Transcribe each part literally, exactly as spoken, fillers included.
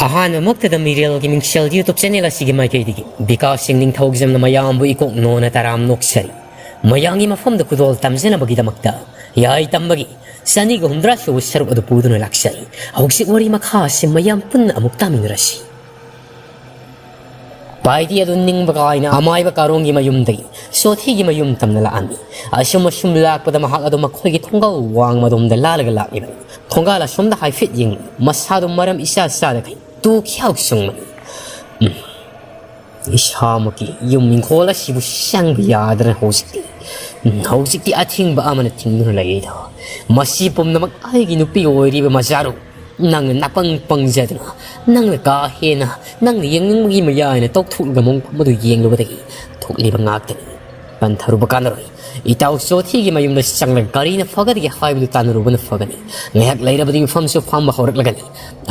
ꯑꯍꯥꯟꯕꯃꯛꯇꯗ ꯃꯤꯔꯦꯜꯒꯤ ꯃꯤꯡꯁꯦꯜ YouTube channel ꯑꯁꯤꯒꯤ ꯃꯥꯏꯀꯩꯗꯒꯤ ꯕꯤꯀꯥꯁ ꯁꯤꯡ ꯅꯤꯡꯊꯧꯖꯝꯅ ꯃꯌꯥꯝꯕꯨ ꯏꯀꯣꯛ ꯅꯣꯟꯅ ꯇꯔꯥꯝ ꯅꯣꯛꯆꯔꯤ꯫ ꯃꯌꯥꯝꯒꯤ ꯃꯐꯝꯗ ꯈꯨꯗꯣꯜ ꯇꯝꯖꯅꯕꯒꯤꯗꯃꯛꯇ ꯌꯥꯏ ꯇꯝꯕꯒꯤ ꯆꯅꯤꯒ ꯍꯨꯝꯗ꯭ꯔꯥ ꯁꯨꯕ ꯁꯔꯨꯛ ꯑꯗꯨ ꯄꯨꯗꯨꯅ ꯂꯥꯛꯆꯔꯤ꯫ ꯍꯧꯖꯤꯛ ꯋꯥꯔꯤ ꯃꯈꯥ ꯑꯁꯤ ꯃꯌꯥꯝ ꯄꯨꯟꯅ ꯑꯃꯨꯛ ꯇꯥꯃꯤꯟꯅꯔꯁꯤ꯫ ꯄꯥꯏꯗꯤ ꯑꯗꯨ ꯅꯤꯡꯕ ꯀꯥꯏꯅ ꯑꯃꯥꯏꯕ ꯀꯥꯔꯣꯡꯒꯤ ꯃꯌꯨꯝꯗꯒꯤ ꯁꯣꯊꯤꯒꯤ ꯃꯌꯨꯝ ꯇꯝꯅ ꯂꯥꯛꯑꯝꯃꯤ꯫ ꯑꯁꯨꯝ ꯑꯁꯨꯝ ꯂꯥꯛꯄꯗ ꯃꯍꯥꯛ ꯑꯗꯨ ꯃꯈꯣꯏꯒꯤ ꯊꯣꯡꯒꯥꯜ ꯋꯥꯡꯃꯗꯣꯝꯗ ꯂꯥꯜꯂꯒ ꯂꯥꯛꯂꯤꯕꯅꯤ꯫ ꯊꯣꯡꯒꯥꯜ ꯑꯁꯣꯝꯗ ꯍꯥꯏꯐꯦꯠ ꯌꯦꯡꯂꯤ꯫ ꯃꯁꯥꯗꯨ ꯃꯔꯝ ꯏꯆꯥ ꯆꯥꯗꯈꯩ ꯇꯨ ꯈ꯭ꯌꯥꯎ ꯆꯨꯡꯕꯅꯤ꯫ ꯎꯝ꯫ ꯏꯁꯥꯃꯛꯀꯤ ꯌꯨꯝ ꯏꯪꯈꯣꯜ ꯑꯁꯤꯕꯨ ꯆꯪꯕ ꯌꯥꯗꯅ ꯍꯧꯖꯤꯛꯇꯤ, ꯎꯝ, ꯍꯧꯖꯤꯛꯇꯤ ꯑꯊꯤꯡꯕ ꯑꯃꯅ ꯊꯤꯡꯗꯨꯅ ꯂꯩꯔꯤꯗ꯫ ꯃꯁꯤ ꯄꯨꯝꯅꯃꯛ ꯑꯩꯒꯤ ꯅꯨꯄꯤ ꯑꯣꯏꯔꯤꯕ ꯃꯆꯥꯔꯨ ꯅꯪꯅ ꯅꯄꯪ ꯄꯪꯖꯗꯨꯅ, ꯅꯪꯅ ꯀꯥ ꯍꯦꯟꯅ, ꯅꯪꯅ ꯌꯦꯡꯅꯤꯡꯕꯒꯤ ꯃꯌꯥꯏꯅ ꯇꯧꯊꯣꯛꯂꯒ ꯃꯑꯣꯡ ꯃꯗꯨ ꯌꯦꯡꯂꯨꯕꯗꯒꯤ ꯊꯣꯛꯂꯤꯕ ꯉꯥꯛꯇꯅꯤ꯫ ꯄꯟꯊꯔꯨꯕ ꯀꯥꯟꯅꯔꯣꯏ꯫ ꯏꯇꯥꯎ ꯆꯣꯊꯤꯒꯤ ꯃꯌꯨꯝꯗ ꯆꯪꯂꯒ ꯀꯔꯤꯅ ꯐꯒꯗꯒꯦ ꯍꯥꯏꯕꯗꯨ ꯇꯥꯟꯅꯔꯨꯕꯅ ꯐꯒꯅꯤ꯫ ꯉꯥꯏꯍꯥꯛ ꯂꯩꯔꯕꯗꯤ ꯃꯐꯝꯁꯨ ꯐꯝꯕ ꯍꯧꯔꯛꯂꯒꯅꯤ꯫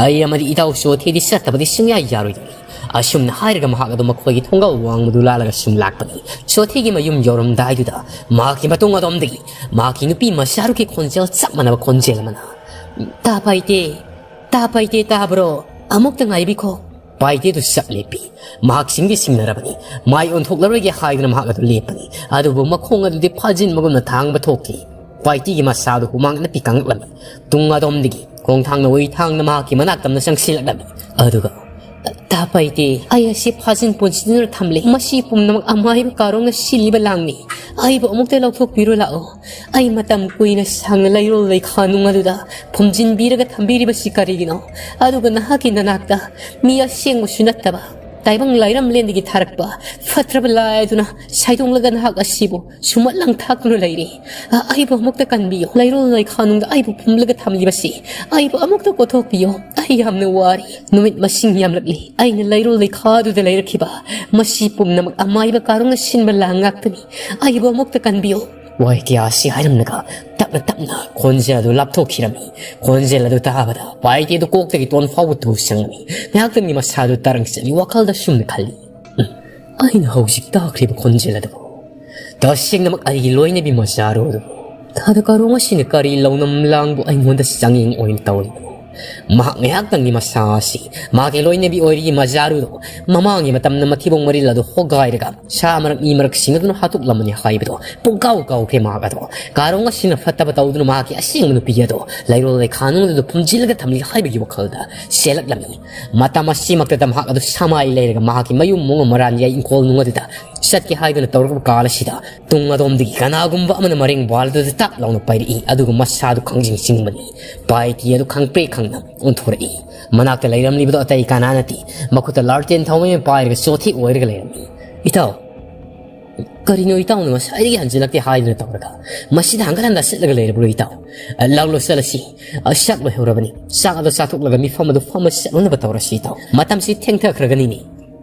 ꯑꯩ ꯑꯃꯗꯤ ꯏꯇꯥꯎ ꯆꯣꯊꯤꯗꯤ ꯆꯠꯇꯕꯗꯤ ꯁꯨꯡꯌꯥ ꯌꯥꯔꯣꯏꯗꯕꯅꯤ꯫ ꯑꯁꯨꯝꯅ ꯍꯥꯏꯔꯒ ꯃꯍꯥꯛ ꯑꯗꯨ ꯃꯈꯣꯏꯒꯤ ꯊꯣꯡꯒꯥꯜ ꯋꯥꯡꯃꯗꯨ ꯂꯥꯜꯂꯒ ꯁꯨꯝ ꯂꯥꯛꯄꯅꯤ꯫ ꯆꯣꯊꯤꯒꯤ ꯃꯌꯨꯝ ꯌꯧꯔꯝꯗꯥꯏꯗꯨꯗ ꯃꯍꯥꯛꯀꯤ ꯃꯇꯨꯡ ꯑꯗꯣꯝꯗꯒꯤ ꯃꯍꯥꯛꯀꯤ ꯅꯨꯄꯤ ꯃꯆꯥꯔꯨꯛꯀꯤ ꯈꯣꯟꯖꯦꯜ ꯆꯞ ꯃꯥꯟꯅꯕ ꯈꯣꯟꯖꯦꯜ ꯑꯃꯅ, "ꯇꯥ ꯄꯥꯏꯇꯦ, ꯇꯥ ꯄꯥꯏꯇꯦ, ꯇꯥꯕ꯭ꯔꯣ? ꯑꯃꯨꯛꯇ ꯉꯥꯏꯕꯤꯈꯣ꯫" ꯄꯥꯏꯇꯦꯗꯨ ꯆꯞ ꯂꯦꯞꯄꯤ꯫ ꯃꯍꯥꯛ ꯁꯤꯡꯗꯤ ꯁꯤꯡꯅꯔꯕꯅꯤ꯫ ꯃꯥꯏ ꯑꯣꯟꯊꯣꯛꯂꯔꯣꯏꯒꯦ ꯍꯥꯏꯗꯨꯅ ꯃꯍꯥꯛ ꯑꯗꯨ ꯂꯦꯞꯄꯅꯤ꯫ ꯑꯗꯨꯕꯨ ꯃꯈꯣꯡ ꯑꯗꯨꯗꯤ ꯐꯥꯖꯤꯟꯕꯒꯨꯝꯅ ꯊꯥꯡꯕ ꯊꯣꯛꯈꯤ꯫ ꯄꯥꯏꯇꯤꯒꯤ ꯃꯁꯥꯗꯨ ꯍꯨꯃꯥꯡꯅ ꯄꯤꯀꯪꯂꯛꯂꯝꯃꯤ꯫ ꯇꯨꯡ ꯑꯗꯣꯝꯗꯒꯤ ꯈꯣꯡꯊꯥꯡꯅ ꯑꯣꯏ ꯊꯥꯡꯅ ꯃꯍꯥꯛꯀꯤ ꯃꯅꯥꯛ ꯇꯝꯅ ꯆꯪꯁꯤꯜꯂꯛꯂꯝꯃꯤ꯫ ꯑꯗꯨꯒ, "ꯇꯥ ꯄꯥꯏꯇꯦ, ꯑꯩ ꯑꯁꯤ ꯐꯥꯖꯤꯟ ꯄꯨꯟꯁꯤꯟꯗꯨꯅ ꯊꯝꯂꯦ꯫ ꯃꯁꯤ ꯄꯨꯝꯅꯃꯛ ꯑꯃꯥꯏꯕ ꯀꯥꯔꯣꯡꯅ ꯁꯤꯜꯂꯤꯕ ꯂꯥꯡꯅꯤ꯫ ꯑꯩꯕꯨ ꯑꯃꯨꯛꯇ ꯂꯧꯊꯣꯛꯄꯤꯔꯣ ꯂꯥꯛꯑꯣ꯫ ꯑꯩ ꯃꯇꯝ ꯀꯨꯏꯅ ꯁꯥꯡꯅ ꯂꯩꯔꯣꯜ ꯂꯩꯈꯥ ꯅꯨꯡ ꯑꯗꯨꯗ ꯐꯨꯝꯖꯤꯟꯕꯤꯔꯒ ꯊꯝꯕꯤꯔꯤꯕꯁꯤ ꯀꯔꯤꯒꯤꯅꯣ? ꯑꯗꯨꯒ ꯅꯍꯥꯛꯀꯤ ꯅꯅꯥꯛꯇ ꯃꯤ ꯑꯁꯦꯡꯕꯁꯨ ꯅꯠꯇꯕ, ꯇꯥꯏꯕꯪ ꯂꯥꯏꯔꯝꯂꯦꯟꯗꯒꯤ ꯊꯥꯔꯛꯄ ꯐꯠꯇ꯭ꯔꯕ ꯂꯥꯏ ꯑꯗꯨꯅ ꯁꯥꯏꯗꯣꯡꯂꯒ ꯅꯍꯥꯛ ꯑꯁꯤꯕꯨ ꯁꯨꯝꯍꯠ ꯂꯪꯊꯥꯛꯇꯨꯅ ꯂꯩꯔꯤ꯫ ꯑ-, ꯑꯩꯕꯨ ꯑꯃꯨꯛꯇ ꯀꯟꯕꯤꯌꯨ꯫ ꯂꯩꯔꯣꯜ ꯂꯩꯈꯥ ꯅꯨꯡꯗ ꯑꯩꯕꯨ ꯐꯨꯝꯂꯒ ꯊꯝꯂꯤꯕꯁꯤ ꯑꯩꯕꯨ ꯑꯃꯨꯛꯇ ꯀꯣꯊꯣꯛꯄꯤꯌꯨ꯫ ꯑꯩ ꯌꯥꯝꯅ ꯋꯥꯔꯤ꯫ ꯅꯨꯃꯤꯠ ꯃꯁꯤꯡ ꯌꯥꯝꯂꯛꯂꯤ꯫ ꯑꯩꯅ ꯂꯩꯔꯣꯜ ꯂꯩꯈꯥ ꯑꯗꯨꯗ ꯂꯩꯔꯛꯈꯤꯕ꯫ ꯃꯁꯤ ꯄꯨꯝꯅꯃꯛ ꯑꯃꯥꯏꯕ ꯀꯥꯔꯣꯡꯅ ꯁꯤꯟꯕ ꯂꯥꯡ ꯉꯥꯛꯇꯅꯤ꯫ ꯑꯩꯕꯨ ꯑꯃꯨꯛꯇ ꯀꯟꯕꯤꯌꯨ꯫" ꯋꯥꯍꯩ ꯀꯌꯥ ꯑꯁꯤ ꯍꯥꯏꯔꯝꯂꯒ ꯇꯞꯅ ꯇꯞꯅ ꯈꯣꯟꯖꯦꯜ ꯑꯗꯨ ꯂꯥꯞꯊꯣꯛꯈꯤꯔꯝꯃꯤ꯫ ꯈꯣꯟꯖꯦꯜ ꯑꯗꯨ ꯇꯥꯕꯗ ꯄꯥꯏꯇꯦ ꯑꯗꯨ ꯀꯣꯛꯇꯒꯤ ꯇꯣꯟ ꯐꯥꯎꯕ ꯇꯨ ꯆꯪꯂꯝꯃꯤ꯫ ꯉꯥꯏꯍꯥꯛꯇꯪꯒꯤ ꯃꯁꯥꯗꯨ ꯇꯔꯪ ꯆꯠꯂꯤ꯫ ꯋꯥꯈꯜꯗ ꯁꯨꯝꯅ ꯈꯜꯂꯤ, "ꯎꯝ, ꯑꯩꯅ ꯍꯧꯖꯤꯛ ꯇꯥꯈ꯭ꯔꯤꯕ ꯈꯣꯟꯖꯦꯜ ꯑꯗꯨꯕꯨ ꯇꯁꯦꯡꯅꯃꯛ ꯑꯩꯒꯤ ꯂꯣꯏꯅꯕꯤ ꯃꯆꯥꯔꯣ ꯑꯗꯨꯕꯨ ꯊꯥꯗ ꯀꯥꯔꯣꯡ ꯑꯁꯤꯅ ꯀꯔꯤ ꯂꯧꯅꯝ ꯂꯥꯡꯕꯨ ꯑꯩꯉꯣꯟꯗ ꯆꯥꯡꯌꯦꯡ ꯑꯣꯏꯅ ꯇꯧꯔꯤꯕꯅꯣ? ꯃꯍꯥꯛ ꯉꯥꯏꯍꯥꯛꯇꯪꯒꯤ ꯃꯁꯥ ꯑꯁꯤ ꯃꯍꯥꯛꯀꯤ ꯂꯣꯏꯅꯕꯤ ꯑꯣꯏꯔꯤ ꯃꯖꯥꯔꯨꯗꯣ ꯃꯃꯥꯡꯒꯤ ꯃꯇꯝꯗ ꯃꯊꯤꯕꯣꯡ ꯃꯔꯤꯜ ꯑꯗꯨ ꯍꯣꯒꯥꯏꯔꯒ ꯁꯥ ꯃꯔꯛ ꯃꯤ ꯃꯔꯛ ꯁꯤꯟꯅꯗꯨꯅ ꯍꯥꯠꯇꯣꯛꯂꯝꯕꯅꯤ ꯍꯥꯏꯕꯗꯣ ꯄꯨꯡꯀꯥꯎ ꯀꯥꯎꯈ꯭ꯔꯦ꯫ ꯃꯍꯥꯛ ꯑꯗꯣ ꯀꯥꯔꯣꯡ ꯑꯁꯤꯅ ꯐꯠꯇꯕ ꯇꯧꯗꯨꯅ ꯃꯍꯥꯛꯀꯤ ꯑꯁꯦꯡꯕ ꯅꯨꯄꯤ ꯑꯗꯣ ꯂꯩꯔꯣꯜ ꯂꯩꯈꯥꯅꯨꯡ ꯑꯗꯨꯗ ꯐꯨꯝꯖꯤꯜꯂꯒ ꯊꯝꯂꯤ ꯍꯥꯏꯕꯒꯤ ꯋꯥꯈꯜꯗ ꯆꯦꯜꯂꯛꯂꯝꯃꯤ꯫ ꯃꯇꯝ ꯑꯁꯤꯃꯛꯇꯗ ꯃꯍꯥꯛ ꯑꯗꯨ ꯁꯃꯥꯏ ꯂꯩꯔꯒ ꯃꯍꯥꯛꯀꯤ ꯃꯌꯨꯝ ꯃꯨꯡ ꯃꯔꯥꯟ ꯌꯥꯏ ꯏꯪꯈꯣꯜ ꯅꯨꯡ ꯑꯗꯨꯗ ꯆꯠꯀꯦ ꯍꯥꯏꯗꯨꯅ ꯇꯧꯔꯛꯄ ꯀꯥꯜ ꯑꯁꯤꯗ ꯇꯨꯡ ꯑꯗꯣꯝꯗꯒꯤ ꯀꯅꯥꯒꯨꯝꯕ ꯑꯃꯅ ꯃꯔꯦꯡ ꯕꯥꯜꯗꯨꯗ ꯇꯥꯛ ꯂꯥꯎꯅ ꯄꯥꯏꯔꯛꯏ꯫ ꯑꯗꯨꯒ ꯃꯁꯥꯗꯨ ꯈꯪꯖꯤꯡ ꯆꯤꯡꯕꯅꯤ꯫ ꯄꯥꯏꯇꯤ ꯑꯗꯨ ꯈꯪꯄ꯭ꯔꯦꯛ ꯈꯪꯅ ꯑꯣꯟꯊꯣꯔꯛꯏ꯫ ꯃꯅꯥꯛꯇ ꯂꯩꯔꯝꯂꯤꯕꯗꯣ ꯑꯇꯩ ꯀꯅꯥ ꯅꯠꯇꯦ, ꯃꯈꯨꯠꯇ ꯂꯥꯔꯇꯦꯟ ꯊꯧꯕ ꯑꯃ ꯄꯥꯏꯔꯒ ꯆꯣꯊꯦ ꯑꯣꯏꯔꯒ ꯂꯩꯔꯝꯃꯤ꯫ "ꯏꯇꯥꯎ, ꯀꯔꯤꯅꯣ ꯏꯇꯥꯎꯅ ꯉꯁꯥꯏꯗꯒꯤ ꯍꯟꯖꯤꯜꯂꯛꯇꯦ ꯍꯥꯏꯗꯨꯅ ꯇꯧꯔꯒ ꯃꯁꯤꯗ ꯍꯪꯒꯠ ꯍꯟꯗ ꯆꯠꯂꯒ ꯂꯩꯔꯕ꯭ꯔꯣ ꯏꯇꯥꯎ? ꯂꯥꯛꯂꯣ ꯆꯠꯂꯁꯤ꯫ ꯆꯥꯛ ꯂꯣꯏꯍꯧꯔꯕꯅꯤ꯫ ꯆꯥꯛ ꯑꯗꯣ ꯆꯥꯊꯣꯛꯂꯒ ꯃꯤꯐꯝ ꯑꯗꯨ ꯐꯝꯕ ꯆꯠꯂꯨꯅꯕ ꯇꯧꯔꯁꯤ ꯏꯇꯥꯎ꯫ ꯃꯇꯝꯁꯤ ꯊꯦꯡꯊꯈ꯭ꯔꯒꯅꯤꯅꯦ꯫"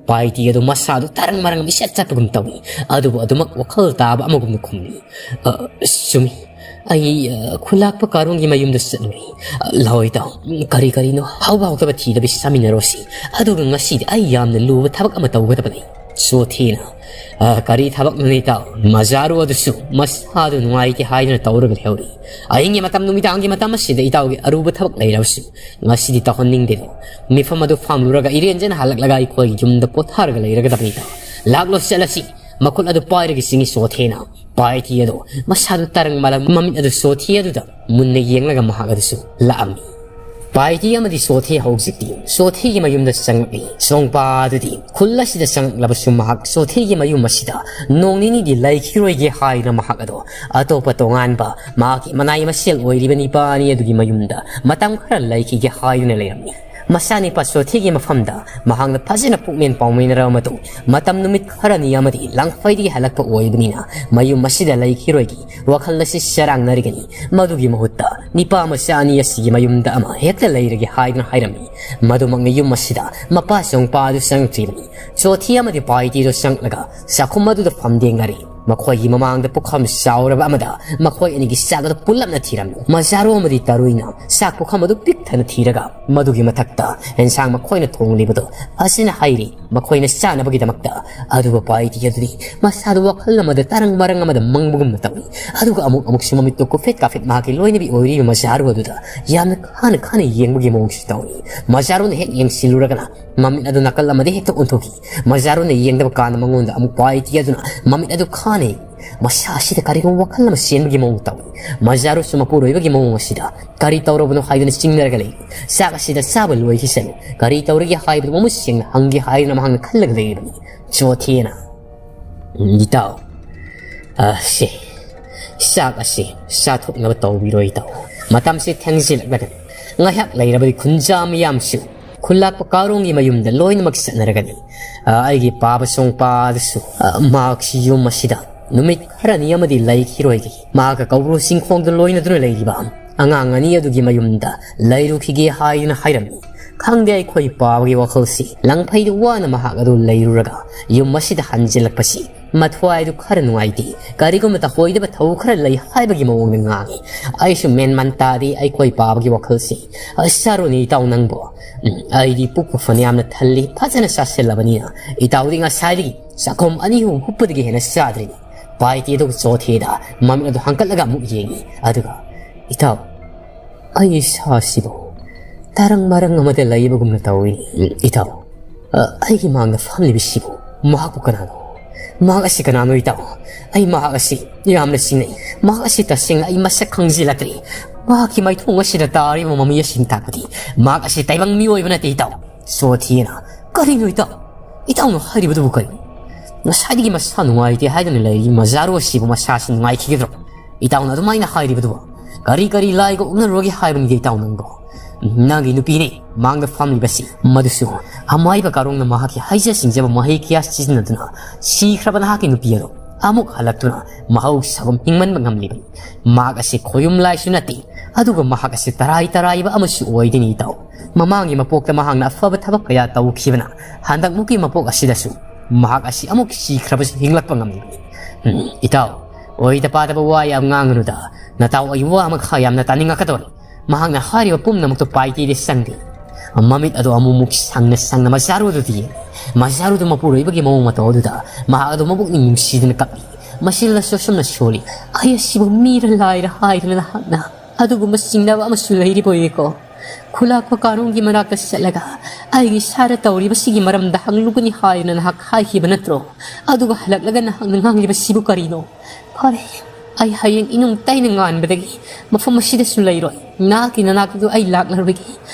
ꯄꯥꯏꯇꯤ ꯑꯗꯨ ꯃꯁꯥꯗꯨ ꯇꯔꯪ ꯃꯔꯪ ꯃꯤꯁꯠ ꯆꯠꯄꯒꯨꯝ ꯇꯧꯏ꯫ ꯑꯗꯨꯕꯨ ꯑꯗꯨꯃꯛ ꯋꯥꯈꯜ ꯇꯥꯕ ꯑꯃꯒꯨꯝꯅ ꯈꯨꯝꯂꯤ꯫ "ꯑ, ꯆꯨꯝꯃꯤ꯫ ꯑꯩ, ꯑ, ꯈꯨꯂꯥꯛꯄ ꯀꯥꯔꯣꯡꯒꯤ ꯃꯌꯨꯝꯗ ꯆꯠꯂꯨꯔꯦ꯫ ꯑ, ꯂꯥꯛꯑꯣ ꯏꯇꯥꯎ, ꯀꯔꯤ ꯀꯔꯤꯅꯣ ꯍꯥꯎꯕ ꯍꯥꯎꯇꯕ ꯊꯤꯗꯕꯤ ꯆꯥꯃꯤꯟꯅꯔꯣꯁꯤ꯫ ꯑꯗꯨꯒ ꯉꯁꯤꯗꯤ ꯑꯩ ꯌꯥꯝꯅ ꯂꯨꯕ ꯊꯕꯛ ꯑꯃ ꯇꯧꯒꯗꯕ ꯂꯩ꯫" ꯆꯣꯊꯦꯅ, "ꯑ, ꯀꯔꯤ ꯊꯕꯛꯅꯣꯅꯦ ꯏꯇꯥꯎ?" ꯃꯖꯥꯔꯨ ꯑꯗꯨꯁꯨ ꯃꯁꯥꯗꯨ ꯅꯨꯡꯉꯥꯏꯇꯦ ꯍꯥꯏꯗꯨꯅ ꯇꯧꯔꯒ ꯂꯩꯍꯧꯔꯤ꯫ "ꯑꯍꯤꯡꯒꯤ ꯃꯇꯝ, ꯅꯨꯃꯤꯗꯥꯡꯒꯤ ꯃꯇꯝ ꯑꯁꯤꯗ ꯏꯇꯥꯎꯒꯤ ꯑꯔꯨꯕ ꯊꯕꯛ ꯂꯩꯔꯕꯁꯨ ꯉꯁꯤꯗꯤ ꯇꯧꯍꯟꯅꯤꯡꯗꯦꯗꯣ꯫ ꯃꯤꯐꯝ ꯑꯗꯨ ꯐꯥꯡꯂꯨꯔꯒ ꯏꯔꯦꯟꯖꯅ ꯍꯜꯂꯛꯂꯒ ꯑꯩꯈꯣꯏꯒꯤ ꯌꯨꯝꯗ ꯄꯣꯊꯥꯔꯒ ꯂꯩꯔꯒꯗꯕꯅꯤꯗꯣ꯫ ꯂꯥꯛꯂꯣ ꯆꯠꯂꯁꯤ꯫" ꯃꯈꯨꯠ ꯑꯗꯨ ꯄꯥꯏꯔꯒ ꯆꯤꯡꯏ ꯆꯣꯊꯦꯅ꯫ ꯄꯥꯏꯇꯤ ꯑꯗꯣ ꯃꯁꯥꯗꯨ ꯇꯔꯪ ꯃꯥꯂꯪ ꯃꯃꯤꯠ ꯑꯗꯨ ꯆꯣꯊꯦ ꯑꯗꯨꯗ ꯃꯨꯟꯅ ꯌꯦꯡꯂꯒ ꯃꯍꯥꯛ ꯑꯗꯨꯁꯨ ꯂꯥꯛꯑꯝꯃꯤ꯫ ꯄꯥꯏꯇꯤ ꯑꯃꯗꯤ ꯆꯣꯊꯦ ꯍꯧꯖꯤꯛꯇꯤ ꯆꯣꯊꯦꯒꯤ ꯃꯌꯨꯝꯗ ꯆꯪꯂꯛꯂꯤ꯫ ꯁꯣꯡꯄꯥ ꯑꯗꯨꯗꯤ ꯈꯨꯜ ꯑꯁꯤꯗ ꯆꯪꯂꯛꯂꯕꯁꯨ ꯃꯍꯥꯛ ꯆꯣꯊꯦꯒꯤ ꯃꯌꯨꯝ ꯑꯁꯤꯗ ꯅꯣꯡ ꯅꯤꯅꯤꯗꯤ ꯂꯩꯈꯤꯔꯣꯏꯒꯦ ꯍꯥꯏꯗꯨꯅ ꯃꯍꯥꯛ ꯑꯗꯣ ꯑꯇꯣꯞꯄ ꯇꯣꯉꯥꯟꯕ ꯃꯍꯥꯛꯀꯤ ꯃꯅꯥꯏ ꯃꯁꯦꯜ ꯑꯣꯏꯔꯤꯕ ꯅꯤꯄꯥ ꯑꯅꯤ ꯑꯗꯨꯒꯤ ꯃꯌꯨꯝꯗ ꯃꯇꯝ ꯈꯔ ꯂꯩꯈꯤꯒꯦ ꯍꯥꯏꯗꯨꯅ ꯂꯩꯔꯝꯃꯤ꯫ ꯃꯆꯥꯅꯤꯄꯥ ꯆꯣꯊꯦꯒꯤ ꯃꯐꯝꯗ ꯃꯍꯥꯛꯅ ꯐꯖꯅ ꯄꯨꯛꯃꯦꯟ ꯄꯥꯎꯃꯦꯟꯅꯔꯕ ꯃꯇꯨꯡ ꯃꯇꯝ ꯅꯨꯃꯤꯠ ꯈꯔꯅꯤ ꯑꯃꯗꯤ ꯂꯥꯡꯐꯩꯗꯒꯤ ꯍꯜꯂꯛꯄ ꯑꯣꯏꯕꯅꯤꯅ ꯃꯌꯨꯝ ꯑꯁꯤꯗ ꯂꯩꯈꯤꯔꯣꯏꯒꯤ ꯋꯥꯈꯜ ꯑꯁꯤ ꯆꯔꯥꯡꯅꯔꯒꯅꯤ꯫ ꯃꯗꯨꯒꯤ ꯃꯍꯨꯠꯇ ꯅꯤꯄꯥ ꯃꯆꯥ ꯑꯅꯤ ꯑꯁꯤꯒꯤ ꯃꯌꯨꯝꯗ ꯑꯃ ꯍꯦꯛꯇ ꯂꯩꯔꯒꯦ ꯍꯥꯏꯗꯨꯅ ꯍꯥꯏꯔꯝꯃꯤ꯫ ꯃꯗꯨꯃꯛꯅ ꯌꯨꯝ ꯑꯁꯤꯗ ꯃꯄꯥ ꯆꯣꯡꯄꯥ ꯑꯗꯨ ꯆꯪꯉꯛꯇ꯭ꯔꯤꯕꯅꯤ꯫ ꯆꯣꯊꯦ ꯑꯃꯗꯤ ꯄꯥꯏꯇꯤꯗꯨ ꯆꯪꯂꯒ ꯆꯥꯛꯈꯨꯝ ꯑꯗꯨꯗ ꯐꯝꯗꯦꯡꯅꯔꯦ꯫ ꯃꯈꯣꯏꯒꯤ ꯃꯃꯥꯡꯗ ꯄꯨꯈꯝ ꯆꯥꯎꯔꯕ ꯑꯃꯗ ꯃꯈꯣꯏ ꯑꯅꯤꯒꯤ ꯆꯥꯛ ꯑꯗꯨ ꯄꯨꯜꯂꯞꯅ ꯊꯤꯔꯝꯃꯤ꯫ ꯃꯖꯥꯔꯨ ꯑꯃꯗꯤ ꯇꯔꯨꯏꯅ ꯆꯥꯛ ꯄꯨꯈꯝ ꯑꯗꯨ ꯄꯤꯛ ꯊꯟꯅ ꯊꯤꯔꯒ ꯃꯗꯨꯒꯤ ꯃꯊꯛꯇ ꯑꯦꯟꯁꯥꯡ ꯃꯈꯣꯏꯅ ꯊꯣꯡꯂꯤꯕꯗꯨ ꯐꯖꯅ ꯍꯩꯔꯤ꯫ ꯃꯈꯣꯏꯅ ꯆꯥꯅꯕꯒꯤꯗꯃꯛꯇ꯫ ꯑꯗꯨꯒ ꯄꯥꯏꯇꯤ ꯑꯗꯨꯗꯤ ꯃꯁꯥꯗꯨ ꯋꯥꯈꯜ ꯑꯃꯗ ꯇꯔꯪ ꯃꯔꯪ ꯑꯃꯗ ꯃꯪꯕꯒꯨꯝꯅ ꯇꯧꯏ꯫ ꯑꯗꯨꯒ ꯑꯃꯨꯛ ꯑꯃꯨꯛꯁꯨ ꯃꯃꯤꯠꯇꯨ ꯀꯨꯐꯦꯠ ꯀꯥꯐꯦꯠ ꯃꯍꯥꯛꯀꯤ ꯂꯣꯏꯅꯕꯤ ꯑꯣꯏꯔꯤꯕ ꯃꯖꯥꯔꯨ ꯑꯗꯨꯗ ꯌꯥꯝꯅ ꯈꯥꯅ ꯈꯥꯅ ꯌꯦꯡꯕꯒꯤ ꯃꯑꯣꯡꯁꯨ ꯇꯧꯏ꯫ ꯃꯖꯥꯔꯨꯅ ꯍꯦꯛ ꯌꯦꯡꯁꯤꯜꯂꯨꯔꯒꯅ ꯃꯃꯤꯠ ꯑꯗꯨ ꯅꯥꯀꯜ ꯑꯃꯗ ꯍꯦꯛꯇ ꯑꯣꯟꯊꯣꯛꯈꯤ꯫ ꯃꯖꯥꯔꯨꯅ ꯌꯦꯡꯗꯕ ꯀꯥꯟꯗ ꯃꯉꯣꯟꯗ ꯑꯃꯨꯛ ꯄꯥꯏꯇꯤ ꯑꯗꯨꯅ ꯃꯃꯤꯠ ꯑꯗꯨ ꯈꯥꯅ ꯌꯦꯡꯏ꯫ ꯃꯁꯥ ꯑꯁꯤꯗ ꯀꯔꯤꯒꯨꯝꯕ ꯋꯥꯈꯜ ꯑꯃ ꯆꯦꯟꯕꯒꯤ ꯃꯑꯣꯡ ꯇꯧꯏ꯫ ꯃꯖꯥꯔꯨꯁꯨ ꯃꯄꯨꯔꯣꯏꯕꯒꯤ ꯃꯑꯣꯡ ꯑꯁꯤꯗ ꯀꯔꯤ ꯇꯧꯔꯕꯅꯣ ꯍꯥꯏꯗꯨꯅ ꯆꯤꯡꯅꯔꯒ ꯂꯩ꯫ ꯆꯥꯛ ꯑꯁꯤꯗ ꯆꯥꯕ ꯂꯣꯏꯈꯤꯁꯅꯨ꯫ ꯀꯔꯤ ꯇꯧꯔꯤꯒꯦ ꯍꯥꯏꯕꯗꯨ ꯃꯃꯨꯠ ꯁꯦꯡꯅ ꯍꯪꯒꯦ ꯍꯥꯏꯗꯨꯅ ꯃꯍꯥꯛꯅ ꯈꯜꯂꯒ ꯂꯩꯔꯤꯕꯅꯤ꯫ ꯆꯣꯊꯦꯅ, "ꯏꯇꯥꯎ, ꯑ, ꯁꯦ, ꯆꯥꯛ ꯑꯁꯤ ꯆꯥꯊꯣꯛꯅꯕ ꯇꯧꯕꯤꯔꯣ ꯏꯇꯥꯎ꯫ ꯃꯇꯝꯁꯤ ꯊꯦꯡꯖꯤꯜꯂꯛꯂꯒꯅꯤ꯫ ꯉꯥꯏꯍꯥꯛ ꯂꯩꯔꯕꯗꯤ ꯈꯨꯟꯖꯥ ꯃꯤꯌꯥꯝꯁꯨ ꯈꯨꯜꯂꯥꯛꯄ ꯀꯥꯔꯣꯡꯒꯤ ꯃꯌꯨꯝꯗ ꯂꯣꯏꯅꯃꯛ ꯆꯠꯅꯔꯒꯅꯤ꯫ ꯑ, ꯑꯩꯒꯤ ꯄꯥꯕ ꯆꯣꯡꯄꯥꯗꯁꯨ, ꯑ, ꯃꯍꯥꯛꯁꯤ ꯌꯨꯝ ꯑꯁꯤꯗ ꯅꯨꯃꯤꯠ ꯈꯔꯅꯤ ꯑꯃꯗꯤ ꯂꯩꯈꯤꯔꯣꯏꯒꯦ꯫ ꯃꯍꯥꯛꯀ ꯀꯧꯕ꯭ꯔꯨ ꯆꯤꯡꯈꯣꯡꯗ ꯂꯣꯏꯅꯗꯨꯅ ꯂꯩꯔꯤꯕ ꯑꯉꯥꯡ ꯑꯅꯤ ꯑꯗꯨꯒꯤ ꯃꯌꯨꯝꯗ ꯂꯩꯔꯨꯈꯤꯒꯦ ꯍꯥꯏꯗꯨꯅ ꯍꯥꯏꯔꯝꯃꯤ꯫ ꯈꯪꯗꯦ, ꯑꯩꯈꯣꯏ ꯄꯥꯕꯒꯤ ꯋꯥꯈꯜꯁꯤ ꯂꯪꯐꯩꯗ ꯋꯥꯅ ꯃꯍꯥꯛ ꯑꯗꯨ ꯂꯩꯔꯨꯔꯒ ꯌꯨꯝ ꯑꯁꯤꯗ ꯍꯟꯖꯤꯜꯂꯛꯄꯁꯤ ꯃꯊ꯭ꯋꯥꯏꯗꯨ ꯈꯔ ꯅꯨꯡꯉꯥꯏꯇꯦ꯫ ꯀꯔꯤꯒꯨꯝꯕ ꯇꯧꯍꯣꯏꯗꯕ ꯊꯧ ꯈꯔ ꯂꯩ ꯍꯥꯏꯕꯒꯤ ꯃꯑꯣꯡꯗ ꯉꯥꯡꯉꯤ꯫ ꯑꯩꯁꯨ ꯃꯦꯟꯃꯥꯟ ꯇꯥꯗꯦ ꯑꯩꯈꯣꯏ ꯄꯥꯕꯒꯤ ꯋꯥꯈꯜꯁꯤ꯫ ꯑꯁ, ꯆꯥꯔꯣꯅꯦ ꯏꯇꯥꯎ ꯅꯪꯕꯣ꯫ ꯎꯝ, ꯑꯩꯗꯤ ꯄꯨꯛꯄꯨ ꯐꯅꯌꯥꯝꯅ ꯊꯜꯂꯤ, ꯐꯖꯅ ꯆꯥꯁꯤꯜꯂꯕꯅꯤꯅ꯫ ꯏꯇꯥꯎꯗꯤ ꯉꯁꯥꯏꯗꯒꯤ ꯆꯥꯛꯈꯣꯝ ꯑꯅꯤ ꯑꯍꯨꯝ ꯍꯨꯞꯄꯗꯒꯤ ꯍꯦꯟꯅ ꯆꯥꯗ꯭ꯔꯤꯅꯤ꯫ ꯄꯥꯏꯇꯤ ꯑꯗꯨꯒ ꯆꯣꯊꯦꯗ ꯃꯃꯤꯠ ꯑꯗꯨ ꯍꯥꯡꯀꯠꯂꯒ ꯑꯃꯨꯛ ꯌꯦꯡꯉꯤ꯫ ꯑꯗꯨꯒ, "ꯏꯇꯥꯎ, ꯑꯩ ꯏꯁꯥꯁꯤꯕꯨ ꯇꯔꯪ ꯃꯔꯪ ꯑꯃꯗ ꯂꯩꯕꯒꯨꯝꯅ ꯇꯧꯏ꯫ ꯏꯇꯥꯎ, ꯑ, ꯑꯩꯒꯤ ꯃꯥꯡꯗ ꯐꯝꯂꯤꯕꯁꯤꯕꯨ ꯃꯍꯥꯛꯄꯨ ꯀꯅꯥꯅꯣ? ꯃꯍꯥꯛ ꯑꯁꯤ ꯀꯅꯥꯅꯣ ꯏꯇꯥꯎ? ꯑꯩ ꯃꯍꯥꯛ ꯑꯁꯤ ꯌꯥꯝꯅ ꯆꯤꯡꯅꯩ꯫ ꯃꯍꯥꯛ ꯑꯁꯤ ꯇꯁꯦꯡꯅ ꯑꯩ ꯃꯁꯛ ꯈꯪꯖꯤꯜꯂꯛꯇ꯭ꯔꯦ꯫ ꯃꯍꯥꯛꯀꯤ ꯃꯥꯏꯊꯣꯡ ꯑꯁꯤꯗ ꯇꯥꯔꯤꯕ ꯃꯃꯤ ꯑꯁꯤꯅ ꯇꯥꯛꯄꯗꯤ ꯃꯍꯥꯛ ꯑꯁꯤ ꯇꯥꯏꯕꯪ ꯃꯤꯑꯣꯏꯕ ꯅꯠꯇꯦ ꯏꯇꯥꯎ꯫" ꯆꯣꯊꯦꯅ, "ꯀꯔꯤꯅꯣ ꯏꯇꯥꯎ? ꯏꯇꯥꯎꯅ ꯍꯥꯏꯔꯤꯕꯗꯨꯕꯨ ꯀꯔꯤꯅꯣ? ꯉꯁꯥꯏꯗꯒꯤ ꯃꯁꯥ ꯅꯨꯡꯉꯥꯏꯇꯦ ꯍꯥꯏꯗꯨꯅ ꯂꯩꯔꯤ ꯃꯖꯥꯔꯨ ꯑꯁꯤꯕꯨ ꯃꯁꯥꯁꯤ ꯅꯨꯡꯉꯥꯏꯈꯤꯒꯗ꯭ꯔꯣ? ꯏꯇꯥꯎꯅ ꯑꯗꯨꯃꯥꯏꯅ ꯍꯥꯏꯔꯤꯕꯗꯨꯕꯨ ꯀꯔꯤ ꯀꯔꯤ ꯂꯥꯏꯒ ꯎꯅꯔꯨꯔꯒꯦ ꯍꯥꯏꯕꯅꯤꯗ ꯏꯇꯥꯎ ꯅꯪꯕꯣ? ꯅꯪꯒꯤ ꯅꯨꯄꯤꯅꯦ ꯃꯥꯡꯗ ꯐꯝꯂꯤꯕꯁꯤ, ꯃꯗꯨꯁꯨ ꯑꯃꯥꯏꯕ ꯀꯥꯔꯣꯡꯅ ꯃꯍꯥꯛꯀꯤ ꯍꯩꯖ ꯁꯤꯡꯖꯕ ꯃꯍꯩ ꯀꯌꯥ ꯁꯤꯖꯤꯟꯅꯗꯨꯅ ꯁꯤꯈ꯭ꯔꯕ ꯅꯍꯥꯛꯀꯤ ꯅꯨꯄꯤ ꯑꯗꯣ ꯑꯃꯨꯛ ꯍꯜꯂꯛꯇꯨꯅ ꯃꯍꯧꯁꯥꯒꯨꯝ ꯍꯤꯡꯃꯟꯕ ꯉꯝꯂꯤꯕꯅꯤ꯫ ꯃꯍꯥꯛ ꯑꯁꯤ ꯈꯣꯌꯨꯝ ꯂꯥꯏꯁꯨ ꯅꯠꯇꯦ, ꯑꯗꯨꯒ ꯃꯍꯥꯛ ꯑꯁꯤ ꯇꯔꯥꯏ ꯇꯔꯥꯏꯕ ꯑꯃꯁꯨ ꯑꯣꯏꯗꯣꯏꯅꯤ ꯏꯇꯥꯎ꯫ ꯃꯃꯥꯡꯒꯤ ꯃꯄꯣꯛꯇ ꯃꯍꯥꯛꯅ ꯑꯐꯕ ꯊꯕꯛ ꯀꯌꯥ ꯇꯧꯈꯤꯕꯅ ꯍꯟꯗꯛꯃꯨꯛꯀꯤ ꯃꯄꯣꯛ ꯑꯁꯤꯗꯁꯨ ꯃꯍꯥꯛ ꯑꯁꯤ ꯑꯃꯨꯛ ꯁꯤꯈ꯭ꯔꯕꯁꯨ ꯍꯤꯡꯂꯛꯄ ꯉꯝꯂꯤꯕꯅꯤ꯫ ꯎꯝ, ꯏꯇꯥꯎ, ꯑꯣꯏꯗ ꯄꯥꯗꯕ ꯋꯥ ꯌꯥꯝ ꯉꯥꯡꯒꯅꯨꯗ꯫ ꯅꯇꯥꯎ ꯑꯩ ꯋꯥ ꯑꯃꯈꯛ ꯌꯥꯝꯅ ꯇꯥꯅꯤꯡꯉꯛꯀꯗꯧꯔꯦ꯫ ꯃꯍꯥꯛꯅ ꯍꯥꯏꯔꯤꯕ ꯄꯨꯝꯅꯃꯛꯇꯨ ꯄꯥꯏꯇꯤꯗꯤ ꯆꯪꯗꯦ꯫ ꯃꯃꯤꯠ ꯑꯗꯨ ꯑꯃꯨꯛꯃꯨꯛ ꯁꯪꯅ ꯁꯪꯅ ꯃꯖꯥꯔꯨꯗꯨꯗ ꯌꯦꯡꯏ꯫ ꯃꯖꯥꯔꯨꯗꯨ ꯃꯄꯨꯔꯣꯏꯕꯒꯤ ꯃꯑꯣꯡ ꯃꯇꯧ ꯑꯗꯨꯗ ꯃꯍꯥꯛ ꯑꯗꯨ ꯃꯕꯨꯛꯅꯤꯡ ꯅꯨꯡꯁꯤꯗꯅ ꯀꯞꯂꯤ꯫ ꯃꯁꯤꯗꯁꯨ ꯑꯁꯨꯝꯅ ꯁꯣꯜꯂꯤ, "ꯑꯩ ꯑꯁꯤꯕꯨ ꯃꯤꯔ ꯂꯥꯏꯔ ꯍꯥꯏꯗꯨꯅ ꯅꯍꯥꯛꯅ ꯑꯗꯨꯒꯨꯝꯕ ꯆꯤꯡꯅꯕ ꯑꯃꯁꯨ ꯂꯩꯔꯤꯕ ꯑꯣꯏꯔꯦꯀꯣ꯫ ꯈꯨꯂꯥꯛꯄ ꯀꯥꯔꯣꯡꯒꯤ ꯃꯅꯥꯛꯇ ꯆꯠꯂꯒ ꯑꯩꯒꯤ ꯏꯁꯥꯗ ꯇꯧꯔꯤꯕꯁꯤꯒꯤ ꯃꯔꯝꯗ ꯍꯪꯂꯨꯒꯅꯤ ꯍꯥꯏꯗꯨꯅ ꯅꯍꯥꯛ ꯍꯥꯏꯈꯤꯕ ꯅꯠꯇ꯭ꯔꯣ? ꯑꯗꯨꯒ ꯍꯜꯂꯛꯂꯒ ꯅꯍꯥꯛꯅ ꯉꯥꯡꯂꯤꯕꯁꯤꯕꯨ ꯀꯔꯤꯅꯣ?" "ꯐꯔꯦ, ꯑꯩ ꯍꯌꯦꯡ ꯏꯅꯨꯡ ꯇꯩꯅ ꯉꯥꯟꯕꯗꯒꯤ ꯃꯐꯝ ꯑꯁꯤꯗꯁꯨ ꯂꯩꯔꯣꯏ꯫ ꯅꯍꯥꯛꯀꯤ ꯅꯅꯥꯛꯇꯨ ꯑꯩ ꯂꯥꯛꯂꯔꯣꯏꯒꯦ꯫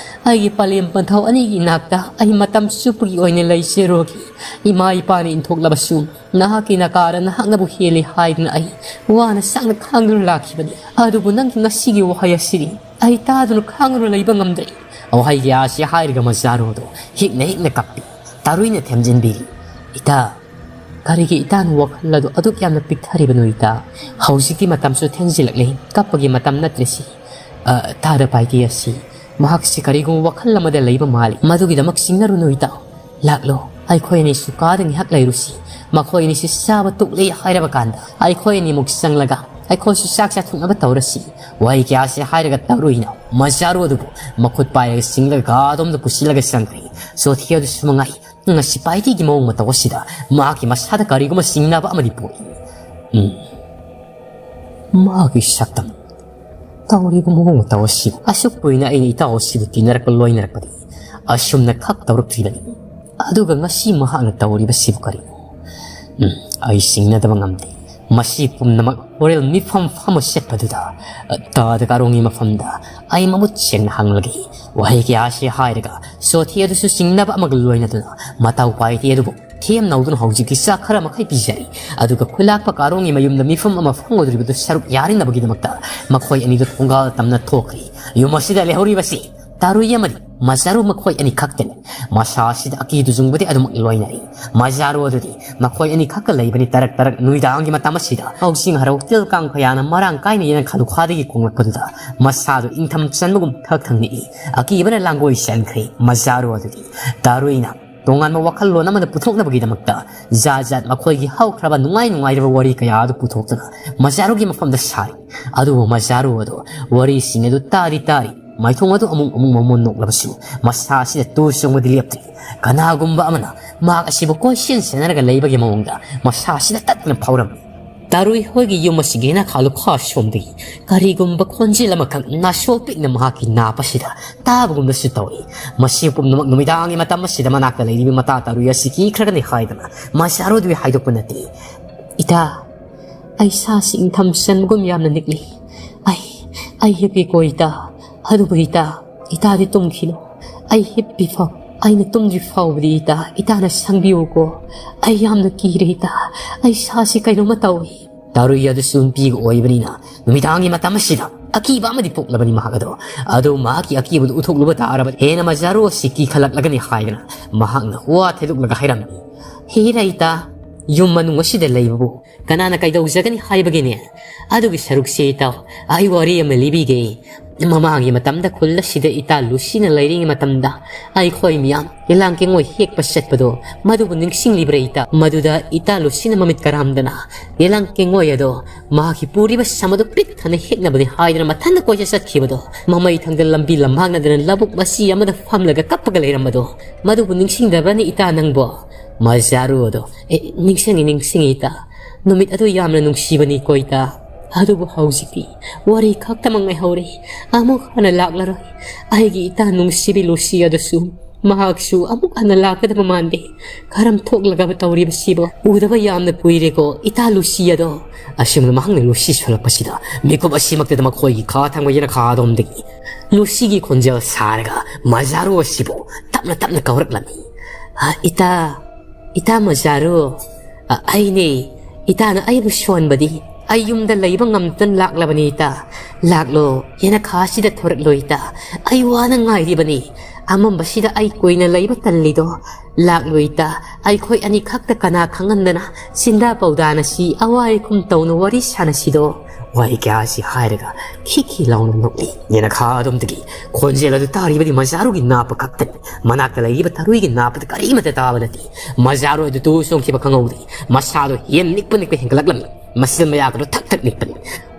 ꯑꯩꯒꯤ ꯄꯂꯦꯝ ꯄꯟꯊꯧ ꯑꯅꯤꯒꯤ ꯏꯅꯥꯛꯇ ꯑꯩ ꯃꯇꯝ ꯆꯨꯞꯄꯒꯤ ꯑꯣꯏꯅ ꯂꯩꯖꯔꯨꯔꯒꯦ꯫ ꯏꯃꯥ ꯏꯄꯥꯅ ꯏꯟꯊꯣꯛꯂꯕꯁꯨ ꯅꯍꯥꯛꯀꯤ ꯅꯀꯥꯔ ꯅꯍꯥꯛꯅꯕꯨ ꯍꯦꯜꯂꯤ ꯍꯥꯏꯗꯨꯅ ꯑꯩ ꯋꯥꯅ ꯁꯥꯡꯅ ꯈꯥꯡꯗꯨꯅ ꯂꯥꯛꯈꯤꯕꯅꯤ꯫ ꯑꯗꯨꯕꯨ ꯅꯪꯒꯤ ꯉꯁꯤꯒꯤ ꯋꯥꯍꯩ ꯑꯁꯤꯗꯤ ꯑꯩ ꯇꯥꯗꯨꯅ ꯈꯥꯡꯗꯨꯅ ꯂꯩꯕ ꯉꯝꯗ꯭ꯔꯦ꯫" ꯋꯥꯍꯩ ꯀꯌꯥ ꯑꯁꯤ ꯍꯥꯏꯔꯒ ꯃꯖꯥꯔꯣꯗꯣ ꯍꯤꯛꯅ ꯍꯤꯛꯅ ꯀꯞꯄꯤ꯫ ꯇꯥꯔꯨꯏꯅ ꯊꯦꯝꯖꯤꯟꯕꯤꯔꯤ꯫ "ꯏꯇꯥ, ꯀꯔꯤꯒꯤ ꯏꯇꯥꯅ ꯋꯥꯈꯜ ꯑꯗꯨ ꯑꯗꯨꯛ ꯌꯥꯝꯅ ꯄꯤꯛꯊꯔꯤꯕꯅꯣ ꯏꯇꯥ? ꯍꯧꯖꯤꯛꯇꯤ ꯃꯇꯝꯁꯨ ꯊꯦꯡꯖꯤꯜꯂꯛꯂꯦ, ꯀꯞꯄꯒꯤ ꯃꯇꯝ ꯅꯠꯇ꯭ꯔꯦ ꯁꯤ꯫ ꯑ, ꯇꯥꯗ ꯄꯥꯏꯇꯤ ꯑꯁꯤ, ꯃꯍꯥꯛꯁꯤ ꯀꯔꯤꯒꯨꯝꯕ ꯋꯥꯈꯜ ꯑꯃꯗ ꯂꯩꯕ ꯃꯥꯜꯂꯤ꯫ ꯃꯗꯨꯒꯤꯗꯃꯛ ꯆꯤꯡꯅꯔꯨꯅꯨ ꯏꯇꯥ꯫ ꯂꯥꯛꯂꯣ, ꯑꯩꯈꯣꯏ ꯑꯅꯤꯁꯨ ꯀꯥꯗ ꯉꯥꯏꯍꯥꯛ ꯂꯩꯔꯨꯁꯤ꯫ ꯃꯈꯣꯏ ꯑꯅꯤꯁꯤ ꯆꯥꯕ ꯇꯣꯛꯂꯦ ꯍꯥꯏꯔꯕ ꯀꯥꯟꯗ ꯑꯩꯈꯣꯏ ꯑꯅꯤꯃꯨꯛ ꯆꯪꯂꯒ ꯑꯩꯈꯣꯏꯁꯨ ꯆꯥꯛ ꯆꯥꯊꯣꯛꯅꯕ ꯇꯧꯔꯁꯤ꯫" ꯋꯥꯍꯩ ꯀꯌꯥꯁꯤ ꯍꯥꯏꯔꯒ ꯇꯥꯔꯨꯏꯅ ꯃꯖꯥꯔꯨ ꯑꯗꯨꯕꯨ ꯃꯈꯨꯠ ꯄꯥꯏꯔꯒ ꯆꯤꯡꯂꯒ ꯀꯥꯗꯣꯝꯗ ꯄꯨꯁꯤꯜꯂꯒ ꯆꯪꯈ꯭ꯔꯦ꯫ ꯁꯣꯊꯤ ꯑꯗꯨꯁꯨ ꯃꯉꯥꯏ꯫ ꯉꯁꯤ ꯄꯥꯏꯇꯤꯒꯤ ꯃꯑꯣꯡ ꯃꯇꯧ ꯑꯁꯤꯗ ꯃꯍꯥꯛꯀꯤ ꯃꯁꯥꯗ ꯀꯔꯤꯒꯨꯝꯕ ꯆꯤꯡꯅꯕ ꯑꯃꯗꯤ ꯄꯣꯛꯏ꯫ ꯎꯝ꯫ ꯃꯍꯥꯛꯀꯤ ꯁꯛꯇꯝ, ꯇꯧꯔꯤꯕ ꯃꯑꯣꯡ ꯃꯇꯧ ꯑꯁꯤ, ꯑꯁꯨꯛ ꯀꯨꯏꯅ ꯑꯩꯅ ꯏꯇꯥꯎ ꯑꯁꯤꯕꯨ ꯇꯤꯟꯅꯔꯛꯄ ꯂꯣꯏꯅꯔꯛꯄꯗꯤ ꯑꯁꯨꯝꯅ ꯈꯛ ꯇꯧꯔꯛꯇ꯭ꯔꯤꯕꯅꯤ꯫ ꯑꯗꯨꯒ ꯉꯁꯤ ꯃꯍꯥꯛꯅ ꯇꯧꯔꯤꯕꯁꯤꯕꯨ ꯀꯔꯤꯅꯣ? ꯎꯝ, ꯑꯩ ꯆꯤꯡꯅꯗꯕ ꯉꯝꯗꯦ꯫ ꯃꯁꯤ ꯄꯨꯝꯅꯃꯛ ꯍꯣꯔꯦꯟ ꯃꯤꯐꯝ ꯐꯝꯕ ꯆꯠꯄꯗꯨꯗ, ꯑ, ꯇꯥꯗ ꯀꯥꯔꯣꯡꯒꯤ ꯃꯐꯝꯗ ꯑꯩ ꯃꯃꯨꯠ ꯁꯦꯡꯅ ꯍꯪꯂꯒꯦ꯫ ꯋꯥꯍꯩ ꯀꯌꯥ ꯑꯁꯤ ꯍꯥꯏꯔꯒ ꯁꯣꯊꯤ ꯑꯗꯨꯁꯨ ꯆꯤꯡꯅꯕ ꯑꯃꯒ ꯂꯣꯏꯅꯗꯨꯅ ꯃꯇꯥꯎ ꯄꯥꯏꯇꯤ ꯑꯗꯨꯕꯨ ꯊꯦꯝ ꯅꯧꯗꯨꯅ ꯍꯧꯖꯤꯛꯇꯤ ꯆꯥꯛ ꯈꯔ ꯃꯈꯩ ꯄꯤꯖꯔꯤ꯫ ꯑꯗꯨꯒ ꯈꯨꯂꯥꯛꯄ ꯀꯥꯔꯣꯡꯒꯤ ꯃꯌꯨꯝꯗ ꯃꯤꯐꯝ ꯑꯃ ꯐꯝꯒꯗꯧꯔꯤꯕꯗꯨ ꯁꯔꯨꯛ ꯌꯥꯔꯤꯅꯕꯒꯤꯗꯃꯛꯇ ꯃꯈꯣꯏ ꯑꯅꯤꯗꯨ ꯊꯣꯡꯒꯥꯜ ꯇꯝꯅ ꯊꯣꯛꯈ꯭ꯔꯤ꯫ ꯌꯨꯝ ꯑꯁꯤꯗ ꯂꯩꯍꯧꯔꯤꯕꯁꯤ ꯇꯥꯔꯨꯏ ꯑꯃꯗꯤ ꯃꯖꯥꯔꯨ ꯃꯈꯣꯏ ꯑꯅꯤ ꯈꯛꯇꯅꯤ꯫ ꯃꯁꯥ ꯑꯁꯤꯗ ꯑꯀꯤ ꯇꯨꯖꯨꯡꯕꯗꯤ ꯑꯗꯨꯃꯛ ꯂꯣꯏꯅꯔꯤ꯫ ꯃꯖꯥꯔꯨ ꯑꯗꯨꯗꯤ ꯃꯈꯣꯏ ꯑꯅꯤ ꯈꯛꯇ ꯂꯩꯕꯅꯤ꯫ ꯇꯔꯛ ꯇꯔꯛ ꯅꯨꯃꯤꯗꯥꯡꯒꯤ ꯃꯇꯝ ꯑꯁꯤꯗ ꯀꯛꯆꯤꯡ ꯍꯔꯥꯎ ꯇꯤꯜ ꯀꯥꯡ ꯀꯌꯥꯅ ꯃꯔꯥꯡ ꯀꯥꯏꯅ ꯌꯦꯅꯈꯥ ꯂꯨꯈꯥꯗꯒꯤ ꯈꯣꯡꯂꯛꯄꯗꯨꯗ ꯃꯁꯥꯗꯨ ꯏꯪꯊꯝ ꯆꯟꯕꯒꯨꯝ ꯊꯛ ꯊꯪ ꯅꯤꯛꯏ꯫ ꯑꯀꯤꯕꯅ ꯂꯥꯡꯒꯣꯏ ꯆꯦꯟꯈ꯭ꯔꯦ꯫ ꯃꯖꯥꯔꯨ ꯑꯗꯨꯗꯤ ꯇꯥꯔꯨꯏꯅ ꯇꯣꯉꯥꯟꯕ ꯋꯥꯈꯜꯂꯣꯟ ꯑꯃꯗ ꯄꯨꯊꯣꯛꯅꯕꯒꯤꯗꯃꯛꯇ ꯖꯥꯠ ꯖꯥꯠ ꯃꯈꯣꯏꯒꯤ ꯍꯧꯈ꯭ꯔꯕ ꯅꯨꯡꯉꯥꯏ ꯅꯨꯡꯉꯥꯏꯔꯕ ꯋꯥꯔꯤ ꯀꯌꯥ ꯑꯗꯨ ꯄꯨꯊꯣꯛꯇꯨꯅ ꯃꯖꯥꯔꯨꯒꯤ ꯃꯐꯝꯗ ꯁꯥꯔꯤ꯫ ꯑꯗꯨꯕꯨ ꯃꯖꯥꯔꯨ ꯑꯗꯨ ꯋꯥꯔꯤꯁꯤꯡ ꯑꯗꯨ ꯇꯥꯔꯤ ꯇꯥꯔꯤ ꯃꯥꯏꯊꯣꯡ ꯑꯗꯨ ꯑꯃꯨꯛ ꯑꯃꯨꯛ ꯃꯃꯣꯟ ꯅꯣꯛꯂꯕꯁꯨ ꯃꯁꯥ ꯑꯁꯤꯗ ꯇꯨ ꯆꯣꯡꯕꯗꯤ ꯂꯦꯞꯇ꯭ꯔꯤ꯫ ꯀꯅꯥꯒꯨꯝꯕ ꯑꯃꯅ ꯃꯍꯥꯛ ꯑꯁꯤꯕꯨ ꯀꯣꯏꯁꯦꯟ ꯁꯦꯟꯅꯔꯒ ꯂꯩꯕꯒꯤ ꯃꯑꯣꯡꯗ ꯃꯁꯥ ꯑꯁꯤꯗ ꯇꯠꯇꯅ ꯐꯥꯎꯔꯝꯃꯤ꯫ ꯇꯥꯔꯨꯏ ꯍꯣꯏꯒꯤ ꯌꯨꯝ ꯑꯁꯤꯒꯤ ꯅꯥꯈꯥ ꯂꯨꯈꯥ ꯁꯣꯝꯗꯒꯤ ꯀꯔꯤꯒꯨꯝꯕ ꯈꯣꯟꯖꯦꯜ ꯑꯃꯈꯛ ꯅꯥꯁꯣꯛ ꯄꯤꯛꯅ ꯃꯍꯥꯛꯀꯤ ꯅꯥꯞ ꯑꯁꯤꯗ ꯇꯥꯕꯒꯨꯝꯅꯁꯨ ꯇꯧꯏ꯫ ꯃꯁꯤ ꯄꯨꯝꯅꯃꯛ ꯅꯨꯃꯤꯗꯥꯡꯒꯤ ꯃꯇꯝ ꯑꯁꯤꯗ ꯃꯅꯥꯛꯇ ꯂꯩꯔꯤꯕ ꯃꯇꯥ ꯇꯥꯔꯨꯏ ꯑꯁꯤ ꯀꯤꯈ꯭ꯔꯒꯅꯤ ꯍꯥꯏꯗꯅ ꯃꯁꯥꯔꯨꯗꯨ ꯍꯥꯏꯗꯣꯛꯄ ꯅꯠꯇꯦ꯫ "ꯏꯇꯥ, ꯑꯩ ꯁꯥꯁꯤ ꯏꯪꯊꯝ ꯆꯟꯕꯒꯨꯝ ꯌꯥꯝꯅ ꯅꯤꯛꯂꯤ꯫ ꯑꯩ, ꯑꯩ ꯍꯤꯞꯀꯦꯀꯣ ꯏꯇꯥ꯫ ꯑꯗꯨꯕꯨ ꯏꯇꯥ, ꯏꯇꯥꯗꯤ ꯇꯨꯝꯈꯤꯅꯨ꯫ ꯑꯩ ꯍꯤꯞꯄꯤ ꯐꯥꯎ, ꯑꯩꯅ ꯇꯨꯝꯗ꯭ꯔꯤ ꯐꯥꯎꯕꯗꯤ ꯏꯇꯥ, ꯏꯇꯥꯅ ꯁꯪꯕꯤꯌꯨꯀꯣ꯫ ꯑꯩ ꯌꯥꯝꯅ ꯀꯤꯔꯦ ꯏꯇꯥ꯫ ꯑꯩ ꯁꯥꯁꯤ ꯀꯩꯅꯣꯝꯃ ꯇꯧꯏ"꯫ ꯇꯥꯔꯨꯏ ꯑꯗꯨꯁꯨ ꯅꯨꯄꯤꯒ ꯑꯣꯏꯕꯅꯤꯅ ꯅꯨꯃꯤꯗꯥꯡꯒꯤ ꯃꯇꯝ ꯑꯁꯤꯗ ꯑꯀꯤꯕ ꯑꯃꯗꯤ ꯄꯣꯛꯂꯕꯅꯤ ꯃꯍꯥꯛ ꯑꯗꯣ꯫ ꯑꯗꯨ ꯃꯍꯥꯛꯀꯤ ꯑꯀꯤꯕꯗꯨ ꯎꯠꯊꯣꯛꯂꯨꯕ ꯇꯥꯔꯕꯗꯤ ꯍꯦꯟꯅ ꯃꯖꯥꯔꯨ ꯑꯁꯤ ꯀꯤꯈꯠꯂꯛꯂꯒꯅꯤ ꯍꯥꯏꯗꯅ ꯃꯍꯥꯛꯅ ꯋꯥ ꯊꯦꯗꯣꯛꯂꯒ ꯍꯥꯏꯔꯝꯃꯤ꯫ "ꯍꯦꯔꯥ ꯏꯇꯥ, ꯌꯨꯝ ꯃꯅꯨꯡ ꯑꯁꯤꯗ ꯂꯩꯕꯕꯨ ꯀꯅꯥꯅ ꯀꯩꯗꯧꯖꯒꯅꯤ ꯍꯥꯏꯕꯒꯤꯅꯦ? ꯑꯗꯨꯒꯤ ꯁꯔꯨꯛꯁꯦ ꯏꯇꯥꯎ, ꯑꯩ ꯋꯥꯔꯤ ꯑꯃ ꯂꯤꯕꯤꯒꯦ꯫ ꯃꯃꯥꯡꯒꯤ ꯃꯇꯝꯗ ꯈꯨꯜ ꯑꯁꯤꯗ ꯏꯇꯥ ꯂꯨꯁꯤꯅ ꯂꯩꯔꯤꯉꯩ ꯃꯇꯝꯗ ꯑꯩꯈꯣꯏ ꯃꯤꯌꯥꯝ ꯌꯦꯂꯥꯡ ꯀꯦꯡꯉꯣꯏ ꯍꯦꯛꯄ ꯆꯠꯄꯗꯣ ꯃꯗꯨꯕꯨ ꯅꯤꯡꯁꯤꯡꯂꯤꯕ꯭ꯔꯥ ꯏꯇꯥ?" ꯃꯗꯨꯗ ꯏꯇꯥ ꯂꯨꯁꯤꯅ ꯃꯃꯤꯠ ꯀꯔꯥꯝꯗꯅ ꯌꯦꯂꯥꯡ ꯀꯦꯡꯉꯣꯏ ꯑꯗꯣ ꯃꯍꯥꯛꯀꯤ ꯄꯨꯔꯤꯕ ꯁꯝ ꯑꯗꯨ ꯄꯤꯛ ꯊꯟꯅ ꯍꯦꯛꯅꯕꯅꯤ ꯍꯥꯏꯗꯨꯅ ꯃꯊꯟꯇ ꯀꯣꯏꯆꯠ ꯆꯠꯈꯤꯕꯗꯣ, ꯃꯃꯩ ꯊꯪꯗ ꯂꯝꯕꯤ ꯂꯝꯃꯥꯡꯅꯗꯅ ꯂꯧꯕꯨꯛ ꯃꯆꯤ ꯑꯃꯗ ꯐꯝꯂꯒ ꯀꯞꯄꯒ ꯂꯩꯔꯝꯕꯗꯣ, ꯃꯗꯨꯕꯨ ꯅꯤꯡꯁꯤꯡꯗꯕ꯭ꯔꯅꯤ ꯏꯇꯥ ꯅꯪꯕꯣ? ꯃꯖꯥꯔꯨ ꯑꯗꯣ, "ꯑꯦ, ꯅꯤꯡꯁꯤꯡꯉꯤ, ꯅꯤꯡꯁꯤꯡꯉꯤ ꯏꯇꯥ꯫ ꯅꯨꯃꯤꯠ ꯑꯗꯨ ꯌꯥꯝꯅ ꯅꯨꯡꯁꯤꯕꯅꯤꯀꯣ ꯏꯇꯥ꯫ ꯑꯗꯨꯕꯨ ꯍꯧꯖꯤꯛꯇꯤ ꯋꯥꯔꯤ ꯈꯛꯇꯃꯛ ꯉꯥꯏꯍꯧꯔꯦ꯫ ꯑꯃꯨꯛ ꯍꯟꯅ ꯂꯥꯛꯂꯔꯣꯏ꯫ ꯑꯩꯒꯤ ꯏꯇꯥ ꯅꯨꯡꯁꯤꯕꯤ ꯂꯨꯁꯤ ꯑꯗꯨꯁꯨ ꯃꯍꯥꯛꯁꯨ ꯑꯃꯨꯛ ꯍꯟꯅ ꯂꯥꯛꯀꯗꯕ ꯃꯥꯟꯗꯦ꯫ ꯀꯔꯝ ꯊꯣꯛꯂꯒꯕ ꯇꯧꯔꯤꯕꯁꯤꯕꯣ? ꯎꯗꯕ ꯌꯥꯝꯅ ꯀꯨꯏꯔꯦꯀꯣ ꯏꯇꯥ ꯂꯨꯁꯤ ꯑꯗꯣ"꯫ ꯑꯁꯨꯝꯅ ꯃꯍꯥꯛꯅ ꯂꯨꯁꯤ ꯁꯣꯜꯂꯛꯄꯁꯤꯗ ꯃꯤꯀꯨꯞ ꯑꯁꯤꯃꯛꯇꯗ ꯃꯈꯣꯏꯒꯤ ꯈꯥ ꯊꯪꯕ ꯌꯦꯅꯈꯥ ꯑꯗꯣꯝꯗꯒꯤ ꯂꯨꯁꯤꯒꯤ ꯈꯣꯟꯖꯦꯜ ꯁꯥꯔꯒ ꯃꯖꯥꯔꯨ ꯑꯁꯤꯕꯨ ꯇꯞꯅ ꯇꯞꯅ ꯀꯧꯔꯛꯂꯝꯃꯤ꯫ "ꯑ, ꯏꯇꯥ, ꯏꯇꯥ ꯃꯖꯥꯔꯨ, ꯑ, ꯑꯩꯅꯦ꯫ ꯏꯇꯥꯅ ꯑꯩꯕꯨ ꯁꯣꯟꯕꯗꯤ ꯑꯩ ꯌꯨꯝꯗ ꯂꯩꯕ ꯉꯝꯗꯅ ꯂꯥꯛꯂꯕꯅꯤ ꯏꯇꯥ꯫ ꯂꯥꯛꯂꯣ, ꯌꯦꯅꯈꯥꯁꯤꯗ ꯊꯣꯔꯛꯂꯣ ꯏꯇꯥ꯫ ꯑꯩ ꯋꯥꯅ ꯉꯥꯏꯔꯤꯕꯅꯤ꯫ ꯑꯃꯝꯕꯁꯤꯗ ꯑꯩ ꯀꯨꯏꯅ ꯂꯩꯕ ꯇꯜꯂꯤꯗꯣ꯫ ꯂꯥꯛꯂꯣ ꯏꯇꯥ, ꯑꯩꯈꯣꯏ ꯑꯅꯤꯈꯛꯇ ꯀꯅꯥ ꯈꯪꯍꯟꯗꯅ ꯆꯤꯟꯗꯥ ꯄꯧꯗꯥꯅ ꯁꯤ ꯑꯋꯥꯏ ꯑꯈꯨꯝ ꯇꯧꯅ ꯋꯥꯔꯤ ꯁꯥꯟꯅꯁꯤꯗꯣ"꯫ ꯋꯥꯍꯩ ꯀꯌꯥ ꯑꯁꯤ ꯍꯥꯏꯔꯒ ꯈꯤꯛ ꯈꯤꯛ ꯂꯥꯎꯅ ꯅꯣꯛꯂꯤ꯫ ꯌꯦꯅꯈꯥ ꯑꯗꯣꯝꯗꯒꯤ ꯈꯣꯟꯖꯦꯜ ꯑꯗꯨ ꯇꯥꯔꯤꯕꯗꯤ ꯃꯖꯥꯔꯨꯒꯤ ꯅꯥꯞꯄ ꯈꯛꯇꯅꯤ꯫ ꯃꯅꯥꯛꯇ ꯂꯩꯔꯤꯕ ꯇꯔꯨꯏꯒꯤ ꯅꯥꯞꯄꯗ ꯀꯔꯤꯃꯠꯇ ꯇꯥꯕ ꯅꯠꯇꯦ꯫ ꯃꯖꯥꯔꯨ ꯑꯗꯨ ꯇꯨ ꯆꯣꯡꯈꯤꯕ ꯈꯪꯍꯧꯗꯦ꯫ ꯃꯁꯥꯗꯣ ꯍꯦꯟ ꯅꯤꯛꯄ ꯅꯤꯛꯄ ꯍꯦꯟꯒꯠꯂꯛꯂꯝꯃꯤ꯫ ꯃꯁꯤꯗ ꯃꯌꯥ ꯈꯛꯇ ꯊꯛ ꯊꯛ ꯅꯤꯛꯄꯅꯤ꯫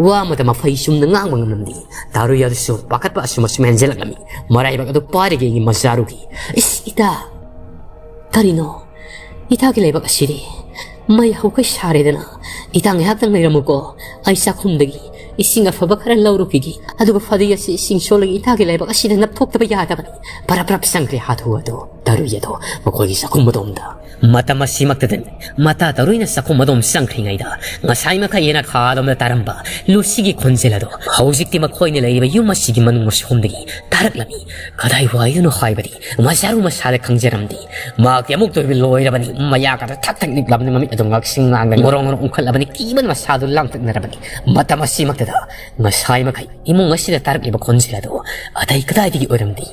ꯋꯥ ꯑꯃꯇ ꯃꯐꯩ ꯆꯨꯝꯅ ꯉꯥꯡꯕ ꯉꯝꯂꯝꯗꯦ꯫ ꯇꯔꯨꯏ ꯑꯗꯨꯁꯨ ꯄꯥꯈꯠꯄ ꯑꯁꯨꯝ ꯑꯁꯨꯝ ꯍꯦꯟꯖꯜꯂꯛꯂꯝꯃꯤ꯫ ꯃꯔꯥꯏꯕꯛ ꯑꯗꯨ ꯄꯥꯏꯔꯒ ꯌꯦꯡꯉꯤ ꯃꯖꯥꯔꯨꯒꯤ꯫ "ꯏꯁ, ꯏꯇꯥ! ꯀꯔꯤꯅꯣ? ꯏꯇꯥꯒꯤ ꯂꯩꯕꯥꯛ ꯑꯁꯤꯗꯤ ꯃꯩ ꯍꯧꯈꯩ ꯁꯥꯔꯦꯗꯅ꯫ ꯏꯇꯥ ꯉꯥꯏꯍꯥꯛꯇꯪ ꯂꯩꯔꯝꯃꯨꯀꯣ꯫ ꯑꯩ ꯆꯥꯛꯈꯨꯝꯗꯒꯤ ꯏꯁꯤꯡ ꯑꯐꯕ ꯈꯔ ꯂꯧꯔꯨꯈꯤꯒꯦ꯫ ꯑꯗꯨꯒ ꯐꯗꯤ ꯑꯁꯤ ꯏꯁꯤꯡ ꯆꯣꯠꯂꯒ ꯏꯇꯥꯒꯤ ꯂꯩꯕꯥꯛ ꯑꯁꯤꯗ ꯅꯞꯊꯣꯛꯇꯕ ꯌꯥꯗꯕꯅꯤ꯫" ꯄꯔꯞ ꯄꯔꯞ ꯆꯪꯈ꯭ꯔꯦ ꯍꯥꯊꯨ ꯍꯥꯊꯨ ꯇꯔꯨꯏ ꯑꯗꯣ ꯃꯈꯣꯏꯒꯤ ꯆꯥꯛꯈꯨꯝ ꯑꯗꯣꯝꯗ꯫ ꯃꯇꯝ ꯑꯁꯤꯃꯛꯇꯗꯅꯤ ꯃꯇꯥ ꯇꯔꯨꯏꯅ ꯆꯥꯛꯈꯨꯝ ꯑꯗꯣꯝ ꯆꯪꯈ꯭ꯔꯤꯉꯩꯗ ꯉꯁꯥꯏ ꯃꯈꯩ ꯌꯦꯅꯈꯥ ꯑꯗꯣꯝꯗ ꯇꯥꯔꯝꯕ ꯂꯨꯁꯤꯒꯤ ꯈꯣꯟꯖꯦꯜ ꯑꯗꯣ ꯍꯧꯖꯤꯛꯇꯤ ꯃꯈꯣꯏꯅ ꯂꯩꯔꯤꯕ ꯌꯨꯝ ꯑꯁꯤꯒꯤ ꯃꯅꯨꯡ ꯑꯁꯣꯝꯗꯒꯤ ꯇꯥꯔꯛꯂꯝꯃꯤ꯫ ꯀꯗꯥꯏ ꯋꯥꯏꯗꯅꯣ ꯍꯥꯏꯕꯗꯤ ꯃꯖꯥꯔꯨ ꯃꯁꯥꯗ ꯈꯪꯖꯔꯝꯗꯦ꯫ ꯃꯍꯥꯛꯇꯤ ꯑꯃꯨꯛꯇ ꯑꯣꯏꯕ ꯂꯣꯏꯔꯕꯅꯤ꯫ ꯃꯌꯥ ꯀꯥꯗ ꯊꯛ ꯊꯛ ꯅꯤꯛꯂꯕꯅꯤ꯫ ꯃꯃꯤꯠ ꯑꯗꯨ ꯉꯥꯛꯁꯤꯡ ꯉꯥꯡꯗꯅ ꯉꯣꯔꯣꯡ ꯉꯣꯔꯣꯡ ꯎꯪꯈꯠꯂꯕꯅꯤ꯫ ꯀꯤꯕꯅ ꯃꯁꯥꯗꯨ ꯂꯥꯡꯇꯛꯅꯔꯕꯅꯤ꯫ ꯃꯇꯝ ꯑꯁꯤꯃꯛꯇꯗ ꯉꯁꯥꯏ ꯃꯈꯩ ꯏꯃꯨꯡ ꯑꯁꯤꯗ ꯇꯥꯔꯛꯂꯤꯕ ꯈꯣꯟꯖꯦꯜ ꯑꯗꯨ ꯑꯇꯩ ꯀꯗꯥꯏꯗꯒꯤ ꯑꯣꯏꯔꯝꯗꯦ꯫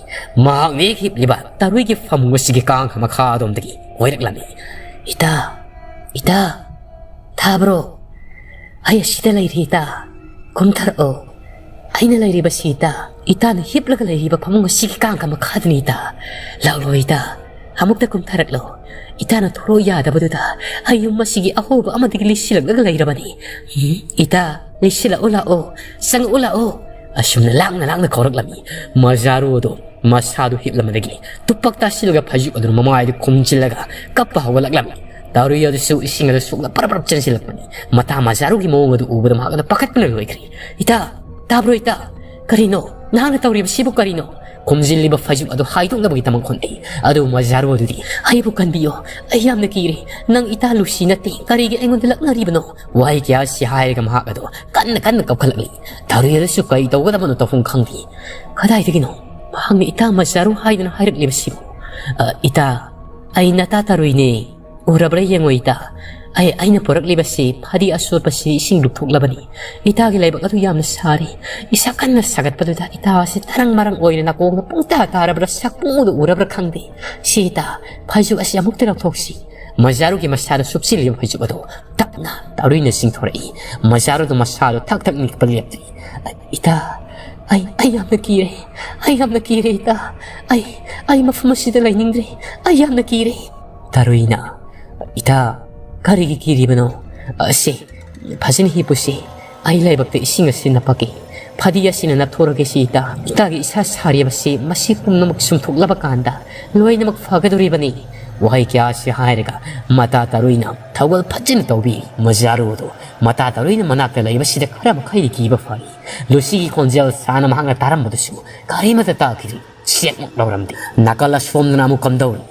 ꯃꯍꯥꯛꯅ ꯍꯦꯛ ꯍꯤꯞꯂꯤꯕ ꯇꯔꯨꯏꯒꯤ ꯐꯃꯨꯡ ꯑꯁꯤꯒꯤ ꯀꯥꯡꯈ ꯃꯈꯥ ꯑꯗꯣꯝꯗꯒꯤ ꯑꯣꯏꯔꯛꯂꯝꯃꯤ꯫ "ꯏꯇꯥ, ꯏꯇꯥ, ꯊꯥꯕ꯭ꯔꯣ? ꯑꯩ ꯑꯁꯤꯗ ꯂꯩꯔꯤ ꯏꯇꯥ꯫ ꯀꯨꯝꯊꯔꯛꯑꯣ꯫ ꯑꯩꯅ ꯂꯩꯔꯤꯕꯁꯤ ꯏꯇꯥ, ꯏꯇꯥꯅ ꯍꯤꯞꯂꯒ ꯂꯩꯔꯤꯕ ꯐꯃꯨꯡ ꯑꯁꯤꯒꯤ ꯀꯥꯡꯈ ꯃꯈꯥꯗꯅꯤ ꯏꯇꯥ꯫ ꯂꯥꯛꯂꯣ ꯏꯇꯥ, ꯑꯃꯨꯛꯇ ꯀꯨꯝꯊꯔꯛꯂꯣ꯫ ꯏꯇꯥꯅ ꯊꯣꯔꯛꯑꯣ ꯌꯥꯗꯕꯗꯨꯗ ꯑꯩ ꯌꯨꯝ ꯑꯁꯤꯒꯤ ꯑꯍꯧꯕ ꯑꯃꯗꯒꯤ ꯂꯤꯁꯤꯜꯂꯛꯂꯒ ꯂꯩꯔꯕꯅꯤ꯫ ꯎꯝ, ꯏꯇꯥ, ꯂꯤꯁꯤꯜꯂꯛꯑꯣ ꯂꯥꯛꯑꯣ, ꯆꯪꯉꯛꯑꯣ ꯂꯥꯛꯑꯣ꯫" ꯑꯁꯨꯝꯅ ꯂꯥꯡꯅ ꯂꯥꯡꯅ ꯀꯧꯔꯛꯂꯝꯃꯤ꯫ ꯃꯖꯥꯔꯨ ꯑꯗꯣ ꯃꯁꯥꯗꯨ ꯍꯤꯞꯂꯝꯕꯗꯒꯤ ꯇꯨꯄꯛ ꯇꯥꯁꯤꯜꯂꯒ ꯐꯩꯖꯨꯞ ꯑꯗꯨꯅ ꯃꯃꯥꯏꯗꯨ ꯈꯨꯝꯖꯤꯜꯂꯒ ꯀꯞꯄ ꯍꯧꯒꯠꯂꯛꯂꯝꯃꯤ꯫ ꯇꯔꯨꯏ ꯑꯗꯨꯁꯨ ꯏꯁꯤꯡ ꯑꯗꯨ ꯁꯣꯛꯅ ꯄꯔꯞ ꯄꯔꯞ ꯆꯦꯟꯁꯤꯜꯂꯛꯄꯅꯤ꯫ ꯃꯇꯥ ꯃꯖꯥꯔꯨꯒꯤ ꯃꯑꯣꯡ ꯑꯗꯨ ꯎꯕꯗ ꯃꯍꯥꯛ ꯑꯗꯨ ꯄꯥꯈꯠꯄꯅ ꯂꯣꯏꯈ꯭ꯔꯦ꯫ "ꯏꯇꯥ, ꯇꯥꯕ꯭ꯔꯣ ꯏꯇꯥ? ꯀꯔꯤꯅꯣ? ꯅꯍꯥꯛꯅ ꯇꯧꯔꯤꯕꯁꯤꯕꯨ ꯀꯔꯤꯅꯣ?" ꯈꯨꯝꯖꯤꯜꯂꯤꯕ ꯐꯩꯖꯨꯞ ꯑꯗꯨ ꯍꯥꯏꯗꯣꯛꯅꯕꯒꯤꯗꯃꯛ ꯍꯣꯠꯅꯩ꯫ ꯑꯗꯨ ꯃꯖꯥꯔꯨ ꯑꯗꯨꯗꯤ, "ꯑꯩꯕꯨ ꯀꯟꯕꯤꯌꯨ, ꯑꯩ ꯌꯥꯝꯅ ꯀꯤꯔꯦ꯫ ꯅꯪ ꯏꯇꯥ ꯂꯨꯁꯤ ꯅꯠꯇꯦ, ꯀꯔꯤꯒꯤ ꯑꯩꯉꯣꯟꯗ ꯂꯛꯅꯔꯤꯕꯅꯣ?" ꯋꯥꯍꯩ ꯀꯌꯥ ꯑꯁꯤ ꯍꯥꯏꯔꯒ ꯃꯍꯥꯛ ꯑꯗꯨ ꯀꯟꯅ ꯀꯟꯅ ꯀꯞꯈꯠꯂꯛꯂꯤ꯫ ꯇꯔꯨꯏ ꯑꯗꯨꯁꯨ ꯀꯔꯤ ꯇꯧꯒꯗꯕꯅꯣ ꯇꯧꯐꯝ ꯈꯪꯗꯦ꯫ ꯀꯗꯥꯏꯗꯒꯤꯅꯣ ꯃꯍꯥꯛꯅ ꯏꯇꯥ ꯃꯖꯥꯔꯨ ꯍꯥꯏꯗꯨꯅ ꯍꯥꯏꯔꯛꯂꯤꯕꯁꯤꯕꯨ? "ꯑ, ꯏꯇꯥ, ꯑꯩ ꯅꯇꯥ ꯇꯔꯨꯏꯅꯦ꯫ ꯎꯔꯕ꯭ꯔꯥ ꯌꯦꯡꯉꯣ ꯏꯇꯥ꯫ ꯑꯩ, ꯑꯩꯅ ꯄꯨꯔꯛꯂꯤꯕꯁꯤ ꯐꯗꯤ ꯑꯆꯣꯠꯄꯁꯤ ꯏꯁꯤꯡ ꯂꯨꯞꯊꯣꯛꯂꯕꯅꯤ꯫ ꯏꯇꯥꯒꯤ ꯂꯩꯕꯥꯛ ꯑꯗꯨ ꯌꯥꯝꯅ ꯁꯥꯔꯤ꯫ ꯏꯁꯥ ꯀꯟꯅ ꯁꯥꯒꯠꯄꯗꯨꯗ ꯏꯇꯥ ꯑꯁꯤ ꯇꯔꯪ ꯃꯔꯪ ꯑꯣꯏꯅ ꯅꯥꯀꯣꯡꯗ ꯄꯨꯡꯇꯥ ꯇꯥꯔꯕ꯭ꯔꯥ ꯁꯛꯄꯨꯡ ꯎꯗ ꯎꯔꯕ꯭ꯔꯥ ꯈꯪꯗꯦ꯫ ꯁꯤ ꯏꯇꯥ, ꯐꯩꯖꯨꯞ ꯑꯁꯤ ꯑꯃꯨꯛꯇ ꯂꯧꯊꯣꯛꯁꯤ꯫" ꯃꯖꯥꯔꯨꯒꯤ ꯃꯁꯥꯗ ꯁꯨꯞꯆꯤꯜꯂꯤꯕ ꯐꯩꯖꯨꯞ ꯑꯗꯨ ꯇꯛ ꯇꯥꯔꯨꯏꯅ ꯆꯤꯡꯊꯣꯔꯛꯏ꯫ ꯃꯖꯥꯔꯨꯗꯣ ꯃꯁꯥꯗꯣ ꯊꯛ ꯊꯛ ꯅꯤꯛꯄ ꯂꯦꯞꯇ꯭ꯔꯤ꯫ "ꯏꯇꯥ, ꯑꯩ, ꯑꯩ ꯌꯥꯝꯅ ꯀꯤꯔꯦ꯫ ꯑꯩ ꯌꯥꯝꯅ ꯀꯤꯔꯦ, ꯏꯇꯥ꯫ ꯑꯩ, ꯑꯩ ꯃꯐꯝ ꯑꯁꯤꯗ ꯂꯩꯅꯤꯡꯗ꯭ꯔꯦ꯫ ꯑꯩ ꯌꯥꯝꯅ ꯀꯤꯔꯦ꯫" ꯇꯥꯔꯨꯏꯅ, "ꯏꯇꯥ, ꯀꯔꯤꯒꯤ ꯀꯤꯔꯤꯕꯅꯣ? ꯑꯁꯤ, ꯐꯖꯅ ꯍꯤꯞꯄꯨꯁꯤ꯫ ꯑꯩ ꯂꯥꯏꯕꯛꯇ ꯏꯁꯤꯡ ꯑꯁꯤ ꯅꯞꯄꯛꯀꯦ꯫ ꯐꯗꯤ ꯑꯁꯤꯅ ꯅꯞꯊꯣꯔꯒꯦ ꯁꯤ ꯏꯇꯥ꯫ ꯏꯇꯥꯒꯤ ꯏꯁꯥ ꯁꯥꯔꯤꯕꯁꯤ ꯃꯁꯤ ꯄꯨꯝꯅꯃꯛ ꯆꯨꯝꯊꯣꯛꯂꯕ ꯀꯥꯟꯗ ꯂꯣꯏꯅꯃꯛ ꯐꯒꯗꯧꯔꯤꯕꯅꯤ꯫" ꯋꯥꯍꯩ ꯀꯌꯥ ꯑꯁꯤ ꯍꯥꯏꯔꯒ ꯃꯇꯥ ꯇꯥꯔꯨꯏꯅ ꯊꯧꯒꯜ ꯐꯖꯅ ꯇꯧꯕꯤ꯫ ꯃꯖꯥꯔꯨ ꯑꯗꯨ ꯃꯇꯥ ꯇꯥꯔꯨꯏꯅ ꯃꯅꯥꯛꯇ ꯂꯩꯕꯁꯤꯗ ꯈꯔ ꯃꯈꯩꯗꯤ ꯀꯤꯕ ꯐꯔꯤ꯫ ꯂꯨꯁꯤꯒꯤ ꯈꯣꯟꯖꯦꯜ ꯁꯥꯅ ꯃꯍꯥꯛꯅ ꯇꯥꯔꯝꯕꯗꯨꯁꯨ ꯀꯔꯤꯃꯠꯇ ꯇꯥꯈꯤꯗ꯭ꯔꯤ꯫ ꯆꯦꯠꯃꯨꯛ ꯂꯥꯎꯔꯝꯗꯦ꯫ ꯅꯥꯀꯜ ꯑꯁꯣꯝꯗꯅ ꯑꯃꯨꯛ ꯀꯝꯗꯧꯔꯤ?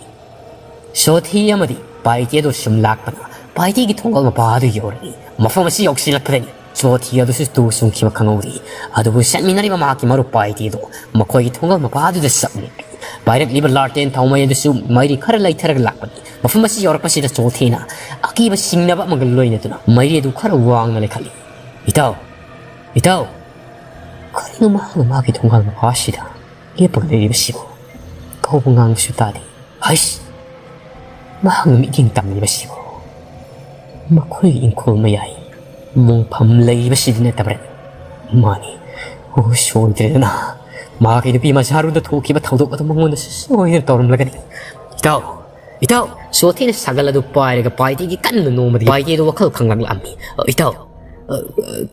ꯁꯣꯊꯤ ꯑꯃꯗꯤ ꯄꯥꯏꯇꯦ ꯑꯗꯨ ꯁꯨꯝ ꯂꯥꯛꯄꯅ ꯄꯥꯏꯇꯦꯒꯤ ꯊꯣꯡꯒꯜ ꯃꯄꯥ ꯑꯗꯨ ꯌꯧꯔꯛꯏ꯫ ꯃꯐꯝ ꯑꯁꯤ ꯌꯧꯁꯤꯜꯂꯛꯄꯗꯅꯤ ꯁꯣꯊꯤ ꯑꯗꯨꯁꯨ ꯇꯨ ꯆꯨꯡꯈꯤꯕ ꯈꯪꯍꯧꯗꯦ꯫ ꯑꯗꯨꯕꯨ ꯆꯠꯃꯤꯟꯅꯔꯤꯕ ꯃꯍꯥꯛꯀꯤ ꯃꯔꯨꯞ ꯄꯥꯏꯇꯦ ꯑꯗꯨ ꯃꯈꯣꯏꯒꯤ ꯊꯣꯡꯒꯜ ꯃꯄꯥ ꯑꯗꯨꯗ ꯆꯞ ꯂꯦꯞꯄꯤ꯫ ꯄꯥꯏꯔꯛꯂꯤꯕ ꯂꯥꯔꯇꯦꯟ ꯊꯥꯎꯃꯩ ꯑꯗꯨꯁꯨ ꯃꯩꯔꯤ ꯈꯔ ꯂꯩꯊꯔꯒ ꯂꯥꯛꯄꯅꯤ꯫ ꯃꯐꯝ ꯑꯁꯤ ꯌꯧꯔꯛꯄꯁꯤꯗ ꯆꯣꯊꯤꯅ ꯑꯀꯤꯕ ꯁꯤꯡꯅꯕ ꯑꯃꯒ ꯂꯣꯏꯅꯗꯨꯅ ꯃꯩꯔꯤ ꯑꯗꯨ ꯈꯔ ꯋꯥꯡꯅ ꯂꯩꯈꯠꯂꯤ꯫ "ꯏꯇꯥꯎ! ꯏꯇꯥꯎ!" ꯀꯔꯤꯅꯣ ꯃꯍꯥꯛꯅ ꯃꯥꯒꯤ ꯊꯣꯡꯒꯜ ꯃꯄꯥ ꯑꯁꯤꯗ ꯂꯦꯞꯄꯒ ꯂꯩꯔꯤꯕꯁꯤꯕꯨ? ꯀꯧꯕ ꯉꯥꯡꯕꯁꯨ ꯇꯥꯗꯦ꯫ ꯍꯩꯁ! ꯃꯍꯥꯛꯅ ꯃꯤꯠꯌꯦꯡ ꯇꯝꯂꯤꯕꯁꯤꯕꯨ ꯃꯈꯣꯏꯒꯤ ꯏꯪꯈꯣꯜ ꯃꯌꯥꯏ ꯃꯣꯡꯐꯝ ꯂꯩꯔꯤꯕꯁꯤꯗꯤ ꯅꯠꯇꯕ꯭ꯔꯥ? ꯃꯥꯅꯤ꯫ ꯑꯣ, ꯁꯣꯏꯗ꯭ꯔꯦꯗꯅ꯫ ꯃꯍꯥꯛꯀꯤ ꯅꯨꯄꯤ ꯃꯆꯥꯔꯣꯝꯗ ꯊꯣꯛꯈꯤꯕ ꯊꯧꯗꯣꯛ ꯑꯗꯨ ꯃꯉꯣꯟꯗꯁꯨ ꯁꯣꯏꯗꯅ ꯇꯧꯔꯝꯂꯒꯅꯤ꯫ "ꯏꯇꯥꯎ! ꯏꯇꯥꯎ!" ꯁꯣꯊꯤꯅ ꯁꯥꯒꯜ ꯑꯗꯨ ꯄꯥꯏꯔꯒ ꯄꯥꯏꯇꯦꯒꯤ ꯀꯟꯅ ꯅꯣꯝꯕꯗꯤ ꯄꯥꯏꯇꯦ ꯑꯗꯨ ꯋꯥꯈꯜ ꯈꯪꯂꯛꯂꯝꯃꯤ꯫ "ꯏꯇꯥꯎ! ꯑ, ꯑ,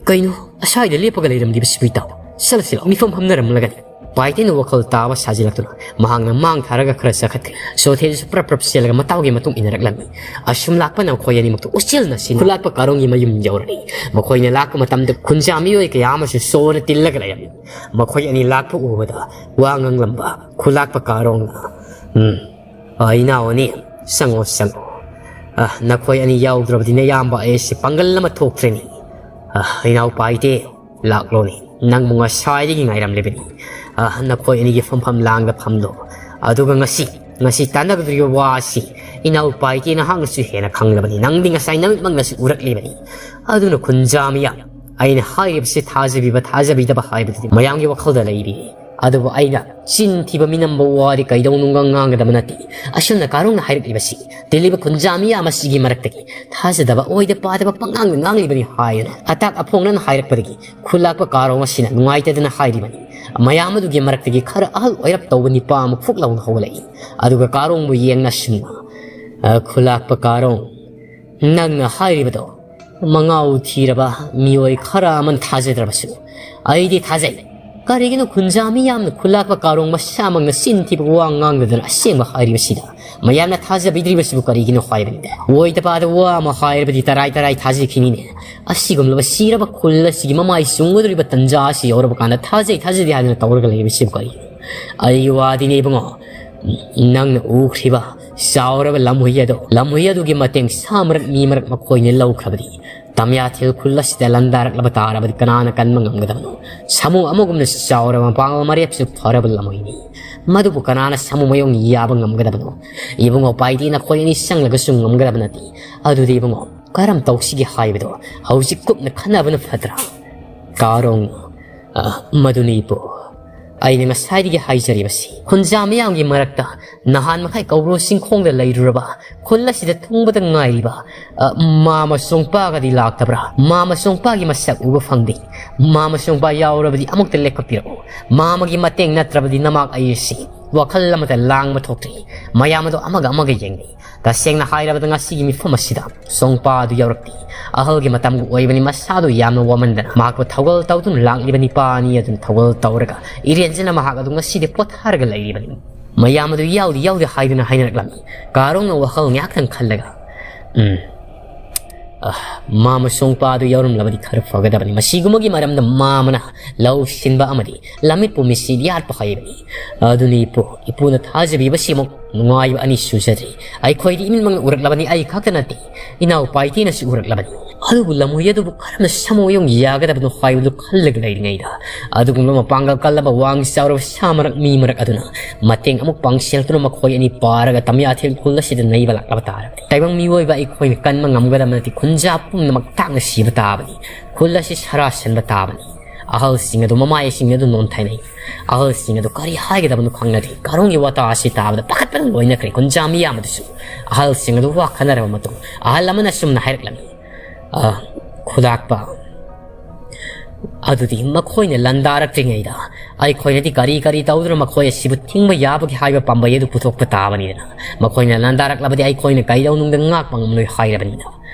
ꯀꯩꯅꯣ? ꯑꯁ꯭ꯋꯥꯏꯗ ꯂꯦꯞꯄꯒ ꯂꯩꯔꯝꯂꯤꯕꯁꯤꯕꯨ ꯏꯇꯥꯎ? ꯆꯠꯂꯁꯤ ꯂꯥꯎ, ꯃꯤꯐꯝ ꯐꯝꯅꯔꯝꯂꯒꯅꯤ꯫" ꯄꯥꯏꯇꯦꯅ ꯋꯥꯈꯜ ꯇꯥꯕ ꯁꯥꯖꯤꯜꯂꯛꯇꯨꯅ ꯃꯍꯥꯛꯅ ꯃꯥꯡ ꯊꯥꯔꯒ ꯈꯔ ꯆꯠꯈꯠꯈ꯭ꯔꯦ꯫ ꯁꯣꯊꯦꯁꯨ ꯄ꯭ꯔꯞ ꯄ꯭ꯔꯞ ꯆꯦꯜꯂꯒ ꯃꯇꯥꯎꯒꯤ ꯃꯇꯨꯡ ꯏꯟꯅꯔꯛꯂꯝꯃꯤ꯫ ꯑꯁꯨꯝ ꯂꯥꯛꯄꯅ ꯃꯈꯣꯏ ꯑꯅꯤꯃꯛꯇꯨ ꯎꯆꯦꯜꯅ ꯁꯤꯟꯅ ꯈꯨꯂꯥꯛꯄ ꯀꯥꯔꯣꯡꯒꯤ ꯃꯌꯨꯝ ꯌꯧꯔꯛꯏ꯫ ꯃꯈꯣꯏꯅ ꯂꯥꯛꯄ ꯃꯇꯝꯗ ꯈꯨꯟꯖꯥ ꯃꯤꯑꯣꯏ ꯀꯌꯥ ꯑꯃꯁꯨ ꯁꯣꯅ ꯇꯤꯜꯂꯒ ꯂꯩꯔꯝꯃꯤ꯫ ꯃꯈꯣꯏ ꯑꯅꯤ ꯂꯥꯛꯄ ꯎꯕꯗ ꯋꯥ ꯉꯥꯡꯂꯝꯕ ꯈꯨꯂꯥꯛꯄ ꯀꯥꯔꯣꯡꯅ, "ꯎꯝ, ꯑ, ꯏꯅꯥꯎ ꯑꯅꯤ, ꯆꯪꯉꯣ, ꯆꯪꯉꯣ꯫ ꯑ, ꯅꯈꯣꯏ ꯑꯅꯤ ꯌꯥꯎꯗ꯭ꯔꯕꯗꯤ ꯅꯌꯥꯝꯕ ꯑꯩꯁꯦ ꯄꯥꯡꯒꯜ ꯑꯃ ꯊꯣꯛꯇ꯭ꯔꯦꯅꯦ꯫ ꯑ, ꯏꯅꯥꯎ ꯄꯥꯏꯇꯦ, ꯂꯥꯛꯂꯣꯅꯦ꯫ ꯅꯪꯕꯨ ꯉꯁꯥꯏꯗꯒꯤ ꯉꯥꯏꯔꯝꯂꯤꯕꯅꯤ꯫ ꯑ, ꯅꯈꯣꯏ ꯑꯅꯤꯒꯤ ꯐꯝꯐꯝ ꯂꯥꯡꯗ ꯐꯝꯂꯣ꯫ ꯑꯗꯨꯒ ꯉꯁꯤ, ꯉꯁꯤ ꯇꯥꯟꯅꯒꯗꯧꯔꯤꯕ ꯋꯥ ꯑꯁꯤ ꯏꯅꯥꯎ ꯄꯥꯏꯇꯦ ꯅꯍꯥꯛꯅꯁꯨ ꯍꯦꯟꯅ ꯈꯪꯂꯕꯅꯤ꯫ ꯅꯪꯗꯤ ꯉꯁꯥꯏ ꯅꯃꯤꯠꯃꯛꯅꯁꯨ ꯎꯔꯛꯂꯤꯕꯅꯤ꯫ ꯑꯗꯨꯅ ꯈꯨꯟꯖꯥ ꯃꯤꯌꯥꯝ, ꯑꯩꯅ ꯍꯥꯏꯔꯤꯕꯁꯤ ꯊꯥꯖꯕꯤꯕ ꯊꯥꯖꯕꯤꯗꯕ ꯍꯥꯏꯕꯗꯨꯗꯤ ꯃꯌꯥꯝꯒꯤ ꯋꯥꯈꯜꯗ ꯂꯩꯔꯤ꯫ ꯑꯗꯨꯕꯨ ꯑꯩꯅ ꯆꯤꯟ ꯊꯤꯕ ꯃꯤꯅꯝꯕ ꯋꯥꯗꯤ ꯀꯩꯗꯧꯅꯨꯡꯒ ꯉꯥꯡꯒꯗꯕ ꯅꯠꯇꯦ꯫ ꯑꯁꯨꯝꯅ ꯀꯥꯔꯣꯡꯅ ꯍꯥꯏꯔꯛꯂꯤꯕꯁꯤ ꯇꯤꯜꯂꯤꯕ ꯈꯨꯟꯖꯥ ꯃꯤꯌꯥꯝ ꯑꯁꯤꯒꯤ ꯃꯔꯛꯇꯒꯤ ꯊꯥꯖꯗꯕ ꯑꯣꯏꯗ ꯄꯥꯗꯕ ꯄꯪꯉꯥꯡꯗ ꯉꯥꯡꯂꯤꯕꯅꯤ ꯍꯥꯏꯗꯨꯅ ꯑꯇꯥꯛ ꯑꯐꯣꯡꯅꯅ ꯍꯥꯏꯔꯛꯄꯗꯒꯤ ꯈꯨꯜꯂꯥꯛꯄ ꯀꯥꯔꯣꯡ ꯑꯁꯤꯅ ꯅꯨꯡꯉꯥꯏꯇꯗꯅ ꯍꯥꯏꯔꯤꯕꯅꯤ꯫ ꯃꯌꯥꯝ ꯑꯗꯨꯒꯤ ꯃꯔꯛꯇꯒꯤ ꯈꯔ ꯑꯍꯜ ꯑꯣꯏꯔꯞ ꯇꯧꯕ ꯅꯤꯄꯥ ꯑꯃ ꯐꯨꯛ ꯂꯥꯎꯅ ꯍꯧꯒꯠꯂꯛꯏ꯫ ꯑꯗꯨꯒ ꯀꯥꯔꯣꯡꯕꯨ ꯌꯦꯡꯅ ꯑꯁꯨꯝꯅ, "ꯑ, ꯈꯨꯜꯂꯥꯛꯄ ꯀꯥꯔꯣꯡ, ꯅꯪꯅ ꯍꯥꯏꯔꯤꯕꯗꯣ ꯃꯉꯥꯎ ꯊꯤꯔꯕ ꯃꯤꯑꯣꯏ ꯈꯔ ꯑꯃꯅ ꯊꯥꯖꯗ꯭ꯔꯕꯁꯨ ꯑꯩꯗꯤ ꯊꯥꯖꯩ꯫ ꯀꯔꯤꯒꯤꯅꯣ ꯈꯨꯟꯖꯥ ꯃꯤꯌꯥꯝꯅ ꯈꯨꯜꯂꯥꯛꯄ ꯀꯥꯔꯣꯡ ꯃꯁꯥꯃꯛꯅ ꯆꯤꯟ ꯊꯤꯕ ꯋꯥ ꯉꯥꯡꯗꯗꯅ ꯑꯁꯦꯡꯕ ꯍꯥꯏꯔꯤꯕꯁꯤꯗ ꯃꯌꯥꯝꯅ ꯊꯥꯖꯕꯤꯗ꯭ꯔꯤꯕꯁꯤꯕꯨ ꯀꯔꯤꯒꯤꯅꯣ ꯍꯥꯏꯕꯅꯤꯗ? ꯑꯣꯏꯗ ꯄꯥꯗ ꯋꯥ ꯑꯃ ꯍꯥꯏꯔꯕꯗꯤ ꯇꯔꯥꯏ ꯇꯔꯥꯏ ꯊꯥꯖꯈꯤꯅꯤꯅꯦ꯫ ꯑꯁꯤꯒꯨꯝꯂꯕ ꯁꯤꯔꯕ ꯈꯨꯜ ꯑꯁꯤꯒꯤ ꯃꯃꯥꯏ ꯆꯨꯝꯒꯗꯧꯔꯤꯕ ꯇꯟꯖꯥ ꯑꯁꯤ ꯌꯧꯔꯕ ꯀꯥꯟꯗ ꯊꯥꯖꯩ ꯊꯥꯖꯗꯦ ꯍꯥꯏꯗꯨꯅ ꯇꯧꯔꯒ ꯂꯩꯔꯤꯕꯁꯤꯕꯨ ꯀꯔꯤꯒꯤꯅꯣ?" ꯑꯩꯒꯤ ꯋꯥꯗꯤꯅꯦ ꯏꯕꯨꯡꯉꯣ, ꯅꯪꯅ ꯎꯈ꯭ꯔꯤꯕ ꯆꯥꯎꯔꯕ ꯂꯝꯍꯨꯏ ꯑꯗꯣ, ꯂꯝꯍꯨꯏ ꯑꯗꯨꯒꯤ ꯃꯇꯦꯡ ꯁꯥ ꯃꯔꯛ ꯃꯤ ꯃꯔꯛ ꯃꯈꯣꯏꯅ ꯂꯧꯈ꯭ꯔꯕꯗꯤ ꯇꯝꯌꯥꯊꯦꯜ ꯈꯨꯜ ꯑꯁꯤꯗ ꯂꯥꯟꯗꯥꯔꯛꯂꯕ ꯇꯥꯔꯕꯗꯤ ꯀꯅꯥꯅ ꯀꯟꯕ ꯉꯝꯒꯗꯕꯅꯣ? ꯁꯥꯃꯨ ꯑꯃꯒꯨꯝꯅ ꯆꯥꯎꯔꯕ ꯃꯄꯥꯡꯒꯜ ꯃꯔꯦꯞꯁꯨ ꯐꯔꯕ ꯂꯝꯍꯨꯏꯅꯤ꯫ ꯃꯗꯨꯕꯨ ꯀꯅꯥꯅ ꯁꯥꯃꯨ ꯃꯌꯣꯡ ꯌꯥꯕ ꯉꯝꯒꯗꯕꯅꯣ? ꯏꯕꯨꯡꯉꯣ ꯄꯥꯏꯗꯤ ꯅꯈꯣꯏ ꯑꯅꯤ ꯆꯪꯂꯒꯁꯨ ꯉꯝꯒꯗꯕ ꯅꯠꯇꯦ꯫ ꯑꯗꯨꯗꯤ ꯏꯕꯨꯡꯉꯣ, ꯀꯔꯝ ꯇꯧꯁꯤꯒꯦ ꯍꯥꯏꯕꯗꯣ ꯍꯧꯖꯤꯛ ꯀꯨꯞꯅ ꯈꯟꯅꯕꯅ ꯐꯠꯇ꯭ꯔꯥ? ꯀꯥꯔꯣꯡ, ꯑ, ꯃꯗꯨꯅꯤ ꯏꯄꯨ꯫ ꯑꯩꯅ ꯉꯁꯥꯏꯗꯒꯤ ꯍꯥꯏꯖꯔꯤꯕꯁꯤ, ꯈꯨꯟꯖꯥ ꯃꯤꯌꯥꯝꯒꯤ ꯃꯔꯛꯇ ꯅꯍꯥꯟ ꯃꯈꯩ ꯀꯧꯕ꯭ꯔꯨ ꯆꯤꯡꯈꯣꯡꯗ ꯂꯩꯔꯨꯔꯕ ꯈꯨꯜ ꯑꯁꯤꯗ ꯊꯨꯡꯕꯗ ꯉꯥꯏꯔꯤꯕ, ꯑ, ꯃꯥꯃ ꯁꯣꯡꯄꯥꯒꯗꯤ ꯂꯥꯛꯇꯕ꯭ꯔꯥ? ꯃꯥꯃ ꯁꯣꯡꯄꯥꯒꯤ ꯃꯁꯛ ꯎꯕ ꯐꯪꯗꯦ꯫ ꯃꯥꯃ ꯁꯣꯡꯄꯥ ꯌꯥꯎꯔꯕꯗꯤ ꯑꯃꯨꯛꯇ ꯂꯦꯞꯈꯠꯄꯤꯔꯛꯎ꯫ ꯃꯥꯃꯒꯤ ꯃꯇꯦꯡ ꯅꯠꯇ꯭ꯔꯕꯗꯤ ꯅꯃꯥꯛ ꯑꯩ ꯑꯁꯤ ꯋꯥꯈꯜ ꯑꯃꯗ ꯂꯥꯡꯕ ꯊꯣꯛꯇ꯭ꯔꯤ꯫ ꯃꯌꯥꯝ ꯑꯗꯣ ꯑꯃꯒ ꯑꯃꯒ ꯌꯦꯡꯅꯩ꯫ ꯇꯁꯦꯡꯅ ꯍꯥꯏꯔꯕꯗ ꯉꯁꯤꯒꯤ ꯃꯤꯐꯝ ꯑꯁꯤꯗ ꯁꯣꯡꯄꯥ ꯑꯗꯨ ꯌꯥꯎꯔꯛꯇꯦ꯫ ꯑꯍꯜꯒꯤ ꯃꯇꯝꯒ ꯑꯣꯏꯕꯅꯤ, ꯃꯁꯥꯗꯨ ꯌꯥꯝꯅ ꯋꯥꯃꯟꯗꯅ ꯃꯍꯥꯛꯄꯨ ꯊꯧꯒꯜ ꯇꯧꯗꯨꯅ ꯂꯥꯛꯂꯤꯕ ꯅꯤꯄꯥ ꯑꯅꯤ ꯑꯗꯨꯅ ꯊꯧꯒꯜ ꯇꯧꯔꯒ ꯏꯔꯦꯟꯖꯅ ꯃꯍꯥꯛ ꯑꯗꯨ ꯉꯁꯤꯗꯤ ꯄꯣꯊꯥꯔꯒ ꯂꯩꯔꯤꯕꯅꯤ꯫ ꯃꯌꯥꯝ ꯑꯗꯨ ꯌꯥꯎꯗꯤ ꯌꯥꯎꯗꯦ ꯍꯥꯏꯗꯨꯅ ꯍꯥꯏꯅꯔꯛꯂꯝꯃꯤ꯫ ꯀꯥꯔꯣꯡꯅ ꯋꯥꯈꯜ ꯉꯥꯏꯍꯥꯛꯇꯪ ꯈꯜꯂꯒ, "ꯎꯝ, ꯑ, ꯃꯥꯃ ꯁꯣꯡꯄꯥ ꯑꯗꯨ ꯌꯥꯎꯔꯝꯂꯕꯗꯤ ꯈꯔ ꯐꯒꯗꯕꯅꯤ꯫ ꯃꯁꯤꯒꯨꯝꯕꯒꯤ ꯃꯔꯝꯗ ꯃꯥꯃꯅ ꯂꯧ ꯁꯤꯟꯕ ꯑꯃꯗꯤ ꯂꯝꯃꯤꯠꯄꯨ ꯃꯤꯠꯁꯤ ꯌꯥꯠꯄ ꯍꯩꯕꯅꯤ꯫ ꯑꯗꯨꯅꯤ ꯏꯄꯨ, ꯏꯄꯨꯅ ꯊꯥꯖꯕꯤꯕꯁꯤꯃꯨꯛ ꯅꯨꯡꯉꯥꯏꯕ ꯑꯅꯤ ꯁꯨꯖꯗ꯭ꯔꯤ꯫ ꯑꯩꯈꯣꯏꯗꯤ ꯏꯃꯤꯠꯃꯛꯅ ꯎꯔꯛꯂꯕꯅꯤ, ꯑꯩ ꯈꯛꯇ ꯅꯠꯇꯦ, ꯏꯅꯥꯎ ꯄꯥꯏꯇꯦꯅꯁꯨ ꯎꯔꯛꯂꯕꯅꯤ꯫ ꯑꯗꯨꯕꯨ ꯂꯝꯍꯨꯏ ꯑꯗꯨꯕꯨ ꯀꯔꯝꯅ ꯁꯥꯃꯨ ꯌꯣꯡ ꯌꯥꯒꯗꯕꯅꯣ ꯍꯥꯏꯕꯗꯨ ꯈꯜꯂꯒ ꯂꯩꯔꯤꯉꯩꯗ, ꯑꯗꯨꯒꯨꯝꯂꯕ ꯃꯄꯥꯡꯒꯜ ꯀꯜꯂꯕ ꯋꯥꯡ ꯆꯥꯎꯔꯕ ꯁꯥ ꯃꯔꯛ ꯃꯤ ꯃꯔꯛ ꯑꯗꯨꯅ ꯃꯇꯦꯡ ꯑꯃꯨꯛ ꯄꯥꯡꯁꯤꯜꯂꯛꯇꯨꯅ ꯃꯈꯣꯏ ꯑꯅꯤ ꯄꯥꯔꯒ ꯇꯝꯌꯥꯊꯦꯜ ꯈꯨꯜ ꯑꯁꯤꯗ ꯅꯩꯕ ꯂꯥꯛꯂꯕ ꯇꯥꯔꯕꯗꯤ ꯇꯥꯏꯕꯪ ꯃꯤꯑꯣꯏꯕ ꯑꯩꯈꯣꯏꯅ ꯀꯟꯕ ꯉꯝꯒꯗꯕ ꯅꯠꯇꯦ꯫ ꯈꯨꯟꯖꯥ ꯄꯨꯝꯅꯃꯛ ꯇꯥꯛꯅ ꯁꯤꯕ ꯇꯥꯕꯅꯤ꯫ ꯈꯨꯜ ꯑꯁꯤ ꯁꯔꯥꯁꯟꯕ ꯇꯥꯕꯅꯤ꯫ ꯑꯍꯜꯁꯤꯡ ꯑꯗꯨ ꯃꯃꯥꯏꯁꯤꯡ ꯑꯗꯨ ꯅꯣꯟꯊꯩꯅꯩ꯫ ꯑꯍꯜꯁꯤꯡ ꯑꯗꯨ ꯀꯔꯤ ꯍꯥꯏꯒꯗꯕꯅꯣ ꯈꯪꯅꯗꯦ꯫ ꯀꯥꯔꯣꯡꯒꯤ ꯋꯥꯇꯥ ꯑꯁꯤ ꯇꯥꯕꯗ ꯄꯥꯈꯠꯄꯅ ꯂꯣꯏꯅꯈ꯭ꯔꯦ꯫ ꯈꯨꯟꯖꯥ ꯃꯤꯌꯥꯝ ꯑꯗꯨꯁꯨ ꯑꯍꯜꯁꯤꯡ ꯑꯗꯨ ꯋꯥ ꯈꯟꯅꯔꯕ ꯃꯇꯨꯡ ꯑꯍꯜ ꯑꯃꯅ ꯑꯁꯨꯝꯅ ꯍꯥꯏꯔꯛꯂꯝꯃꯤ, "ꯑ, ꯈꯨꯂꯥꯛꯄ, ꯑꯗꯨꯗꯤ ꯃꯈꯣꯏꯅ ꯂꯥꯟꯗꯥꯔꯛꯇ꯭ꯔꯤꯉꯩꯗ ꯑꯩꯈꯣꯏꯅꯗꯤ ꯀꯔꯤ ꯀꯔꯤ ꯇꯧꯗꯨꯅ ꯃꯈꯣꯏ ꯑꯁꯤꯕꯨ ꯊꯤꯡꯕ ꯌꯥꯕꯒꯦ ꯍꯥꯏꯕ ꯄꯥꯝꯕꯩ ꯑꯗꯨ ꯄꯨꯊꯣꯛꯄ ꯇꯥꯕꯅꯤꯗꯅ꯫ ꯃꯈꯣꯏꯅ ꯂꯥꯟꯗꯥꯔꯛꯂꯕꯗꯤ ꯑꯩꯈꯣꯏꯅ ꯀꯩꯗꯧꯅꯨꯡꯗ ꯉꯥꯛꯄ ꯉꯝꯂꯣꯏ" ꯍꯥꯏꯔꯕꯅꯤꯅ꯫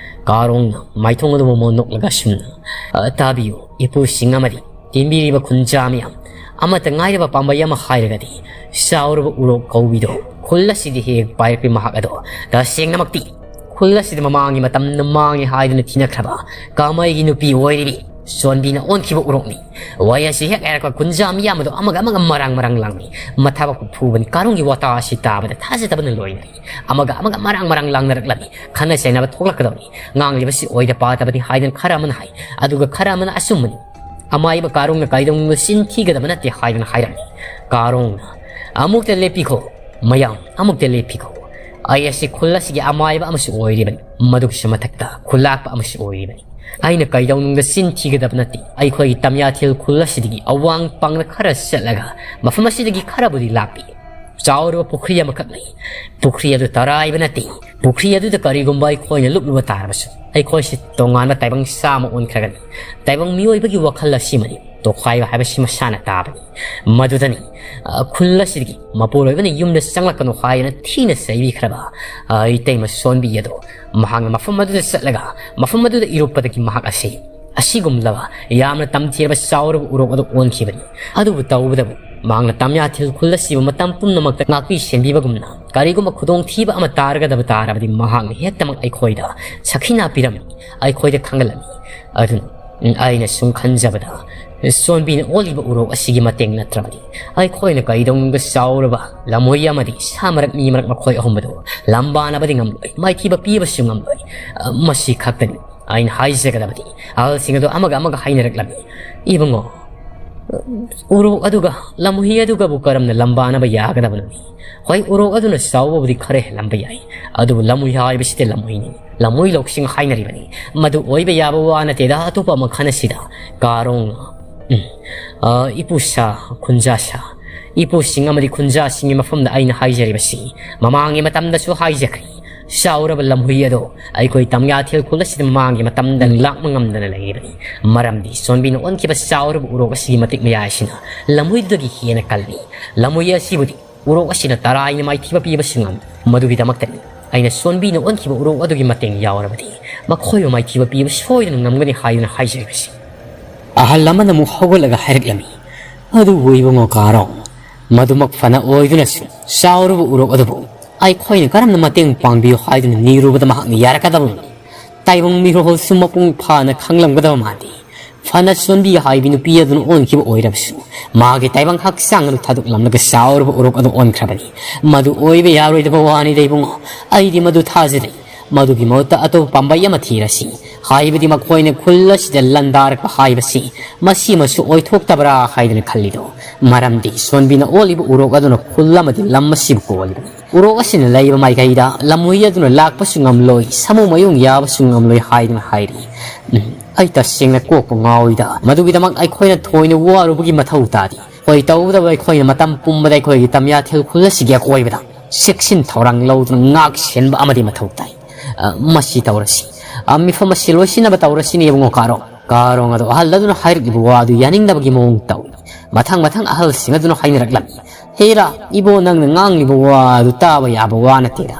ꯀꯥꯔꯣꯡꯅ ꯃꯥꯏꯊꯣꯡ ꯑꯗꯨ ꯃꯃꯣꯟ ꯅꯣꯛꯂꯒ ꯑꯁꯨꯝꯅ, "ꯑ, ꯇꯥꯕꯤꯌꯨ, ꯏꯄꯨꯁꯤꯡ ꯑꯃꯗꯤ ꯇꯤꯟꯕꯤꯔꯤꯕ ꯈꯨꯟꯖꯥ ꯃꯤꯌꯥꯝ, ꯑꯃꯠꯇ ꯉꯥꯏꯔꯕ ꯄꯥꯝꯕꯩ ꯑꯃ ꯍꯥꯏꯔꯒꯗꯤ ꯆꯥꯎꯔꯕ ꯎꯔꯣꯛ ꯀꯧꯕꯤꯗꯣ ꯈꯨꯜ ꯑꯁꯤꯗ ꯍꯦꯛ ꯍꯦꯛ ꯄꯥꯏꯔꯛꯄꯤ ꯃꯍꯥꯛ ꯑꯗꯣ ꯇꯁꯦꯡꯅꯃꯛꯇꯤ ꯈꯨꯜ ꯑꯁꯤꯗ ꯃꯃꯥꯡꯒꯤ ꯃꯇꯝꯗ ꯃꯥꯡꯉꯦ ꯍꯥꯏꯗꯨꯅ ꯊꯤꯅꯈ꯭ꯔꯕ ꯀꯥꯃꯩꯒꯤ ꯅꯨꯄꯤ ꯑꯣꯏꯔꯤꯕꯤ ꯁꯣꯟꯕꯤꯅ ꯑꯣꯟꯈꯤꯕ ꯎꯔꯣꯛꯅꯤ꯫ ꯋꯥꯍꯩ ꯑꯁꯤ ꯍꯦꯛ ꯍꯥꯏꯔꯛꯄ ꯈꯨꯟꯖꯥ ꯃꯤꯌꯥꯝ ꯑꯗꯣ ꯑꯃꯒ ꯑꯃꯒ ꯃꯔꯥꯡ ꯃꯔꯥꯡ ꯂꯥꯡꯅꯤ꯫ ꯃꯊꯥꯕꯛꯄꯨ ꯐꯨꯕꯅꯤ꯫ ꯀꯥꯔꯣꯡꯒꯤ ꯋꯥꯇꯥ ꯑꯁꯤ ꯇꯥꯕꯗ ꯊꯥꯖꯗꯕꯅ ꯂꯣꯏꯅꯔꯤ꯫ ꯑꯃꯒ ꯑꯃꯒ ꯃꯔꯥꯡ ꯃꯔꯥꯡ ꯂꯥꯡꯅꯔꯛꯂꯝꯃꯤ꯫ ꯈꯠꯅ ꯆꯩꯅꯕ ꯊꯣꯛꯂꯛꯀꯗꯧꯔꯤ꯫ ꯉꯥꯡꯂꯤꯕꯁꯤ ꯑꯣꯏꯗ ꯄꯥꯗꯕꯅꯤ ꯍꯥꯏꯗꯨꯅ ꯈꯔ ꯑꯃꯅ ꯍꯥꯏ, ꯑꯗꯨꯒ ꯈꯔ ꯑꯃꯅ ꯑꯆꯨꯝꯕꯅꯤ꯫ ꯑꯃꯥꯏꯕ ꯀꯥꯔꯣꯡꯅ ꯀꯩꯗꯧꯅꯨꯡꯗ ꯆꯤꯟ ꯊꯤꯒꯗꯕ ꯅꯠꯇꯦ ꯍꯥꯏꯗꯨꯅ ꯍꯥꯏꯔꯝꯃꯤ꯫ ꯀꯥꯔꯣꯡꯅ, "ꯑꯃꯨꯛꯇ ꯂꯦꯞꯄꯤꯈꯣ, ꯃꯌꯥꯝ, ꯑꯃꯨꯛꯇ ꯂꯦꯞꯄꯤꯈꯣ꯫ ꯑꯩ ꯑꯁꯤ ꯈꯨꯜ ꯑꯁꯤꯒꯤ ꯑꯃꯥꯏꯕ ꯑꯃꯁꯨ ꯑꯣꯏꯔꯤꯕꯅꯤ, ꯃꯗꯨꯒꯤꯁꯨ ꯃꯊꯛꯇ ꯈꯨꯜꯂꯥꯛꯄ ꯑꯃꯁꯨ ꯑꯣꯏꯔꯤꯕꯅꯤ꯫ ꯑꯩꯅ ꯀꯩꯗꯧꯅꯨꯡꯗ ꯆꯤꯟ ꯊꯤꯒꯗꯕ ꯅꯠꯇꯦ꯫ ꯑꯩꯈꯣꯏꯒꯤ ꯇꯝꯌꯥꯊꯦꯜ ꯈꯨꯜ ꯑꯁꯤꯗꯒꯤ ꯑꯋꯥꯡ ꯄꯥꯡꯅ ꯈꯔ ꯆꯠꯂꯒ ꯃꯐꯝ ꯑꯁꯤꯗꯒꯤ ꯈꯔꯕꯨꯗꯤ ꯂꯥꯞꯄꯤ꯫ ꯆꯥꯎꯔꯕ ꯄꯨꯈ꯭ꯔꯤ ꯑꯃꯈꯛ ꯂꯩ꯫ ꯄꯨꯈ꯭ꯔꯤ ꯑꯗꯨ ꯇꯔꯥꯏꯕ ꯅꯠꯇꯦ꯫ ꯄꯨꯈ꯭ꯔꯤ ꯑꯗꯨꯗ ꯀꯔꯤꯒꯨꯝꯕ ꯑꯩꯈꯣꯏꯅ ꯂꯨꯞꯂꯨꯕ ꯇꯥꯔꯕꯁꯨ, ꯑꯩꯈꯣꯏꯁꯤ ꯇꯣꯉꯥꯟꯕ ꯇꯥꯏꯕꯪ ꯆꯥꯝꯃ ꯑꯣꯟꯈ꯭ꯔꯒꯅꯤ꯫ ꯇꯥꯏꯕꯪ ꯃꯤꯑꯣꯏꯕꯒꯤ ꯋꯥꯈꯜ ꯑꯁꯤꯃꯅꯤ꯫ ꯇꯣꯈꯥꯏꯕ ꯍꯥꯏꯕꯁꯤ ꯃꯁꯥꯅ ꯇꯥꯕꯅꯤ꯫ ꯃꯗꯨꯗꯅꯤ, ꯑ, ꯈꯨꯜ ꯑꯁꯤꯒꯤ ꯃꯄꯨꯔꯣꯏꯕꯅ ꯌꯨꯝꯗ ꯆꯪꯂꯛꯀꯅꯨ ꯍꯥꯏꯗꯨꯅ ꯊꯤꯅ ꯆꯩꯕꯤꯈ꯭ꯔꯕ, ꯑ, ꯏꯇꯩꯃ ꯁꯣꯟꯕꯤ ꯑꯗꯣ ꯃꯍꯥꯛꯅ ꯃꯐꯝ ꯑꯗꯨꯗ ꯆꯠꯂꯒ ꯃꯐꯝ ꯑꯗꯨꯗ ꯏꯔꯨꯞꯄꯗꯒꯤ ꯃꯍꯥꯛ ꯑꯁꯤ ꯑꯁꯤꯒꯨꯝꯂꯕ ꯌꯥꯝꯅ ꯇꯝꯊꯤꯔꯕ ꯆꯥꯎꯔꯕ ꯎꯔꯣꯛ ꯑꯗꯨ ꯑꯣꯟꯈꯤꯕꯅꯤ꯫ ꯑꯗꯨꯕꯨ ꯇꯧꯕꯗꯕꯨ ꯃꯍꯥꯛꯅ ꯇꯝꯌꯥꯊꯦꯜ ꯈꯨꯜ ꯑꯁꯤꯕꯨ ꯃꯇꯝ ꯄꯨꯝꯅꯃꯛꯇ ꯉꯥꯛꯄꯤ ꯁꯦꯟꯕꯤꯕꯒꯨꯝꯅ ꯀꯔꯤꯒꯨꯝꯕ ꯈꯨꯗꯣꯡꯊꯤꯕ ꯑꯃ ꯇꯥꯔꯒꯗꯕ ꯇꯥꯔꯕꯗꯤ ꯃꯍꯥꯛꯅ ꯍꯦꯛꯇꯃꯛ ꯑꯩꯈꯣꯏꯗ ꯁꯈꯤꯅꯥ ꯄꯤꯔꯝꯃꯤ, ꯑꯩꯈꯣꯏꯗ ꯈꯪꯍꯜꯂꯝꯃꯤ꯫ ꯑꯗꯨꯅ ꯑꯩꯅ ꯁꯨꯝ ꯈꯟꯖꯕꯗ ꯁꯣꯟꯕꯤꯅ ꯑꯣꯜꯂꯤꯕ ꯎꯔꯣꯛ ꯑꯁꯤꯒꯤ ꯃꯇꯦꯡ ꯅꯠꯇ꯭ꯔꯕꯗꯤ ꯑꯩꯈꯣꯏꯅ ꯀꯩꯗꯧꯅꯨꯡꯗ ꯆꯥꯎꯔꯕ ꯂꯝꯍꯨꯏ ꯑꯃꯗꯤ ꯁꯥ ꯃꯔꯛ ꯃꯤ ꯃꯔꯛ ꯃꯈꯣꯏ ꯑꯍꯨꯝ ꯑꯗꯨ ꯂꯝꯕꯥꯅꯕꯗꯤ ꯉꯝꯂꯣꯏ, ꯃꯥꯏꯊꯤꯕ ꯄꯤꯕꯁꯨ ꯉꯝꯂꯣꯏ꯫ ꯃꯁꯤ ꯈꯛꯇꯅꯤ ꯑꯩꯅ ꯍꯥꯏꯖꯒꯗꯕꯗꯤ꯫ ꯑꯍꯜꯁꯤꯡ ꯑꯗꯨ ꯑꯃꯒ ꯑꯃꯒ ꯍꯥꯏꯅꯔꯛꯂꯝꯃꯤ꯫ "ꯏꯕꯨꯡꯉꯣ, ꯎꯔꯣꯛ ꯑꯗꯨꯒ ꯂꯝꯍꯨꯏ ꯑꯗꯨꯒꯕꯨ ꯀꯔꯝꯅ ꯂꯝꯕꯥꯅꯕ ꯌꯥꯒꯗꯕꯅꯣꯅꯤ? ꯍꯣꯏ, ꯎꯔꯣꯛ ꯑꯗꯨꯅ ꯆꯥꯎꯕꯕꯨꯗꯤ ꯈꯔ ꯍꯦꯜꯂꯝꯕ ꯌꯥꯏ, ꯑꯗꯨꯕꯨ ꯂꯝꯍꯨꯏ ꯍꯥꯏꯕꯁꯤꯗꯤ ꯂꯝꯍꯨꯏꯅꯤ꯫ ꯂꯝꯍꯨꯏ ꯂꯧꯁꯤꯡ ꯍꯥꯏꯅꯔꯤꯕꯅꯤ꯫ ꯃꯗꯨ ꯑꯣꯏꯕ ꯌꯥꯕ ꯋꯥ ꯅꯠꯇꯦꯗ꯫ ꯑꯇꯣꯞꯄ ꯑꯃ ꯈꯟꯅꯁꯤꯗ꯫ ꯀꯥꯔꯣꯡꯅ ꯎꯝ꯫ ꯑ, ꯏꯄꯨ ꯁꯥ, ꯈꯨꯟꯖꯥ ꯁꯥ, ꯏꯄꯨꯁꯤꯡ ꯑꯃꯗꯤ ꯈꯨꯟꯖꯥꯁꯤꯡꯒꯤ ꯃꯐꯝꯗ ꯑꯩꯅ ꯍꯥꯏꯖꯔꯤꯕꯁꯤ ꯃꯃꯥꯡꯒꯤ ꯃꯇꯝꯗꯁꯨ ꯍꯥꯏꯖꯈ꯭ꯔꯦ꯫ ꯆꯥꯎꯔꯕ ꯂꯝꯍꯨꯏ ꯑꯗꯣ ꯑꯩꯈꯣꯏ ꯇꯝꯌꯥꯊꯦꯜ ꯈꯨꯜ ꯑꯁꯤꯗ ꯃꯃꯥꯡꯒꯤ ꯃꯇꯝꯗ ꯂꯥꯛꯄ ꯉꯝꯗꯅ ꯂꯩꯔꯤꯕꯅꯤ꯫ ꯃꯔꯝꯗꯤ ꯁꯣꯟꯕꯤꯅ ꯑꯣꯟꯈꯤꯕ ꯆꯥꯎꯔꯕ ꯎꯔꯣꯛ ꯑꯁꯤꯒꯤ ꯃꯇꯤꯛ ꯃꯌꯥꯏ ꯑꯁꯤꯅ ꯂꯝꯍꯨꯏꯗꯒꯤ ꯍꯦꯟꯅ ꯀꯜꯂꯤ꯫ ꯂꯝꯍꯨꯏ ꯑꯁꯤꯕꯨꯗꯤ ꯎꯔꯣꯛ ꯑꯁꯤꯅ ꯇꯔꯥꯏꯅ ꯃꯥꯏꯊꯤꯕ ꯄꯤꯕꯁꯨ ꯉꯝꯗꯦ꯫ ꯃꯗꯨꯒꯤꯗꯃꯛꯇꯅꯤ ꯑꯩꯅ ꯁꯣꯟꯕꯤꯅ ꯑꯣꯟꯈꯤꯕ ꯎꯔꯣꯛ ꯑꯗꯨꯒꯤ ꯃꯇꯦꯡ ꯌꯥꯎꯔꯕꯗꯤ ꯃꯈꯣꯏꯕꯨ ꯃꯥꯏꯊꯤꯕ ꯄꯤꯕ ꯁꯣꯏꯗꯅ ꯉꯝꯒꯅꯤ ꯍꯥꯏꯗꯨꯅ ꯍꯥꯏꯖꯔꯤꯕꯁꯤ꯫ ꯑꯍꯜ ꯑꯃꯅ ꯑꯃꯨꯛ ꯍꯧꯒꯠꯂꯒ ꯍꯥꯏꯔꯛꯂꯝꯃꯤ, "ꯑꯗꯨꯕꯨ ꯏꯕꯨꯡꯉꯣ ꯀꯥꯔꯣ, ꯃꯗꯨꯃꯛ ꯐꯅ ꯑꯣꯏꯗꯨꯅꯁꯨ ꯆꯥꯎꯔꯕ ꯎꯔꯣꯛ ꯑꯗꯨꯕꯨ ꯑꯩꯈꯣꯏꯅ ꯀꯔꯝꯅ ꯃꯇꯦꯡ ꯄꯥꯡꯕꯤꯌꯨ ꯍꯥꯏꯗꯨꯅ ꯅꯤꯔꯨꯕꯗ ꯃꯍꯥꯛꯅ ꯌꯥꯔꯛꯀꯗꯕꯅꯤ꯫ ꯇꯥꯏꯕꯪ ꯃꯤꯔꯣꯜꯁꯨ ꯃꯄꯨꯡ ꯐꯥꯅ ꯈꯪꯂꯝꯒꯗꯕ ꯃꯥꯟꯗꯦ꯫ ꯐꯅ ꯁꯣꯟꯕꯤ ꯍꯥꯏꯕꯤ ꯅꯨꯄꯤ ꯑꯗꯨꯅ ꯑꯣꯟꯈꯤꯕ ꯑꯣꯏꯔꯕꯁꯨ ꯃꯥꯒꯤ ꯇꯥꯏꯕꯪ ꯍꯛꯆꯥꯡ ꯑꯗꯨ ꯊꯥꯗꯣꯛꯂꯝꯂꯒ ꯆꯥꯎꯔꯕ ꯎꯔꯣꯛ ꯑꯗꯨ ꯑꯣꯟꯈ꯭ꯔꯕꯅꯤ꯫ ꯃꯗꯨ ꯑꯣꯏꯕ ꯌꯥꯔꯣꯏꯗꯕ ꯋꯥꯅꯤꯗ ꯏꯕꯨꯡꯉꯣ꯫ ꯑꯩꯗꯤ ꯃꯗꯨ ꯊꯥꯖꯗꯦ꯫ ꯃꯗꯨꯒꯤ ꯃꯍꯨꯠꯇ ꯑꯇꯣꯞꯄ ꯄꯥꯝꯕꯩ ꯑꯃ ꯊꯤꯔꯁꯤ꯫ ꯍꯥꯏꯕꯗꯤ ꯃꯈꯣꯏꯅ ꯈꯨꯜ ꯑꯁꯤꯗ ꯂꯟꯗꯥꯔꯛꯄ ꯍꯥꯏꯕꯁꯤ ꯃꯁꯤꯃꯁꯨ ꯑꯣꯏꯊꯣꯛꯇꯕ꯭ꯔꯥ ꯍꯥꯏꯗꯅ ꯈꯜꯂꯤꯗꯣ꯫ ꯃꯔꯝꯗꯤ ꯁꯣꯟꯕꯤꯅ ꯑꯣꯜꯂꯤꯕ ꯎꯔꯣꯛ ꯑꯗꯨꯅ ꯈꯨꯜ ꯑꯃꯗꯤ ꯂꯝ ꯑꯁꯤꯕꯨ ꯀꯣꯜꯂꯤꯕꯅꯤ꯫ ꯎꯔꯣꯛ ꯑꯁꯤꯅ ꯂꯩꯕ ꯃꯥꯏꯀꯩꯗ ꯂꯝꯍꯨꯏ ꯑꯗꯨꯅ ꯂꯥꯛꯄꯁꯨ ꯉꯝꯂꯣꯏ, ꯁꯥꯃꯨ ꯃꯌꯨꯡ ꯌꯥꯕꯁꯨ ꯉꯝꯂꯣꯏ ꯍꯥꯏꯗꯨꯅ ꯍꯥꯏꯔꯤ꯫ ꯎꯝ, ꯑꯩ ꯇꯁꯦꯡꯅ ꯀꯣꯛꯄ ꯉꯥꯎꯏꯗ꯫ ꯃꯗꯨꯒꯤꯗꯃꯛ ꯑꯩꯈꯣꯏꯅ ꯊꯣꯏꯅ ꯋꯥꯔꯨꯕꯒꯤ ꯃꯊꯧ ꯇꯥꯗꯦ꯫ ꯑꯩꯈꯣꯏ ꯇꯧꯒꯗꯕ ꯑꯩꯈꯣꯏꯅ ꯃꯇꯝ ꯄꯨꯝꯕꯗ ꯑꯩꯈꯣꯏꯒꯤ ꯇꯝꯌꯥꯊꯦꯜ ꯈꯨꯜ ꯑꯁꯤꯒꯤ ꯑꯀꯣꯏꯕꯗ ꯆꯦꯛꯁꯤꯟ ꯊꯧꯔꯥꯡ ꯂꯧꯗꯨꯅ ꯉꯥꯛ ꯁꯦꯟꯕ ꯑꯃꯗꯤ ꯃꯊꯧ ꯇꯥꯏ꯫ ꯑ, ꯃꯁꯤ ꯇꯧꯔꯁꯤ꯫ ꯑ, ꯃꯤꯐꯝ ꯑꯁꯤ ꯂꯣꯏꯁꯤꯟꯅꯕ ꯇꯧꯔꯁꯤꯅꯦ ꯏꯕꯨꯡꯉꯣ ꯀꯥꯔꯣ꯫ ꯀꯥꯔꯣꯡ ꯑꯗꯣ ꯑꯍꯜ ꯑꯗꯨꯅ ꯍꯥꯏꯔꯛꯂꯤꯕ ꯋꯥꯗꯨ ꯌꯥꯅꯤꯡꯗꯕꯒꯤ ꯃꯑꯣꯡ ꯇꯧꯏ꯫ ꯃꯊꯪ ꯃꯊꯪ ꯑꯍꯜꯁꯤꯡ ꯑꯗꯨꯅ ꯍꯥꯏꯅꯔꯛꯂꯝꯃꯤ, "ꯍꯦꯔꯥ, ꯏꯕꯣ, ꯅꯪꯅ ꯉꯥꯡꯂꯤꯕ ꯋꯥ ꯑꯗꯨ ꯇꯥꯕ ꯌꯥꯕ ꯋꯥ ꯅꯠꯇꯦꯗ꯫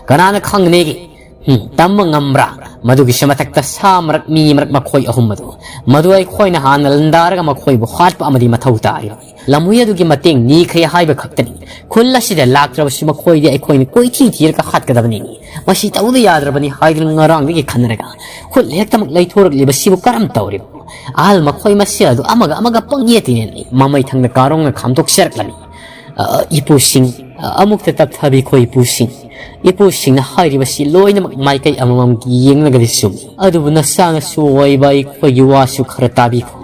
ꯀꯅꯥꯅ ꯈꯪꯒꯅꯤꯒꯦ? ꯍꯨꯝ, ꯇꯝꯕ ꯉꯝꯕ꯭ꯔꯥ? ꯃꯗꯨꯒꯤꯁꯨ ꯃꯊꯛꯇ ꯁꯥ ꯃꯔꯛ, ꯃꯤ ꯃꯔꯛ, ꯃꯈꯣꯏ ꯑꯍꯨꯝ ꯑꯗꯨ꯫ ꯃꯗꯨ ꯑꯩꯈꯣꯏꯅ ꯍꯥꯟꯅ ꯂꯟꯗꯥꯔꯒ ꯃꯈꯣꯏꯕꯨ ꯍꯥꯠꯄ ꯑꯃꯗꯤ ꯃꯊꯧ ꯇꯥꯔꯤꯕꯅꯤ꯫ ꯂꯝꯍꯨꯏ ꯑꯗꯨꯒꯤ ꯃꯇꯦꯡ ꯅꯤꯈ꯭ꯔꯦ ꯍꯥꯏꯕ ꯈꯛꯇꯅꯤ꯫ ꯈꯨꯜ ꯑꯁꯤꯗ ꯂꯥꯛꯇ꯭ꯔꯕꯁꯨ ꯃꯈꯣꯏꯗꯤ ꯑꯩꯈꯣꯏꯅ ꯀꯣꯏꯊꯤ ꯊꯤꯔꯒ ꯍꯥꯠꯀꯗꯕꯅꯤ꯫ ꯃꯁꯤ ꯇꯧꯗ ꯌꯥꯗ꯭ꯔꯕꯅꯤ ꯍꯥꯏꯗꯨꯅ ꯉꯔꯥꯡꯗꯒꯤ ꯈꯟꯅꯔꯒ ꯈꯨꯜ ꯍꯦꯛꯇꯃꯛ ꯂꯩꯊꯣꯔꯛꯂꯤꯕꯁꯤꯕꯨ ꯀꯔꯝ ꯇꯧꯔꯤꯕꯅꯣ? ꯑꯍꯜ ꯃꯈꯣꯏ ꯃꯁꯦꯜ ꯑꯗꯨ ꯑꯃꯒ ꯑꯃꯒ ꯄꯪꯌꯦꯠꯇ ꯌꯦꯠꯅꯩ꯫" ꯃꯃꯩ ꯊꯪꯅ ꯀꯥꯔꯣꯡꯅ ꯈꯥꯝꯗꯣꯛꯆꯔꯛꯂꯝꯃꯤ꯫ "ꯑ, ꯏꯄꯨꯁꯤꯡ, ꯑ, ꯑꯃꯨꯛꯇ ꯇꯞꯊꯕꯤꯈꯣ ꯏꯄꯨꯁꯤꯡ꯫ ꯏꯄꯨꯁꯤꯡꯅ ꯍꯥꯏꯔꯤꯕꯁꯤ ꯂꯣꯏꯅꯃꯛ ꯃꯥꯏꯀꯩ ꯑꯃꯃꯝꯒꯤ ꯌꯦꯡꯂꯒꯗꯤ ꯆꯨꯝꯃꯤ꯫ ꯑꯗꯨꯕꯨ ꯅꯆꯥꯅꯁꯨ ꯑꯣꯏꯕ ꯑꯩꯈꯣꯏꯒꯤ ꯋꯥꯁꯨ ꯈꯔ ꯇꯥꯕꯤꯈꯣ꯫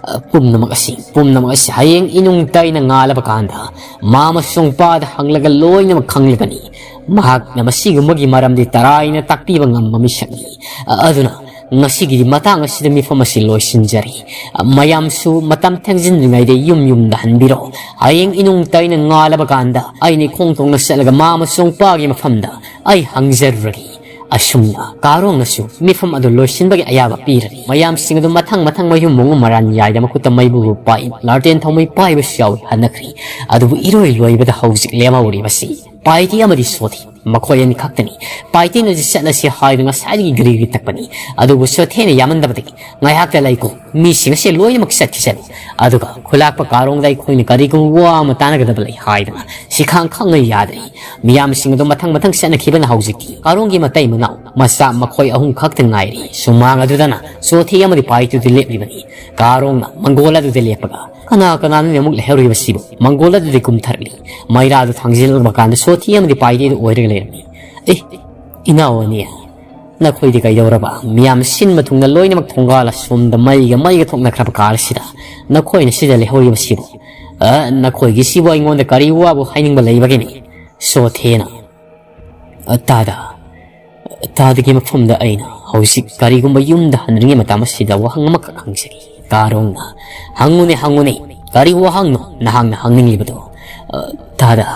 ꯑ, ꯄꯨꯝꯅꯃꯛ ꯑꯁꯤ, ꯄꯨꯝꯅꯃꯛ ꯑꯁꯤ ꯍꯌꯦꯡ ꯏꯅꯨꯡ ꯇꯩꯅ ꯉꯥꯜꯂꯕ ꯀꯥꯟꯗ ꯃꯥ ꯑꯃꯁꯨꯡ ꯄꯥꯗ ꯍꯪꯂꯒ ꯂꯣꯏꯅꯃꯛ ꯈꯪꯂꯒꯅꯤ꯫ ꯃꯍꯥꯛꯅ ꯃꯁꯤꯒꯨꯝꯕꯒꯤ ꯃꯔꯝꯗꯤ ꯇꯔꯥꯏꯅ ꯇꯥꯛꯄꯤꯕ ꯉꯝꯕ ꯃꯤꯁꯛꯅꯤ꯫ ꯑ, ꯑꯗꯨꯅ ꯉꯁꯤꯒꯤꯗꯤ ꯃꯇꯥꯡ ꯑꯁꯤꯗ ꯃꯤꯐꯝ ꯑꯁꯤ ꯂꯣꯏꯁꯤꯟꯖꯔꯤ꯫ ꯃꯌꯥꯝꯁꯨ ꯃꯇꯝ ꯊꯦꯡꯖꯤꯟꯗ꯭ꯔꯤꯉꯩꯗ ꯌꯨꯝ ꯌꯨꯝꯗ ꯍꯟꯕꯤꯔꯣ꯫ ꯍꯌꯦꯡ ꯏꯅꯨꯡ ꯇꯩꯅ ꯉꯥꯜꯂꯕ ꯀꯥꯟꯗ ꯑꯩꯅ ꯈꯣꯡ ꯊꯣꯡꯅ ꯆꯠꯂꯒ ꯃꯥ ꯑꯃꯁꯨꯡ ꯄꯥꯒꯤ ꯃꯐꯝꯗ ꯑꯩ ꯍꯪꯖꯔꯨꯔꯒꯦ꯫ ꯑꯁꯨꯝꯅ ꯀꯥꯔꯣꯡꯅꯁꯨ ꯃꯤꯐꯝ ꯑꯗꯨ ꯂꯣꯏꯁꯤꯟꯕꯒꯤ ꯑꯌꯥꯕ ꯄꯤꯔꯅꯤ꯫ ꯃꯌꯥꯝꯁꯤꯡ ꯑꯗꯨ ꯃꯊꯪ ꯃꯊꯪ ꯃꯌꯨꯝ ꯃꯉꯨ ꯃꯔꯥꯟ ꯌꯥꯏꯗ ꯃꯈꯨꯠꯇ ꯃꯩꯕꯨ ꯄꯥꯏ ꯂꯥꯔꯇꯦꯟ ꯊꯧꯃꯩ ꯄꯥꯏꯕꯁꯨ ꯌꯥꯎꯏ ꯍꯟꯅꯈ꯭ꯔꯤ꯫ ꯑꯗꯨꯕꯨ ꯏꯔꯣꯏ ꯂꯣꯏꯕꯗ ꯍꯧꯖꯤꯛ ꯂꯦꯝꯍꯧꯔꯤꯕꯁꯤ ꯄꯥꯏꯇꯤ ꯑꯃꯗꯤ ꯁꯣꯊꯤ꯫ ꯃꯈꯣꯏ ꯑꯅꯤ ꯈꯛꯇꯅꯤ꯫ ꯄꯥꯏꯇꯤꯅꯁꯨ ꯆꯠꯂꯁꯤ ꯍꯥꯏꯗꯨꯅ ꯉꯁꯥꯏꯗꯒꯤ ꯒ꯭ꯔꯤ ꯒ꯭ꯔꯤ ꯇꯛꯄꯅꯤ꯫ ꯑꯗꯨꯕꯨ ꯁꯣꯊꯦꯅ ꯌꯥꯝꯃꯟꯗꯕꯗꯒꯤ ꯉꯥꯏꯍꯥꯛꯇ ꯂꯩꯀꯣ꯫ ꯃꯤꯁꯤꯡ ꯑꯁꯦ ꯂꯣꯏꯅꯃꯛ ꯆꯠꯈꯤꯁꯅꯨ꯫ ꯑꯗꯨꯒ ꯈꯨꯂꯥꯛꯄ ꯀꯥꯔꯣꯡꯗ ꯑꯩꯈꯣꯏꯅ ꯀꯔꯤꯒꯨꯝꯕ ꯋꯥ ꯑꯃ ꯇꯥꯟꯅꯒꯗꯕ ꯂꯩ ꯍꯥꯏꯗꯅ ꯁꯤꯈꯥꯡ ꯈꯪꯅ ꯌꯥꯗ꯭ꯔꯤ꯫ ꯃꯤꯌꯥꯝꯁꯤꯡ ꯑꯗꯨ ꯃꯊꯪ ꯃꯊꯪ ꯆꯠꯅꯈꯤꯕꯅ ꯍꯧꯖꯤꯛꯇꯤ ꯀꯥꯔꯣꯡꯒꯤ ꯃꯇꯩ ꯃꯅꯥꯎ ꯃꯆꯥ ꯃꯈꯣꯏ ꯑꯍꯨꯝ ꯈꯛꯇ ꯉꯥꯏꯔꯤ꯫ ꯁꯨꯃꯥꯡ ꯑꯗꯨꯗꯅ ꯁꯣꯊꯤ ꯑꯃꯗꯤ ꯄꯥꯏꯇꯨꯗꯤ ꯂꯦꯞꯂꯤꯕꯅꯤ꯫ ꯀꯥꯔꯣꯡꯅ ꯃꯪꯒꯣꯜ ꯑꯗꯨꯗ ꯂꯦꯞꯄꯒ ꯀꯅꯥ ꯀꯅꯥꯅꯣꯅꯦ ꯑꯃꯨꯛ ꯂꯩꯍꯧꯔꯤꯕꯁꯤꯕꯨ? ꯃꯪꯒꯣꯜ ꯑꯗꯨꯗꯤ ꯀꯨꯝꯊꯔꯛꯂꯤ꯫ ꯃꯩꯔꯥꯗꯨ ꯊꯥꯡꯖꯤꯜꯂꯛꯄ ꯀꯥꯟꯗ ꯁꯣꯊꯤ ꯑꯃꯗꯤ ꯄꯥꯏꯇꯨꯗ ꯑꯣꯏꯔꯒ ꯂꯩꯔꯝꯃꯤ꯫ ꯑꯦ, ꯏꯅꯥꯎ ꯑꯅꯤ, ꯅꯈꯣꯏꯗꯤ ꯀꯩꯗꯧꯔꯕ? ꯃꯤꯌꯥꯝ ꯁꯤꯟꯕ ꯊꯨꯡꯅ ꯂꯣꯏꯅꯃꯛ ꯊꯣꯡꯒꯥꯜ ꯑꯁꯣꯝꯗ ꯃꯩꯒ ꯃꯩꯒ ꯊꯣꯛꯅꯈ꯭ꯔꯕ ꯀꯥꯟꯁꯤꯗ ꯅꯈꯣꯏꯅ ꯁꯤꯗ ꯂꯩꯍꯧꯔꯤꯕꯁꯤꯕꯨ? ꯑ, ꯅꯈꯣꯏꯒꯤꯁꯤꯕꯨ ꯑꯩꯉꯣꯟꯗ ꯀꯔꯤ ꯋꯥꯕꯨ ꯍꯥꯏꯅꯤꯡꯕ ꯂꯩꯕꯒꯦꯅꯦ? ꯁꯣꯊꯦꯅ꯫ "ꯑ, ꯇꯥꯗ, ꯇꯥꯗꯒꯤ ꯃꯐꯝꯗ ꯑꯩꯅ ꯍꯧꯖꯤꯛ ꯀꯔꯤꯒꯨꯝꯕ ꯌꯨꯝꯗ ꯍꯟꯅꯤꯡꯉꯤ ꯃꯇꯝ ꯑꯁꯤꯗ ꯋꯥꯍꯪ ꯑꯃꯈꯛ ꯍꯪꯖꯒꯦ꯫" ꯀꯥꯔꯣꯡꯅ, "ꯍꯪꯉꯨꯅꯦ, ꯍꯪꯉꯨꯅꯦ, ꯀꯔꯤ ꯋꯥꯍꯪꯅꯣ ꯅꯍꯥꯛꯅ ꯍꯪꯅꯤꯡꯂꯤꯕꯗꯣ?" "ꯑ, ꯇꯥꯗ,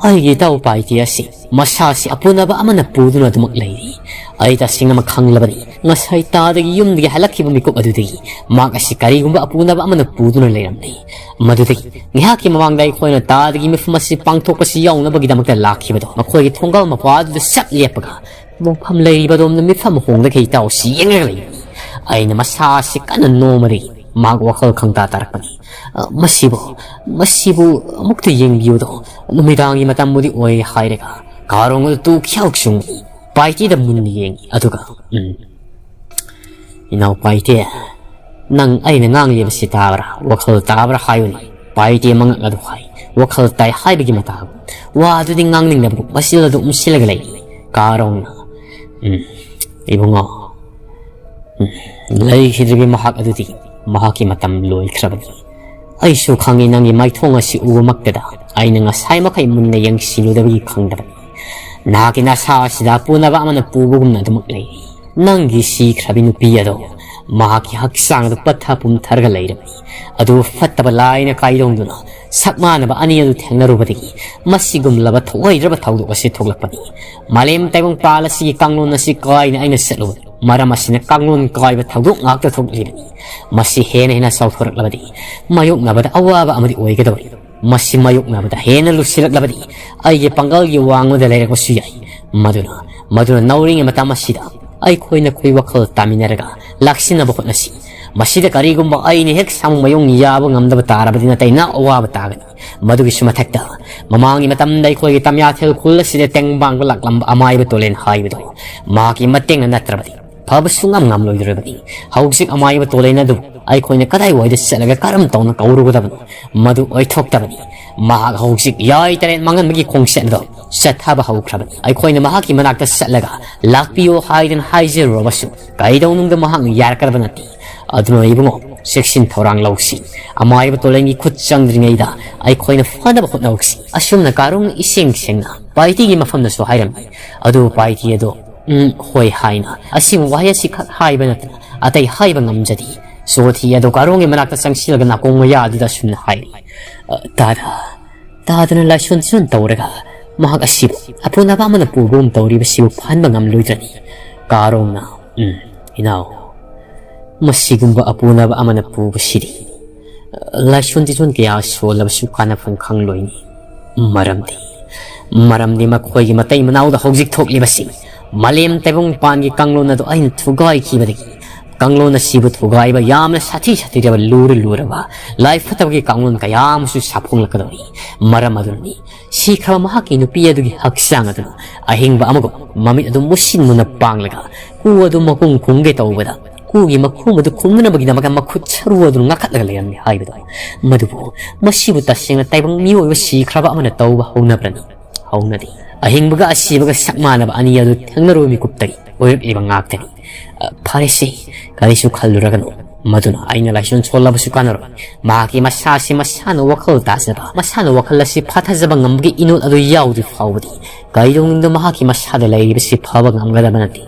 ꯑꯩꯒꯤ ꯏꯇꯥꯎ ꯄꯥꯏꯇꯤ ꯑꯁꯤ ꯃꯁꯥꯁꯤ ꯑꯄꯨꯅꯕ ꯑꯃꯅ ꯄꯨꯗꯨꯅ ꯑꯗꯨꯃꯛ ꯂꯩꯔꯤ꯫ ꯑꯩ ꯇꯁꯦꯡꯅꯃꯛ ꯈꯪꯂꯕꯅꯤ꯫ ꯉꯁꯥꯏ ꯇꯥꯗꯒꯤ ꯌꯨꯝꯗꯒꯤ ꯍꯜꯂꯛꯈꯤꯕ ꯃꯤꯀꯨꯞ ꯑꯗꯨꯗꯒꯤ ꯃꯍꯥꯛ ꯑꯁꯤ ꯀꯔꯤꯒꯨꯝꯕ ꯑꯄꯨꯅꯕ ꯑꯃꯅ ꯄꯨꯗꯨꯅ ꯂꯩꯔꯝꯂꯦ꯫ ꯃꯗꯨꯗꯒꯤ ꯉꯥꯏꯍꯥꯛꯀꯤ ꯃꯃꯥꯡꯗ ꯑꯩꯈꯣꯏꯅ ꯇꯥꯗꯒꯤ ꯃꯤꯐꯝ ꯑꯁꯤ ꯄꯥꯡꯊꯣꯛꯄꯁꯤ ꯌꯥꯎꯅꯕꯒꯤꯗꯃꯛꯇ ꯂꯥꯛꯈꯤꯕꯗꯣ ꯃꯈꯣꯏꯒꯤ ꯊꯣꯡꯒꯥꯜ ꯃꯄꯥ ꯑꯗꯨꯗ ꯆꯞ ꯂꯦꯞꯄꯒ ꯃꯣꯡꯐꯝ ꯂꯩꯔꯤꯕ ꯑꯗꯣꯝꯗ ꯃꯤꯐꯝ ꯍꯣꯡꯗꯒꯤ ꯏꯇꯥꯎꯁꯤ ꯌꯦꯡꯂꯒ ꯂꯩꯕꯅꯤ꯫ ꯑꯩꯅ ꯃꯁꯥ ꯑꯁꯤ ꯀꯟꯅ ꯅꯣꯝꯕꯗꯒꯤ ꯃꯍꯥꯛ ꯋꯥꯈꯜ ꯈꯪꯇꯥ ꯇꯥꯔꯛꯄꯅꯤ꯫ ꯑ, ꯃꯁꯤꯕꯨ, ꯃꯁꯤꯕꯨ ꯑꯃꯨꯛꯇ ꯌꯦꯡꯕꯤꯌꯨꯗꯣ꯫ ꯅꯨꯃꯤꯗꯥꯡꯒꯤ ꯃꯇꯝꯕꯨꯗꯤ ꯑꯣꯏꯔꯦ" ꯍꯥꯏꯔꯒ ꯀꯥꯔꯣꯡ ꯑꯗꯨ ꯇꯨ ꯈ꯭ꯌꯥꯎ ꯆꯨꯡꯏ꯫ ꯄꯥꯏꯇꯤꯗ ꯃꯨꯟꯅ ꯌꯦꯡꯏ꯫ ꯑꯗꯨꯒ, "ꯎꯝ, ꯏꯅꯥꯎ ꯄꯥꯏꯇꯦ, ꯅꯪ ꯑꯩꯅ ꯉꯥꯡꯂꯤꯕꯁꯤ ꯇꯥꯕ꯭ꯔꯥ? ꯋꯥꯈꯜ ꯇꯥꯕ꯭ꯔꯥ ꯍꯥꯏꯌꯨꯅꯦ꯫" ꯄꯥꯏꯇꯦ ꯃꯉꯛ ꯑꯗꯨ ꯍꯥꯏ꯫ ꯋꯥꯈꯜ ꯇꯥꯏ ꯍꯥꯏꯕꯒꯤ ꯃꯇꯥꯒꯨꯝ ꯋꯥ ꯑꯗꯨꯗꯤ ꯉꯥꯡꯅꯤꯡꯗꯕꯒꯨꯝ ꯃꯆꯤꯜ ꯑꯗꯨ ꯎꯝꯁꯤꯜꯂꯒ ꯂꯩ꯫ ꯀꯥꯔꯣꯡꯅ, "ꯎꯝ, ꯏꯕꯨꯡꯉꯣ, ꯎꯝ, ꯂꯩꯈꯤꯗ꯭ꯔꯤꯕꯤ ꯃꯍꯥꯛ ꯑꯗꯨꯗꯤ ꯃꯍꯥꯛꯀꯤ ꯃꯇꯝ ꯂꯣꯏꯈ꯭ꯔꯕꯅꯤ꯫ ꯑꯩꯁꯨ ꯈꯪꯏ ꯅꯪꯒꯤ ꯃꯥꯏꯊꯣꯡ ꯑꯁꯤ ꯎꯕꯃꯛꯇꯗ ꯑꯩꯅ ꯉꯁꯥꯏ ꯃꯈꯩ ꯃꯨꯟꯅ ꯌꯦꯡꯁꯤꯜꯂꯨꯗꯕꯒꯤ ꯈꯪꯗꯕꯅꯤ꯫ ꯅꯍꯥꯛꯀꯤ ꯅꯁꯥ ꯑꯁꯤꯗ ꯑꯄꯨꯅꯕ ꯑꯃꯅ ꯄꯨꯕꯒꯨꯝꯅ ꯑꯗꯨꯃꯛ ꯂꯩꯔꯤ꯫ ꯅꯪꯒꯤ ꯁꯤꯈ꯭ꯔꯕꯤ ꯅꯨꯄꯤ ꯑꯗꯣ ꯃꯍꯥꯛꯀꯤ ꯍꯛꯆꯥꯡ ꯑꯗꯨ ꯄꯠꯊ ꯄꯨꯝꯊꯔꯒ ꯂꯩꯔꯕꯅꯤ꯫ ꯑꯗꯨ ꯐꯠꯇꯕ ꯂꯥꯏꯅ ꯀꯥꯏꯗꯣꯡꯗꯨꯅ ꯁꯛ ꯃꯥꯟꯅꯕ ꯑꯅꯤ ꯑꯗꯨ ꯊꯦꯡꯅꯔꯨꯕꯗꯒꯤ ꯃꯁꯤꯒꯨꯝꯂꯕ ꯊꯣꯛꯑꯣꯏꯗ꯭ꯔꯕ ꯊꯧꯗꯣꯛ ꯑꯁꯤ ꯊꯣꯛꯂꯛꯄꯅꯤ꯫ ꯃꯥꯂꯦꯝ ꯇꯥꯏꯕꯪꯄꯥꯜ ꯑꯁꯤꯒꯤ ꯀꯥꯡꯂꯣꯟ ꯑꯁꯤ ꯀꯥꯏꯅ ꯑꯩꯅ ꯆꯠꯂꯨꯕꯅꯤ꯫ ꯃꯔꯝ ꯑꯁꯤꯅ ꯀꯥꯡꯂꯣꯟ ꯀꯥꯏꯕ ꯊꯧꯗꯣꯛ ꯉꯥꯛꯇ ꯊꯣꯛꯂꯤꯕꯅꯤ꯫ ꯃꯁꯤ ꯍꯦꯟꯅ ꯍꯦꯟꯅ ꯆꯥꯎꯊꯣꯔꯛꯂꯕꯗꯤ ꯃꯥꯌꯣꯛꯅꯕꯗ ꯑꯋꯥꯕ ꯑꯃꯗꯤ ꯑꯣꯏꯒꯗꯧꯔꯤ꯫ ꯃꯁꯤ ꯃꯥꯌꯣꯛꯅꯕꯗ ꯍꯦꯟꯅ ꯂꯨꯁꯤꯜꯂꯛꯂꯕꯗꯤ ꯑꯩꯒꯤ ꯄꯥꯡꯒꯜꯒꯤ ꯋꯥꯡꯃꯗ ꯂꯩꯔꯛꯄꯁꯨ ꯌꯥꯏ꯫ ꯃꯗꯨꯅ, ꯃꯗꯨꯅ ꯅꯧꯔꯤꯉꯩ ꯃꯇꯝ ꯑꯁꯤꯗ ꯑꯩꯈꯣꯏ ꯅꯈꯣꯏ ꯋꯥꯈꯜ ꯇꯥꯃꯤꯟꯅꯔꯒ ꯂꯥꯛꯁꯤꯟꯅꯕ ꯍꯣꯠꯅꯁꯤ꯫ ꯃꯁꯤꯗ ꯀꯔꯤꯒꯨꯝꯕ ꯑꯩꯅ ꯍꯦꯛ ꯁꯥꯃꯨ ꯃꯌꯣꯡ ꯌꯥꯕ ꯉꯝꯗꯕ ꯇꯥꯔꯕꯗꯤ ꯅꯇꯩꯅ ꯑꯋꯥꯕ ꯇꯥꯒꯅꯤ꯫ ꯃꯗꯨꯒꯤꯁꯨ ꯃꯊꯛꯇ ꯃꯃꯥꯡꯒꯤ ꯃꯇꯝꯗ ꯑꯩꯈꯣꯏꯒꯤ ꯇꯝꯌꯥꯊꯦꯜ ꯈꯨꯜ ꯑꯁꯤꯗ ꯇꯦꯡꯕꯥꯡꯕ ꯂꯥꯛꯂꯝꯕ ꯑꯃꯥꯏꯕ ꯇꯣꯂꯦꯟ ꯍꯥꯏꯕꯗꯣ ꯃꯍꯥꯛꯀꯤ ꯃꯇꯦꯡꯅ ꯅꯠꯇ꯭ꯔꯕꯗꯤ ꯐꯕ ꯁꯨꯡꯉꯝ ꯉꯝꯂꯣꯏꯗꯧꯔꯤꯕꯅꯤ꯫ ꯍꯧꯖꯤꯛ ꯑꯃꯥꯏꯕ ꯇꯣꯂꯦꯟ ꯑꯗꯨ ꯑꯩꯈꯣꯏꯅ ꯀꯗꯥꯏꯋꯥꯏꯗ ꯆꯠꯂꯒ ꯀꯔꯝ ꯇꯧꯅ ꯀꯧꯔꯨꯒꯗꯕꯅꯣ? ꯃꯗꯨ ꯑꯣꯏꯊꯣꯛꯇꯕꯅꯤ꯫ ꯃꯍꯥꯛ ꯍꯧꯖꯤꯛ ꯌꯥꯏ ꯇꯔꯦꯠ ꯃꯥꯡꯍꯟꯕꯒꯤ ꯈꯣꯡꯆꯠ ꯑꯗꯣ ꯆꯠꯊꯕ ꯍꯧꯈ꯭ꯔꯕꯅꯤ꯫ ꯑꯩꯈꯣꯏꯅ ꯃꯍꯥꯛꯀꯤ ꯃꯅꯥꯛꯇ ꯆꯠꯂꯒ ꯂꯥꯛꯄꯤꯌꯣ ꯍꯥꯏꯗꯅ ꯍꯥꯏꯖꯔꯨꯔꯕꯁꯨ ꯀꯩꯗꯧꯅꯨꯡꯗ ꯃꯍꯥꯛꯅ ꯌꯥꯔꯛꯀꯗꯕ ꯅꯠꯇꯦ꯫ ꯑꯗꯨꯅ ꯏꯕꯨꯡꯉꯣ, ꯆꯦꯛꯁꯤꯟ ꯊꯧꯔꯥꯡ ꯂꯧꯁꯤ꯫ ꯑꯃꯥꯏꯕ ꯇꯣꯂꯦꯟꯒꯤ ꯈꯨꯠ ꯆꯪꯗ꯭ꯔꯤꯉꯩꯗ ꯑꯩꯈꯣꯏꯅ ꯐꯅꯕ ꯍꯣꯠꯅꯍꯧꯁꯤ꯫ ꯑꯁꯨꯝꯅ ꯀꯥꯔꯣꯡ ꯏꯁꯦꯡ ꯁꯦꯡꯅ ꯄꯥꯏꯇꯤꯒꯤ ꯃꯐꯝꯗꯁꯨ ꯍꯥꯏꯔꯝꯃꯤ꯫ ꯑꯗꯨ ꯄꯥꯏꯇꯤ ꯑꯗꯣ "ꯎꯝ, ꯍꯣꯏ" ꯍꯥꯏꯅ ꯑꯁꯤꯒꯨꯝꯕ ꯋꯥꯍꯩ ꯑꯁꯤ ꯈꯛ ꯍꯥꯏꯕ ꯅꯠꯇꯅ ꯑꯇꯩ ꯍꯥꯏꯕ ꯉꯝꯖꯗꯦ꯫ ꯆꯣꯊꯤ ꯑꯗꯨ ꯀꯥꯔꯣꯡꯒꯤ ꯃꯅꯥꯛꯇ ꯆꯪꯁꯤꯜꯂꯒ ꯅꯥꯀꯣꯡ ꯃꯌꯥ ꯑꯗꯨꯗ ꯑꯁꯨꯝꯅ ꯍꯥꯏꯔꯤ, "ꯑ, ꯇꯥꯗ, ꯇꯥꯗꯅ ꯂꯥꯏꯁꯣꯟ ꯁꯤꯔꯣꯟ ꯇꯧꯔꯒ ꯃꯍꯥꯛ ꯑꯁꯤꯕꯨ ꯑꯄꯨꯅꯕ ꯑꯃꯅ ꯄꯨꯕꯒꯨꯝ ꯇꯧꯔꯤꯕꯁꯤꯕꯨ ꯐꯍꯟꯕ ꯉꯝꯂꯣꯏꯗ꯭ꯔꯅꯤ?" ꯀꯥꯔꯣꯡꯅ, "ꯎꯝ, ꯏꯅꯥꯎ, ꯃꯁꯤꯒꯨꯝꯕ ꯑꯄꯨꯅꯕ ꯑꯃꯅ ꯄꯨꯕꯁꯤꯗꯤ ꯂꯥꯏꯁꯣꯟ ꯇꯤꯁꯣꯟ ꯀꯌꯥ ꯁꯣꯜꯂꯕꯁꯨ ꯀꯥꯟꯅꯐꯝ ꯈꯪꯂꯣꯏꯅꯤ꯫ ꯃꯔꯝꯗꯤ, ꯃꯔꯝꯗꯤ ꯃꯈꯣꯏꯒꯤ ꯃꯇꯩ ꯃꯅꯥꯎꯗ ꯍꯧꯖꯤꯛ ꯊꯣꯛꯂꯤꯕꯁꯤ ꯃꯥꯂꯦꯝ ꯇꯥꯏꯕꯪꯄꯥꯟꯒꯤ ꯀꯥꯡꯂꯣꯟ ꯑꯗꯨ ꯑꯩꯅ ꯊꯨꯒꯥꯏꯈꯤꯕꯗꯒꯤ ꯀꯥꯡꯂꯣꯟ ꯑꯁꯤꯕꯨ ꯊꯨꯒꯥꯏꯕ ꯌꯥꯝꯅ ꯁꯥꯊꯤ ꯁꯥꯊꯤꯔꯕ ꯂꯨꯔ ꯂꯨꯔꯕ ꯂꯥꯏ ꯐꯠꯇꯕꯒꯤ ꯀꯥꯡꯂꯣꯟ ꯀꯌꯥ ꯑꯃꯁꯨ ꯁꯥꯐꯣꯡꯂꯛꯀꯗꯧꯔꯤ꯫ ꯃꯔꯝ ꯑꯗꯨꯅꯅꯤ ꯁꯤꯈ꯭ꯔꯕ ꯃꯍꯥꯛꯀꯤ ꯅꯨꯄꯤ ꯑꯗꯨꯒꯤ ꯍꯛꯆꯥꯡ ꯑꯗꯨꯅ ꯑꯍꯤꯡꯕ ꯑꯃꯒꯨꯝ ꯃꯃꯤꯠ ꯑꯗꯨ ꯃꯨꯁꯤꯟ ꯃꯨꯅ ꯄꯥꯡꯂꯒ ꯀꯨ ꯑꯗꯨ ꯃꯈꯣꯡ ꯈꯨꯝꯒꯦ ꯇꯧꯕꯗ ꯀꯨꯒꯤ ꯃꯈꯣꯡ ꯑꯗꯨ ꯈꯨꯝꯅꯅꯕꯒꯤꯗꯃꯛꯇ ꯃꯈꯨꯠ ꯁꯔꯨ ꯑꯗꯨ ꯉꯥꯈꯠꯂꯒ ꯂꯩꯔꯝꯃꯤ ꯍꯥꯏꯕꯗꯣ꯫ ꯃꯗꯨꯕꯨ ꯃꯁꯤꯕꯨ ꯇꯁꯦꯡꯅ ꯇꯥꯏꯕꯪ ꯃꯤꯑꯣꯏꯕ ꯁꯤꯈ꯭ꯔꯕ ꯑꯃꯅ ꯇꯧꯕ ꯍꯧꯅꯕ꯭ꯔꯅꯤ? ꯍꯧꯅꯗꯦ꯫ ꯑꯍꯤꯡꯕꯒ ꯑꯁꯤꯕꯒ ꯁꯛ ꯃꯥꯟꯅꯕ ꯑꯅꯤ ꯑꯗꯨ ꯊꯦꯡꯅꯔꯨꯕ ꯃꯤꯀꯨꯞꯇꯒꯤ ꯑꯣꯏꯔꯛꯂꯤꯕ ꯉꯥꯛꯇꯅꯤ꯫ ꯑ, ꯐꯔꯦꯁꯦ, ꯀꯔꯤꯁꯨ ꯈꯜꯂꯨꯔꯒꯅꯨ꯫ ꯃꯗꯨꯅ ꯑꯩꯅ ꯂꯥꯏꯁꯣꯟ ꯁꯣꯜꯂꯕꯁꯨ ꯀꯥꯟꯅꯔꯣꯏ꯫ ꯃꯍꯥꯛꯀꯤ ꯃꯁꯥꯁꯤ ꯃꯁꯥꯅ ꯋꯥꯈꯜ ꯇꯥꯖꯕ, ꯃꯁꯥꯅ ꯋꯥꯈꯜ ꯑꯁꯤ ꯐꯥꯊꯖꯕ ꯉꯝꯕꯒꯤ ꯏꯅꯣꯠ ꯑꯗꯨ ꯌꯥꯎꯗ꯭ꯔꯤ ꯐꯥꯎꯕꯗꯤ ꯀꯩꯗꯧꯅꯨꯡꯗ ꯃꯍꯥꯛꯀꯤ ꯃꯁꯥꯗ ꯂꯩꯔꯤꯕꯁꯤ ꯐꯕ ꯉꯝꯒꯗꯕ ꯅꯠꯇꯦ꯫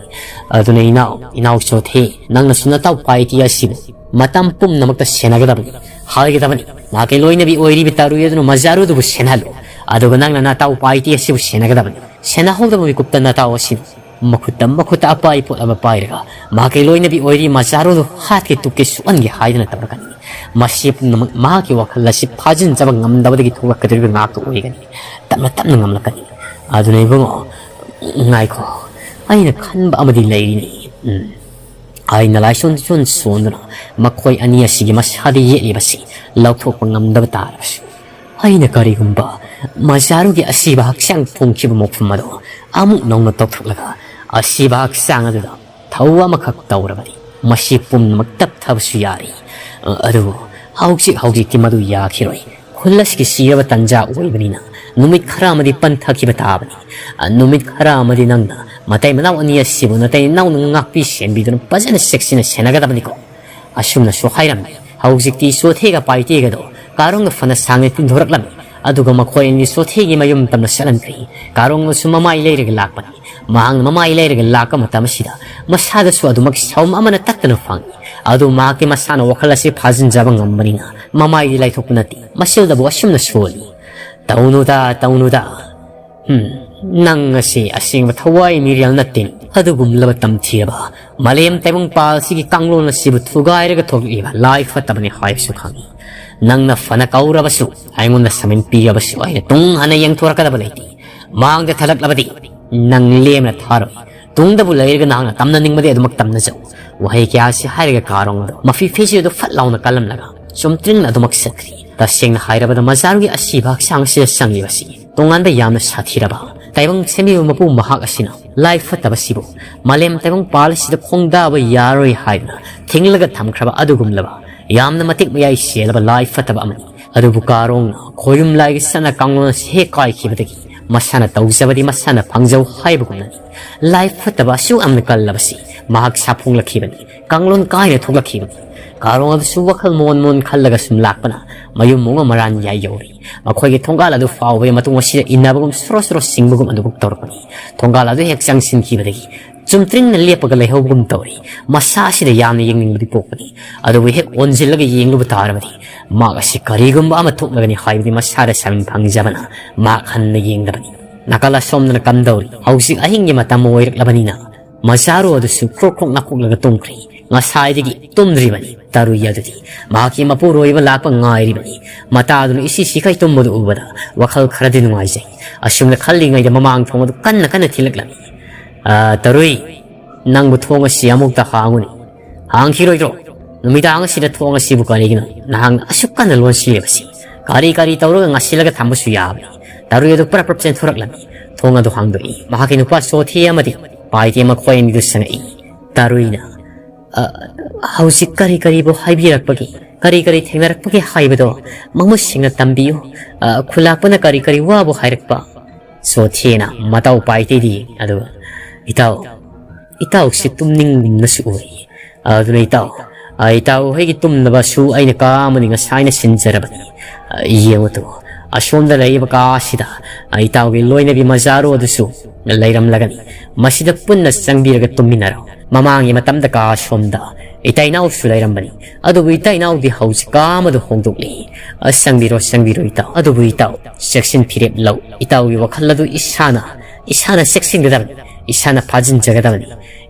ꯑꯗꯨꯅ ꯏꯅꯥꯎ, ꯏꯅꯥꯎ ꯆꯣꯊꯦ, ꯅꯪꯅꯁꯨ ꯅꯇꯥꯎ ꯄꯥꯏꯇꯤ ꯑꯁꯤꯕꯨ ꯃꯇꯝ ꯄꯨꯝꯅꯃꯛꯇ ꯁꯦꯟꯅꯒꯗꯕꯅꯤ, ꯍꯥꯏꯒꯗꯕꯅꯤ꯫ ꯃꯍꯥꯛꯀꯤ ꯂꯣꯏꯅꯕꯤ ꯑꯣꯏꯔꯤꯕ ꯇꯥꯔꯨꯏ ꯑꯗꯨꯅ ꯃꯖꯥꯔꯨꯗꯨꯕꯨ ꯁꯦꯟꯅꯍꯜꯂꯨ, ꯑꯗꯨꯒ ꯅꯪꯅ ꯅꯇꯥꯎ ꯄꯥꯏꯇꯤ ꯑꯁꯤꯕꯨ ꯁꯦꯟꯅꯒꯗꯕꯅꯤ꯫ ꯁꯦꯟꯅꯍꯧꯗꯕ ꯃꯤꯀꯨꯞꯇ ꯅꯇꯥꯎ ꯑꯁꯤꯅ ꯃꯈꯨꯠꯇ, ꯃꯈꯨꯠꯇ ꯑꯄꯥꯏ ꯄꯣꯠ ꯑꯃ ꯄꯥꯏꯔꯒ ꯃꯍꯥꯛꯀꯤ ꯂꯣꯏꯅꯕꯤ ꯑꯣꯏꯔꯤ ꯃꯖꯥꯔꯨꯗꯨ ꯍꯥꯠꯀꯦ ꯇꯨꯞꯀꯦ ꯁꯣꯛꯍꯟꯒꯦ ꯍꯥꯏꯗꯨꯅ ꯇꯧꯔꯛꯀꯅꯤ꯫ ꯃꯁꯤ ꯄꯨꯝꯅꯃꯛ ꯃꯍꯥꯛꯀꯤ ꯋꯥꯈꯜ ꯑꯁꯤ ꯐꯥꯖꯤꯟꯖꯕ ꯉꯝꯗꯕꯗꯒꯤ ꯊꯣꯛꯂꯛꯀꯗꯧꯔꯤꯕ ꯉꯥꯛꯇ ꯑꯣꯏꯒꯅꯤ꯫ ꯇꯞꯅ ꯇꯞꯅ ꯉꯝꯂꯛꯀꯅꯤ꯫ ꯑꯗꯨꯅ ꯏꯕꯨꯡꯉꯣ, ꯉꯥꯏꯈꯣ, ꯑꯩꯅ ꯈꯟꯕ ꯑꯃꯗꯤ ꯂꯩꯔꯤꯅꯤ꯫ ꯎꯝ꯫ ꯑꯩꯅ ꯂꯥꯏꯁꯣꯟ ꯆꯣꯟ ꯁꯣꯟꯗꯨꯅ ꯃꯈꯣꯏ ꯑꯅꯤ ꯑꯁꯤꯒꯤ ꯃꯁꯥꯗ ꯌꯦꯠꯂꯤꯕꯁꯤ ꯂꯧꯊꯣꯛꯄ ꯉꯝꯗꯕ ꯇꯥꯔꯕꯁꯨ, ꯑꯩꯅ ꯀꯔꯤꯒꯨꯝꯕ ꯃꯖꯥꯔꯨꯒꯤ ꯑꯁꯤꯕ ꯍꯛꯆꯥꯡ ꯐꯣꯡꯈꯤꯕ ꯃꯐꯝ ꯑꯗꯨ ꯑꯃꯨꯛ ꯅꯧꯅ ꯇꯧꯊꯣꯛꯂꯒ ꯑꯁꯤꯕ ꯍꯛꯆꯥꯡ ꯑꯗꯨꯗ ꯊꯧ ꯑꯃꯈꯛ ꯇꯧꯔꯕꯗꯤ ꯃꯁꯤ ꯄꯨꯝꯅꯃꯛ ꯇꯞꯊꯕꯁꯨ ꯌꯥꯔꯤ꯫ ꯑꯗꯨꯕꯨ ꯍꯧꯖꯤꯛ ꯍꯧꯖꯤꯛꯇꯤ ꯃꯗꯨ ꯌꯥꯈꯤꯔꯣꯏ꯫ ꯈꯨꯜ ꯑꯁꯤꯒꯤ ꯁꯤꯔꯕ ꯇꯟꯖꯥ ꯑꯣꯏꯕꯅꯤꯅ ꯅꯨꯃꯤꯠ ꯈꯔ ꯑꯃꯗꯤ ꯄꯟꯊꯈꯤꯕ ꯇꯥꯕꯅꯤ꯫ ꯅꯨꯃꯤꯠ ꯈꯔ ꯑꯃꯗꯤ ꯅꯪꯅ ꯃꯇꯩ ꯃꯅꯥꯎ ꯑꯅꯤ ꯑꯁꯤꯕꯨ ꯅꯇꯩ ꯅꯅꯥꯎꯅ ꯉꯥꯛꯄꯤ ꯁꯦꯟꯕꯤꯗꯨꯅ ꯐꯖꯅ ꯆꯦꯛꯁꯤꯟꯅ ꯁꯦꯟꯅꯒꯗꯕꯅꯤꯀꯣ꯫ ꯑꯁꯨꯝꯅꯁꯨ ꯍꯥꯏꯔꯝꯃꯤ꯫ ꯍꯧꯖꯤꯛꯇꯤ ꯆꯣꯊꯦꯒ ꯄꯥꯏꯇꯦꯒꯗꯣ ꯀꯥꯔꯣꯡꯒ ꯐꯅ ꯁꯥꯡꯅ ꯇꯤꯟꯊꯣꯔꯛꯂꯝꯃꯤ꯫ ꯑꯗꯨꯒ ꯃꯈꯣꯏ ꯑꯅꯤ ꯆꯣꯊꯦꯒꯤ ꯃꯌꯨꯝ ꯇꯝꯅ ꯆꯠꯍꯟꯈ꯭ꯔꯦ꯫ ꯀꯥꯔꯣꯡꯅꯁꯨ ꯃꯃꯥꯏ ꯂꯩꯔꯒ ꯂꯥꯛꯄꯅꯤ꯫ ꯃꯍꯥꯛꯅ ꯃꯃꯥꯏ ꯂꯩꯔꯒ ꯂꯥꯛꯄ ꯃꯇꯝ ꯑꯁꯤꯗ ꯃꯁꯥꯗꯁꯨ ꯑꯗꯨꯃꯛ ꯁꯥꯎꯝ ꯑꯃꯅ ꯇꯠꯇꯅ ꯐꯪꯏ꯫ ꯑꯗꯨ ꯃꯍꯥꯛꯀꯤ ꯃꯁꯥꯅ ꯋꯥꯈꯜ ꯑꯁꯤ ꯐꯥꯖꯤꯟꯖꯕ ꯉꯝꯕꯅꯤꯅ ꯃꯃꯥꯏꯗꯤ ꯂꯥꯏꯊꯣꯛꯄ ꯅꯠꯇꯦ꯫ ꯃꯁꯤꯗꯕꯨ ꯑꯁꯨꯝꯅ ꯁꯣꯜꯂꯤ꯫ ꯇꯧꯅꯨꯗ, ꯇꯧꯅꯨꯗ꯫ ꯍꯨꯝ, ꯅꯪ ꯑꯁꯤ ꯑꯁꯦꯡꯕ ꯊꯋꯥꯏ ꯃꯤꯔꯦꯜ ꯅꯠꯇꯦ꯫ ꯑꯗꯨꯒꯨꯝꯂꯕ ꯇꯝꯊꯤꯔꯕ ꯃꯥꯂꯦꯝ ꯇꯥꯏꯕꯪꯄꯥꯜ ꯑꯁꯤꯒꯤ ꯀꯥꯡꯂꯣꯟ ꯑꯁꯤꯕꯨ ꯊꯨꯒꯥꯏꯔꯒ ꯊꯣꯛꯂꯛꯂꯤꯕ ꯂꯥꯏ ꯐꯠꯇꯕꯅꯤ ꯍꯥꯏꯕꯁꯨ ꯈꯪꯏ꯫ ꯅꯪꯅ ꯐꯅ ꯀꯧꯔꯕꯁꯨ, ꯑꯩꯉꯣꯟꯗ ꯁꯃꯤꯟ ꯄꯤꯔꯕꯁꯨ ꯑꯩꯅ ꯇꯨꯡ ꯍꯟꯅ ꯌꯦꯡꯊꯣꯔꯛꯀꯗꯕ ꯂꯩꯇꯦ꯫ ꯃꯥꯡꯗ ꯊꯜꯂꯛꯂꯕꯗꯤ ꯅꯪ ꯂꯦꯝꯅ ꯊꯥꯔꯣꯏ꯫ ꯇꯨꯡꯗꯕꯨ ꯂꯩꯔꯒ ꯅꯍꯥꯛꯅ ꯇꯝꯅꯅꯤꯡꯕꯗꯤ ꯑꯗꯨꯃꯛ ꯇꯝꯅꯖꯧ꯫ ꯋꯥꯍꯩ ꯀꯌꯥ ꯑꯁꯤ ꯍꯥꯏꯔꯒ ꯀꯥꯔꯣꯡ ꯑꯗꯨ ꯃꯐꯤ ꯐꯤꯁꯤꯗꯨ ꯐꯠ ꯂꯥꯎꯅ ꯀꯜꯂꯝꯂꯒ ꯆꯨꯝꯇ꯭ꯔꯤꯡꯅ ꯑꯗꯨꯃꯛ ꯆꯠꯈ꯭ꯔꯤ꯫ ꯇꯁꯦꯡꯅ ꯍꯥꯏꯔꯕꯗ ꯃꯖꯥꯔꯨꯒꯤ ꯑꯁꯤꯕ ꯍꯛꯆꯥꯡ ꯑꯁꯤꯗ ꯆꯪꯂꯤꯕꯁꯤ ꯇꯣꯉꯥꯟꯕ ꯌꯥꯝꯅ ꯁꯥꯊꯤꯔꯕ ꯇꯥꯏꯕꯪ ꯁꯦꯝꯕꯤꯕ ꯃꯄꯨ ꯃꯍꯥꯛ ꯑꯁꯤꯅ ꯂꯥꯏ ꯐꯠꯇꯕꯁꯤꯕꯨ ꯃꯥꯂꯦꯝ ꯇꯥꯏꯕꯪ ꯄꯥꯜ ꯑꯁꯤꯗ ꯈꯣꯡꯗꯥꯕ ꯌꯥꯔꯣꯏ ꯍꯥꯏꯗꯨꯅ ꯊꯤꯡꯂꯒ ꯊꯝꯈ꯭ꯔꯕ ꯑꯗꯨꯒꯨꯝꯂꯕ ꯌꯥꯝꯅ ꯃꯇꯤꯛ ꯃꯌꯥꯏ ꯆꯦꯜꯂꯕ ꯂꯥꯏ ꯐꯠꯇꯕ ꯑꯃꯅꯤ꯫ ꯑꯗꯨꯕꯨ ꯀꯥꯔꯣꯡꯅ ꯈꯣꯌꯨꯝ ꯂꯥꯏꯒꯤ ꯆꯠꯅ ꯀꯥꯡꯂꯣꯟ ꯑꯁꯤ ꯍꯦꯛ ꯀꯥꯏꯈꯤꯕꯗꯒꯤ ꯃꯁꯥꯅ ꯇꯧꯖꯕꯗꯤ ꯃꯁꯥꯅ ꯐꯪꯖꯧ ꯍꯥꯏꯕꯒꯨꯝꯅꯅꯤ꯫ ꯂꯥꯏ ꯐꯠꯇꯕ ꯑꯁꯨꯛ ꯌꯥꯝꯅ ꯀꯜꯂꯕꯁꯤ ꯃꯍꯥꯛ ꯁꯥꯐꯣꯡꯂꯛꯈꯤꯕꯅꯤ, ꯀꯥꯡꯂꯣꯟ ꯀꯥꯏꯅ ꯊꯣꯛꯂꯛꯈꯤꯕꯅꯤ꯫ ꯀꯥꯔꯣꯡ ꯑꯗꯨꯁꯨ ꯋꯥꯈꯜ ꯃꯣꯟ ꯃꯣꯟ ꯈꯜꯂꯒ ꯁꯨꯝ ꯂꯥꯛꯄꯅ ꯃꯌꯨꯝ ꯃꯨꯡ ꯃꯔꯥꯟ ꯌꯥꯏ ꯌꯧꯔꯤ꯫ ꯃꯈꯣꯏꯒꯤ ꯊꯣꯡꯒꯥꯜ ꯑꯗꯨ ꯐꯥꯎꯕꯒꯤ ꯃꯇꯨꯡ ꯑꯁꯤꯗ ꯏꯟꯅꯕꯒꯨꯝ ꯁꯣꯔꯣ ꯁꯣꯔꯣ ꯁꯤꯡꯕꯒꯨꯝ ꯑꯗꯨꯕꯨ ꯇꯧꯔꯛꯄꯅꯤ꯫ ꯊꯣꯡꯒꯥꯜ ꯑꯗꯨ ꯍꯦꯛ ꯆꯪꯁꯤꯟꯈꯤꯕꯗꯒꯤ ꯆꯨꯝꯇ꯭ꯔꯤꯡꯅ ꯂꯦꯞꯄꯒ ꯂꯩꯍꯧꯕꯒꯨꯝ ꯇꯧꯔꯤ꯫ ꯃꯁꯥ ꯑꯁꯤꯗ ꯌꯥꯝꯅ ꯌꯦꯡꯅꯤꯡꯕꯗꯤ ꯄꯣꯛꯄꯅꯤ꯫ ꯑꯗꯨꯕꯨ ꯍꯦꯛ ꯑꯣꯟꯁꯤꯜꯂꯒ ꯌꯦꯡꯂꯨꯕ ꯇꯥꯔꯕꯗꯤ ꯃꯍꯥꯛ ꯑꯁꯤ ꯀꯔꯤꯒꯨꯝꯕ ꯑꯃ ꯊꯣꯛꯂꯒꯅꯤ ꯍꯥꯏꯕꯗꯤ ꯃꯁꯥꯗ ꯁꯃꯤꯟ ꯐꯪꯖꯕꯅ ꯃꯍꯥꯛ ꯍꯟꯅ ꯌꯦꯡꯗꯕꯅꯤ꯫ ꯅꯥꯀꯜ ꯑꯁꯣꯝꯗꯅ ꯀꯝꯗꯧꯔꯤ? ꯍꯧꯖꯤꯛ ꯑꯍꯤꯡꯒꯤ ꯃꯇꯝ ꯑꯣꯏꯔꯛꯂꯕꯅꯤꯅ ꯃꯆꯥꯔꯣ ꯑꯗꯨꯁꯨ ꯀ꯭ꯔꯣꯛ ꯀ꯭ꯔꯣꯛ ꯅꯥꯀꯣꯛꯂꯒ ꯇꯨꯝꯈ꯭ꯔꯦ꯫ ꯉꯁꯥꯏꯗꯒꯤ ꯇꯨꯝꯗ꯭ꯔꯤꯕꯅꯤ꯫ ꯇꯔꯨꯏ ꯑꯗꯨꯗꯤ ꯃꯍꯥꯛꯀꯤ ꯃꯄꯨꯔꯣꯏꯕ ꯂꯥꯛꯄ ꯉꯥꯏꯔꯤꯕꯅꯤ꯫ ꯃꯇꯥꯗꯨꯅ ꯏꯁꯤ ꯁꯤꯈꯩ ꯇꯨꯝꯕꯗꯨ ꯎꯕꯗ ꯋꯥꯈꯜ ꯈꯔꯗꯤ ꯅꯨꯡꯉꯥꯏꯖꯩ꯫ ꯑꯁꯨꯝꯅ ꯈꯜꯂꯤꯉꯩꯗ ꯃꯃꯥꯡ ꯊꯣꯡ ꯑꯗꯨ ꯀꯟꯅ ꯀꯟꯅ ꯊꯤꯜꯂꯛꯂꯝꯃꯤ꯫ "ꯑ, ꯇꯔꯨꯏ, ꯅꯪꯕꯨ ꯊꯣꯡ ꯑꯁꯤ ꯑꯃꯨꯛꯇ ꯍꯥꯡꯉꯨꯅꯦ꯫ ꯍꯥꯡꯈꯤꯔꯣꯏꯗ꯭ꯔꯣ? ꯅꯨꯃꯤꯗꯥꯡ ꯑꯁꯤꯗ ꯊꯣꯡ ꯑꯁꯤꯕꯨ ꯀꯔꯤꯒꯤꯅꯣ ꯅꯍꯥꯛꯅ ꯑꯁꯨꯛ ꯀꯟꯅ ꯂꯣꯟꯁꯤꯜꯂꯤꯕꯁꯤ? ꯀꯔꯤ ꯀꯔꯤ ꯇꯧꯔꯒ ꯉꯥꯁꯤꯜꯂꯒ ꯊꯝꯕꯁꯨ ꯌꯥꯕꯅꯤ"꯫ ꯇꯔꯨꯏ ꯑꯗꯨ ꯄ꯭ꯔꯞ ꯄ꯭ꯔꯞ ꯆꯦꯟꯊꯣꯔꯛꯂꯝꯃꯤ꯫ ꯊꯣꯡ ꯑꯗꯨ ꯍꯥꯡꯗꯣꯛꯏ꯫ ꯃꯍꯥꯛꯀꯤ ꯅꯨꯄꯥ ꯁꯣꯊꯤ ꯑꯃꯗꯤ ꯄꯥꯏꯇꯦ ꯃꯈꯣꯏ ꯑꯅꯤꯗꯨ ꯆꯪꯉꯛꯏ꯫ ꯇꯔꯨꯏꯅ, "ꯑ, ꯍꯧꯖꯤꯛ ꯀꯔꯤ ꯀꯔꯤꯕꯨ ꯍꯥꯏꯕꯤꯔꯛꯄꯒꯦ? ꯀꯔꯤ ꯀꯔꯤ ꯊꯦꯡꯅꯔꯛꯄꯒꯦ ꯍꯥꯏꯕꯗꯣ ꯃꯃꯨꯠ ꯁꯦꯡꯅ ꯇꯝꯕꯤꯌꯨ꯫ ꯑ, ꯈꯨꯂꯥꯛꯄꯅ ꯀꯔꯤ ꯀꯔꯤ ꯋꯥꯕꯨ ꯍꯥꯏꯔꯛꯄ?" ꯁꯣꯊꯤꯅ ꯃꯇꯥꯎ ꯄꯥꯏꯇꯦꯗꯤ, ꯑꯗꯨꯒ, "ꯏꯇꯥꯎ, ꯏꯇꯥꯎꯁꯤ ꯇꯨꯝꯅꯤꯡꯒꯨꯝꯅꯁꯨ ꯎꯏ꯫ ꯑꯗꯨꯅ ꯏꯇꯥꯎ, ꯑ, ꯏꯇꯥꯎ ꯍꯣꯏꯒꯤ ꯇꯨꯝꯅꯕꯁꯨ ꯑꯩꯅ ꯀꯥ ꯑꯃꯗꯤ ꯉꯁꯥꯏꯅ ꯁꯤꯟꯖꯔꯕꯅꯤ꯫ ꯑ, ꯌꯦꯡꯉꯨ ꯇꯨ, ꯑꯁꯣꯝꯗ ꯂꯩꯔꯤꯕ ꯀꯥ ꯑꯁꯤꯗ, ꯑ, ꯏꯇꯥꯎꯒꯤ ꯂꯣꯏꯅꯕꯤ ꯃꯖꯥꯔꯣ ꯑꯗꯨꯁꯨ ꯂꯩꯔꯝꯂꯒꯅꯤ꯫ ꯃꯁꯤꯗ ꯄꯨꯟꯅ ꯆꯪꯕꯤꯔꯒ ꯇꯨꯝꯃꯤꯟꯅꯔꯣ꯫ ꯃꯃꯥꯡꯒꯤ ꯃꯇꯝꯗ ꯀꯥ ꯑꯁꯣꯝꯗ ꯏꯇꯩ ꯏꯅꯥꯎꯁꯨ ꯂꯩꯔꯝꯕꯅꯤ꯫ ꯑꯗꯨꯕꯨ ꯏꯇꯩ ꯏꯅꯥꯎꯗꯤ ꯍꯧꯖꯤꯛ ꯀꯥ ꯑꯃꯗ ꯍꯣꯡꯗꯣꯛꯂꯤ꯫ ꯑ, ꯆꯪꯕꯤꯔꯣ, ꯆꯪꯕꯤꯔꯣ ꯏꯇꯥꯎ꯫ ꯑꯗꯨꯕꯨ ꯏꯇꯥꯎ, ꯆꯦꯛꯁꯤꯟ ꯐꯤꯔꯦꯞ ꯂꯧ꯫ ꯏꯇꯥꯎꯒꯤ ꯋꯥꯈꯜ ꯑꯗꯨ ꯏꯁꯥꯅ, ꯏꯁꯥꯅ ꯆꯦꯛꯁꯤꯟꯒꯗꯕꯅꯤ꯫ ꯏꯁꯥꯅ ꯐꯥꯖꯤꯟꯖꯒꯗꯕꯅꯤ꯫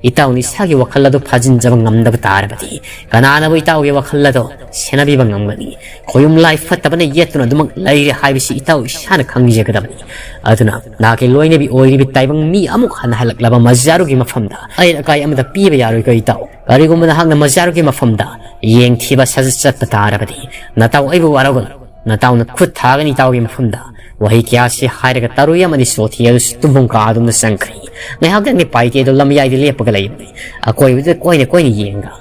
ꯏꯇꯥꯎꯅ ꯏꯁꯥꯒꯤ ꯋꯥꯈꯜ ꯑꯗꯨ ꯐꯥꯖꯤꯟꯖꯕ ꯉꯝꯗꯕ ꯇꯥꯔꯕꯗꯤ ꯀꯅꯥꯅꯕꯨ ꯏꯇꯥꯎꯒꯤ ꯋꯥꯈꯜ ꯑꯗꯣ ꯁꯦꯟꯅꯕꯤꯕ ꯉꯝꯒꯅꯤ? ꯈꯣꯌꯨꯝ ꯂꯥꯏ ꯐꯠꯇꯕꯅ ꯌꯦꯠꯇꯨꯅ ꯑꯗꯨꯃꯛ ꯂꯩꯔꯦ ꯍꯥꯏꯕꯁꯤ ꯏꯇꯥꯎ ꯏꯁꯥꯅ ꯈꯪꯖꯒꯗꯕꯅꯤ꯫ ꯑꯗꯨꯅ ꯅꯍꯥꯛꯀꯤ ꯂꯣꯏꯅꯕꯤ ꯑꯣꯏꯔꯤꯕ ꯇꯥꯏꯕꯪ ꯃꯤ ꯑꯃꯨꯛ ꯍꯟꯅ ꯍꯜꯂꯛꯂꯕ ꯃꯖꯥꯔꯨꯒꯤ ꯃꯐꯝꯗ ꯑꯌꯦꯠ ꯑꯀꯥꯏ ꯑꯃꯗ ꯄꯤꯕ ꯌꯥꯔꯣꯏꯀꯣ ꯏꯇꯥꯎ꯫ ꯀꯔꯤꯒꯨꯝꯕ ꯅꯍꯥꯛꯅ ꯃꯖꯥꯔꯨꯒꯤ ꯃꯐꯝꯗ ꯌꯦꯡꯊꯤꯕ ꯁꯥꯖꯠ ꯆꯠꯄ ꯇꯥꯔꯕꯗꯤ ꯅꯇꯥꯎ ꯑꯩꯕꯨ ꯋꯥꯔꯧꯒꯅꯨ꯫ ꯅꯇꯥꯎꯅ ꯈꯨꯠ ꯊꯥꯒꯅꯤ ꯏꯇꯥꯎꯒꯤ ꯃꯐꯝꯗ꯫ ꯋꯥꯍꯩ ꯀꯌꯥꯁꯤ ꯍꯥꯏꯔꯒ ꯇꯔꯨꯏ ꯑꯃꯗꯤ ꯁꯣꯊꯤ ꯑꯗꯨꯁꯨ ꯇꯨꯝꯐꯝ ꯀꯥ ꯑꯗꯨꯝꯗ ꯆꯪꯈ꯭ꯔꯦ꯫ ꯉꯥꯏꯍꯥꯛꯇꯪꯗꯤ ꯄꯥꯏꯇꯦ ꯑꯗꯨ ꯂꯝꯌꯥꯏꯗ ꯂꯦꯞꯄꯒ ꯂꯩꯕꯅꯤ꯫ ꯑꯀꯣꯏꯕꯗ ꯀꯣꯏꯅ ꯀꯣꯏꯅ ꯌꯦꯡꯒ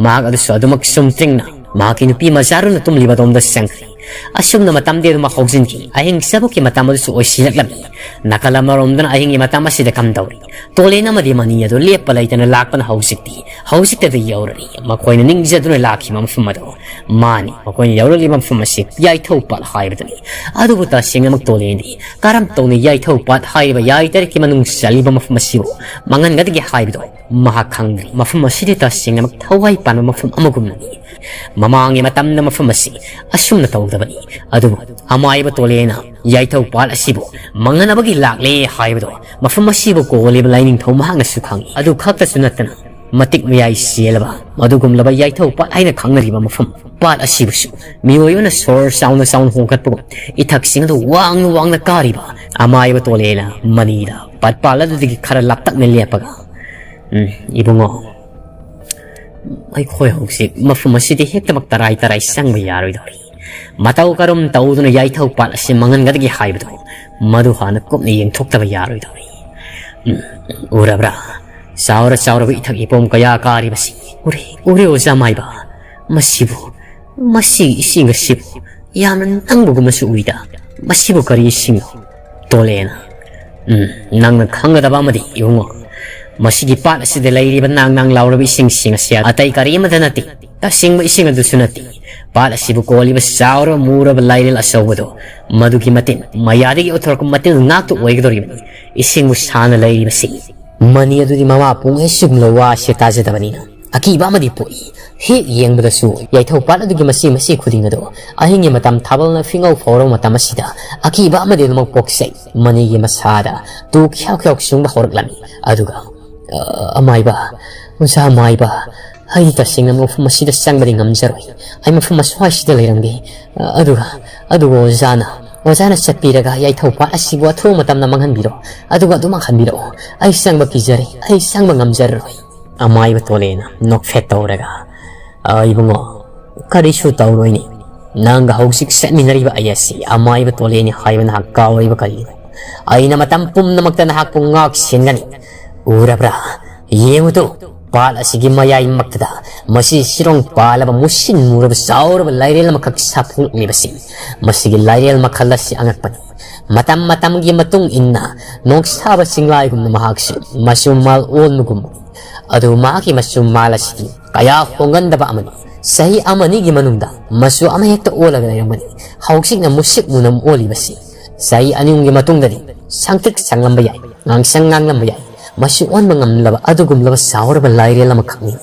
ꯃꯍꯥꯛ ꯑꯗꯨꯁꯨ ꯑꯗꯨꯃꯛ ꯆꯨꯝꯇ꯭ꯔꯤꯡꯅ ꯃꯍꯥꯛꯀꯤ ꯅꯨꯄꯤ ꯃꯆꯥꯔꯨꯅ ꯇꯨꯝꯂꯤꯕ ꯑꯗꯣꯝꯗ ꯆꯪꯈ꯭ꯔꯦ꯫ ꯑꯁꯨꯝꯅ ꯃꯇꯝꯗꯤ ꯑꯗꯨꯃꯛ ꯍꯧꯖꯤꯟꯈꯤ꯫ ꯑꯍꯤꯡ ꯆꯕꯨꯛꯀꯤ ꯃꯇꯝ ꯑꯗꯨꯁꯨ ꯑꯣꯏꯁꯤꯜꯂꯛꯂꯝꯃꯤ꯫ ꯅꯥꯀꯜ ꯑꯃꯔꯣꯝꯗꯅ ꯑꯍꯤꯡꯒꯤ ꯃꯇꯝ ꯑꯁꯤꯗ ꯀꯝꯗꯧꯔꯤ? ꯇꯣꯂꯦꯟ ꯑꯃꯗꯤ ꯃꯅꯤ ꯑꯗꯨ ꯂꯦꯞꯄ ꯂꯩꯇꯅ ꯂꯥꯛꯄꯅ ꯍꯧꯖꯤꯛꯇꯤ, ꯍꯧꯖꯤꯛꯇꯗꯤ ꯌꯧꯔꯛꯏ꯫ ꯃꯈꯣꯏꯅ ꯅꯤꯡꯖꯗꯨꯅ ꯂꯥꯛꯈꯤꯕ ꯃꯐꯝ ꯑꯗꯣ꯫ ꯃꯥꯅꯤ, ꯃꯈꯣꯏꯅ ꯌꯧꯔꯛꯂꯤꯕ ꯃꯐꯝ ꯑꯁꯤ ꯌꯥꯏꯊꯧ ꯄꯥꯠ ꯍꯥꯏꯕꯗꯨꯅꯤ꯫ ꯑꯗꯨꯕꯨ ꯇꯁꯦꯡꯅꯃꯛ ꯇꯣꯂꯦꯟꯗꯤ ꯀꯔꯝ ꯇꯧꯅ ꯌꯥꯏꯊꯧ ꯄꯥꯠ ꯍꯥꯏꯔꯤꯕ ꯌꯥꯏꯇꯔꯤꯛꯀꯤ ꯃꯅꯨꯡ ꯆꯜꯂꯤꯕ ꯃꯐꯝ ꯑꯁꯤꯕꯨ ꯃꯥꯡꯍꯟꯒꯗꯒꯦ ꯍꯥꯏꯕꯗꯣ ꯃꯍꯥꯛ ꯈꯪꯗ꯭ꯔꯤ꯫ ꯃꯐꯝ ꯑꯁꯤꯗꯤ ꯇꯁꯦꯡꯅꯃꯛ ꯊꯋꯥꯏ ꯄꯥꯟꯕ ꯃꯐꯝ ꯑꯃꯒꯨꯝꯅꯅꯤ꯫ ꯃꯃꯥꯡꯒꯤ ꯃꯇꯝꯗ ꯃꯐꯝ ꯑꯁꯤ ꯑꯁꯨꯝꯅ ꯇꯧꯗꯕꯅꯤ꯫ ꯑꯗꯨꯕꯨ ꯑꯃꯥꯏꯕ ꯇꯣꯂꯦꯅ ꯌꯥꯏꯊꯧ ꯄꯥꯠ ꯑꯁꯤꯕꯨ ꯃꯥꯡꯍꯟꯅꯕꯒꯤ ꯂꯥꯛꯂꯦ ꯍꯥꯏꯕꯗꯣ ꯃꯐꯝ ꯑꯁꯤꯕꯨ ꯀꯣꯜꯂꯤꯕ ꯂꯥꯏꯅꯤꯡꯊꯧ ꯃꯍꯥꯛꯅꯁꯨ ꯈꯪꯏ꯫ ꯑꯗꯨ ꯈꯛꯇꯁꯨ ꯅꯠꯇꯅ ꯃꯇꯤꯛ ꯃꯌꯥꯏ ꯆꯦꯜꯂꯕ ꯃꯗꯨꯒꯨꯝꯂꯕ ꯌꯥꯏꯊꯧ ꯄꯥꯠ ꯍꯥꯏꯅ ꯈꯪꯅꯔꯤꯕ ꯃꯐꯝ ꯄꯥꯠ ꯑꯁꯤꯕꯨꯁꯨ ꯃꯤꯑꯣꯏꯕꯅ ꯁꯣꯔ ꯆꯥꯎꯅ ꯆꯥꯎꯅ ꯍꯣꯡꯒꯠꯄꯒꯨꯝ ꯏꯊꯛꯁꯤꯡ ꯑꯗꯨ ꯋꯥꯡꯅ ꯋꯥꯡꯅ ꯀꯥꯔꯤꯕ ꯑꯃꯥꯏꯕ ꯇꯣꯂꯦꯅ ꯃꯅꯤꯗ ꯄꯥꯠ ꯄꯥꯜ ꯑꯗꯨꯗꯒꯤ ꯈꯔ ꯂꯥꯞꯇꯛꯅ ꯂꯦꯞꯄꯒ, "ꯎꯝ, ꯏꯕꯨꯡꯉꯣ, ꯑꯩꯈꯣꯏ ꯍꯧꯖꯤꯛ ꯃꯐꯝ ꯑꯁꯤꯗ ꯍꯦꯛꯇꯃꯛ ꯇꯔꯥꯏ ꯇꯔꯥꯏ ꯆꯪꯕ ꯌꯥꯔꯣꯏꯗꯧꯔꯤ꯫ ꯃꯇꯧ ꯀꯔꯝ ꯇꯧꯗꯨꯅ ꯌꯥꯏꯊꯧ ꯄꯥꯠ ꯑꯁꯤ ꯃꯥꯡꯍꯟꯒꯗꯒꯦ ꯍꯥꯏꯕꯗꯨ ꯃꯗꯨ ꯍꯥꯟꯅ ꯀꯨꯞꯅ ꯌꯦꯡꯊꯣꯛꯇꯕ ꯌꯥꯔꯣꯏꯗꯧꯔꯤ꯫ ꯎꯝ, ꯎꯔꯕ꯭ꯔꯥ? ꯆꯥꯎꯔ ꯆꯥꯎꯔꯕ ꯏꯊꯛ ꯏꯄꯣꯝ ꯀꯌꯥ ꯀꯥꯔꯤꯕꯁꯤ ꯎꯔꯦ, ꯎꯔꯦ, ꯑꯣꯖꯥ ꯃꯥꯏꯕ꯫ ꯃꯁꯤꯕꯨ, ꯃꯁꯤ ꯏꯁꯤꯡ ꯑꯁꯤꯕꯨ ꯌꯥꯝꯅ ꯅꯪꯕꯒꯨꯝꯅꯁꯨ ꯎꯏꯗ꯫ ꯃꯁꯤꯕꯨ ꯀꯔꯤ ꯏꯁꯤꯡꯅꯣ?" ꯇꯣꯂꯦꯅ, "ꯎꯝ, ꯅꯪꯅ ꯈꯪꯒꯗꯕ ꯑꯃꯗꯤ, ꯏꯕꯨꯡꯉꯣ, ꯃꯁꯤꯒꯤ ꯄꯥꯠ ꯑꯁꯤꯗ ꯂꯩꯔꯤꯕ ꯅꯥꯡ ꯅꯥꯡ ꯂꯥꯎꯔꯕ ꯏꯁꯤꯡꯁꯤꯡ ꯑꯁꯤ ꯑꯇꯩ ꯀꯔꯤ ꯑꯃꯠꯇ ꯅꯠꯇꯦ꯫ ꯇꯁꯦꯡꯕ ꯏꯁꯤꯡ ꯑꯗꯨꯁꯨ ꯅꯠꯇꯦ꯫ ꯄꯥꯠ ꯑꯁꯤꯕꯨ ꯀꯣꯜꯂꯤꯕ ꯆꯥꯎꯔꯕ ꯃꯨꯔꯕ ꯂꯥꯏꯔꯦꯜ ꯑꯆꯧꯕꯗꯣ, ꯃꯗꯨꯒꯤ ꯃꯇꯤꯟ ꯃꯌꯥꯗꯒꯤ ꯑꯣꯊꯣꯔꯛꯄ ꯃꯇꯤꯟ ꯉꯥꯛꯇ ꯑꯣꯏꯒꯗꯧꯔꯤꯕꯅꯤ ꯏꯁꯤꯡꯕꯨ ꯁꯥꯅ ꯂꯩꯔꯤꯕꯁꯤ꯫ ꯃꯅꯤ ꯑꯗꯨꯗꯤ ꯃꯃꯥ ꯄꯨꯡ ꯍꯦꯛ ꯆꯨꯝꯂ ꯋꯥ ꯑꯁꯤ ꯇꯥꯖꯗꯕꯅꯤꯅ ꯑꯀꯤꯕ ꯑꯃꯗꯤ ꯄꯣꯛꯏ꯫ ꯍꯦꯛ ꯌꯦꯡꯕꯗꯁꯨ ꯌꯥꯏꯊꯧ ꯄꯥꯠ ꯑꯗꯨꯒꯤ ꯃꯆꯤ ꯃꯆꯤ ꯈꯨꯗꯤꯡ ꯑꯗꯣ ꯑꯍꯤꯡꯒꯤ ꯃꯇꯝ ꯊꯥꯕꯜꯅ ꯐꯤꯉꯧ ꯐꯥꯎꯔꯕ ꯃꯇꯝ ꯑꯁꯤꯗ ꯑꯀꯤꯕ ꯑꯃꯗꯤ ꯑꯗꯨꯃꯛ ꯄꯣꯛꯆꯩ꯫ ꯃꯅꯤꯒꯤ ꯃꯁꯥꯗ ꯇꯨ ꯈ꯭ꯌꯥꯎ ꯈ꯭ꯌꯥꯎ ꯆꯨꯡꯕ ꯍꯧꯔꯛꯂꯝꯃꯤ꯫ ꯑꯗꯨꯒ, "ꯑ, ꯑꯃꯥꯏꯕ, ꯑꯣꯖꯥ ꯑꯃꯥꯏꯕ, ꯑꯩ ꯇꯁꯦꯡꯅ ꯃꯐꯝ ꯑꯁꯤꯗ ꯆꯪꯕꯗꯤ ꯉꯝꯖꯔꯣꯏ꯫ ꯑꯩ ꯃꯐꯝ ꯑꯁ꯭ꯋꯥꯏꯁꯤꯗ ꯂꯩꯔꯝꯒꯦ꯫ ꯑ, ꯑꯗꯨꯒ, ꯑꯗꯨꯒ ꯑꯣꯖꯥꯅ, ꯑꯣꯖꯥꯅ ꯆꯠꯄꯤꯔꯒ ꯌꯥꯏꯊꯧ ꯄꯥꯠ ꯑꯁꯤꯕꯨ ꯑꯊꯨꯕ ꯃꯇꯝꯗ ꯃꯥꯡꯍꯟꯕꯤꯔꯣ꯫ ꯑꯗꯨꯒ ꯑꯗꯨꯃꯛ ꯍꯟꯕꯤꯔꯛꯑꯣ꯫ ꯑꯩ ꯆꯪꯕ ꯀꯤꯖꯔꯦ꯫ ꯑꯩ ꯆꯪꯕ ꯉꯝꯖꯔꯔꯣꯏ"꯫ ꯑꯃꯥꯏꯕ ꯇꯣꯂꯦꯅ ꯅꯣꯛꯐꯦꯠ ꯇꯧꯔꯒ, "ꯑ, ꯏꯕꯨꯡꯉꯣ, ꯀꯔꯤꯁꯨ ꯇꯧꯔꯣꯏꯅꯦ꯫ ꯅꯪꯒ ꯍꯧꯖꯤꯛ ꯆꯠꯃꯤꯟꯅꯔꯤꯕ ꯑꯩ ꯑꯁꯤ ꯑꯃꯥꯏꯕ ꯇꯣꯂꯦꯅꯤ ꯍꯥꯏꯕ ꯅꯍꯥꯛ ꯀꯥꯎꯔꯤꯕ ꯀꯔꯤꯅꯣ? ꯑꯩꯅ ꯃꯇꯝ ꯄꯨꯝꯅꯃꯛꯇ ꯅꯍꯥꯛꯄꯨ ꯉꯥꯛ ꯁꯦꯟꯒꯅꯤ꯫ ꯎꯔꯕ꯭ꯔꯥ? ꯌꯦꯡꯉꯨꯗꯨ, ꯄꯥꯠ ꯑꯁꯤꯒꯤ ꯃꯌꯥꯏꯃꯛꯇꯗ ꯃꯁꯤ ꯁꯤꯔꯣꯡ ꯄꯥꯜꯂꯕ, ꯃꯨꯁꯤꯟ ꯃꯨꯔꯕ, ꯆꯥꯎꯔꯕ ꯂꯥꯏꯔꯦꯜ ꯑꯃꯈꯛ ꯁꯥꯐꯣꯡꯂꯛꯂꯤꯕꯁꯤ, ꯃꯁꯤꯒꯤ ꯂꯥꯏꯔꯦꯜ ꯃꯈꯜ ꯑꯁꯤ ꯑꯉꯛꯄꯅꯤ꯫ ꯃꯇꯝ ꯃꯇꯝꯒꯤ ꯃꯇꯨꯡ ꯏꯟꯅ ꯅꯣꯡꯁꯥꯕ ꯆꯤꯡꯂꯥꯏꯒꯨꯝꯅ ꯃꯍꯥꯛꯁꯨ ꯃꯆꯨ ꯃꯥꯜ ꯑꯣꯟꯕꯒꯨꯝꯕꯅꯤ꯫ ꯑꯗꯨ ꯃꯍꯥꯛꯀꯤ ꯃꯆꯨ ꯃꯥꯜ ꯑꯁꯤꯗꯤ ꯀꯌꯥ ꯍꯣꯡꯒꯟꯗꯕ ꯑꯃꯅꯤ꯫ ꯆꯍꯤ ꯑꯃꯅꯤꯒꯤ ꯃꯅꯨꯡꯗ ꯃꯆꯨ ꯑꯃꯍꯦꯛꯇ ꯑꯣꯜꯂꯒ ꯂꯩꯔꯝꯒꯅꯤ꯫ ꯍꯧꯖꯤꯛꯅ ꯃꯨꯁꯤꯛ ꯃꯨꯅ ꯑꯣꯜꯂꯤꯕꯁꯤ ꯆꯍꯤ ꯑꯅꯤ ꯑꯍꯨꯝꯒꯤ ꯃꯇꯨꯡꯗꯗꯤ ꯁꯪꯇ꯭ꯔꯤꯛ ꯁꯪꯂꯝꯕ ꯌꯥꯏ, ꯉꯥꯡꯁꯪ ꯉꯥꯡꯂꯝꯕ ꯌꯥꯏ꯫ ꯃꯆꯨ ꯑꯣꯟꯕ ꯉꯝꯂꯕ ꯑꯗꯨꯒꯨꯝꯂꯕ ꯆꯥꯎꯔꯕ ꯂꯥꯏꯔꯦꯜ ꯑꯃꯈꯛꯅꯤ꯫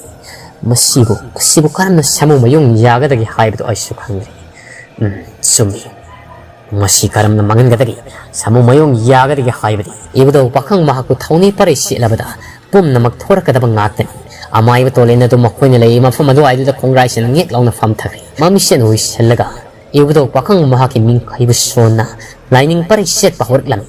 ꯃꯁꯤꯕꯨ, ꯃꯁꯤꯕꯨ ꯀꯔꯝꯅ ꯁꯥꯃꯨ ꯃꯌꯣꯡ ꯌꯥꯒꯗꯒꯦ ꯍꯥꯏꯕꯗꯨ ꯑꯩꯁꯨ ꯈꯪꯗ꯭ꯔꯦ꯫ ꯎꯝ, ꯆꯨꯝꯃꯤ꯫ ꯃꯁꯤ ꯀꯔꯝꯅ ꯃꯥꯡꯍꯟꯒꯗꯒꯦ? ꯁꯥꯃꯨ ꯃꯌꯣꯡ ꯌꯥꯒꯗꯒꯦ ꯍꯥꯏꯕꯗꯤ ꯏꯕꯨꯙꯧ ꯄꯥꯈꯪ ꯃꯍꯥꯛꯄꯨ ꯊꯧꯅꯤ ꯄꯔꯩ ꯁꯦꯠꯂꯕꯗ ꯄꯨꯝꯅꯃꯛ ꯊꯣꯔꯛꯀꯗꯕ ꯉꯥꯛꯇꯅꯤ꯫ ꯑꯃꯥꯏꯕ ꯇꯣꯂꯦꯟ ꯑꯗꯨ ꯃꯈꯣꯏꯅ ꯂꯩꯔꯤ ꯃꯐꯝ ꯑꯗꯨꯋꯥꯏꯗꯨꯗ ꯈꯣꯡꯒ꯭ꯔꯥꯏ ꯁꯦꯠꯅ ꯉꯦꯛ ꯂꯥꯎꯅ ꯐꯝꯊꯈ꯭ꯔꯦ꯫ ꯃꯃꯤꯠꯁꯦꯟ ꯎꯏꯁꯤꯜꯂꯒ ꯏꯕꯨꯙꯧ ꯄꯥꯈꯪ ꯃꯍꯥꯛꯀꯤ ꯃꯤꯡꯈꯩꯕꯨ ꯁꯣꯟꯅ ꯂꯥꯏꯅꯤꯡ ꯄꯔꯩ ꯁꯦꯠꯄ ꯍꯧꯔꯛꯂꯝꯃꯤ꯫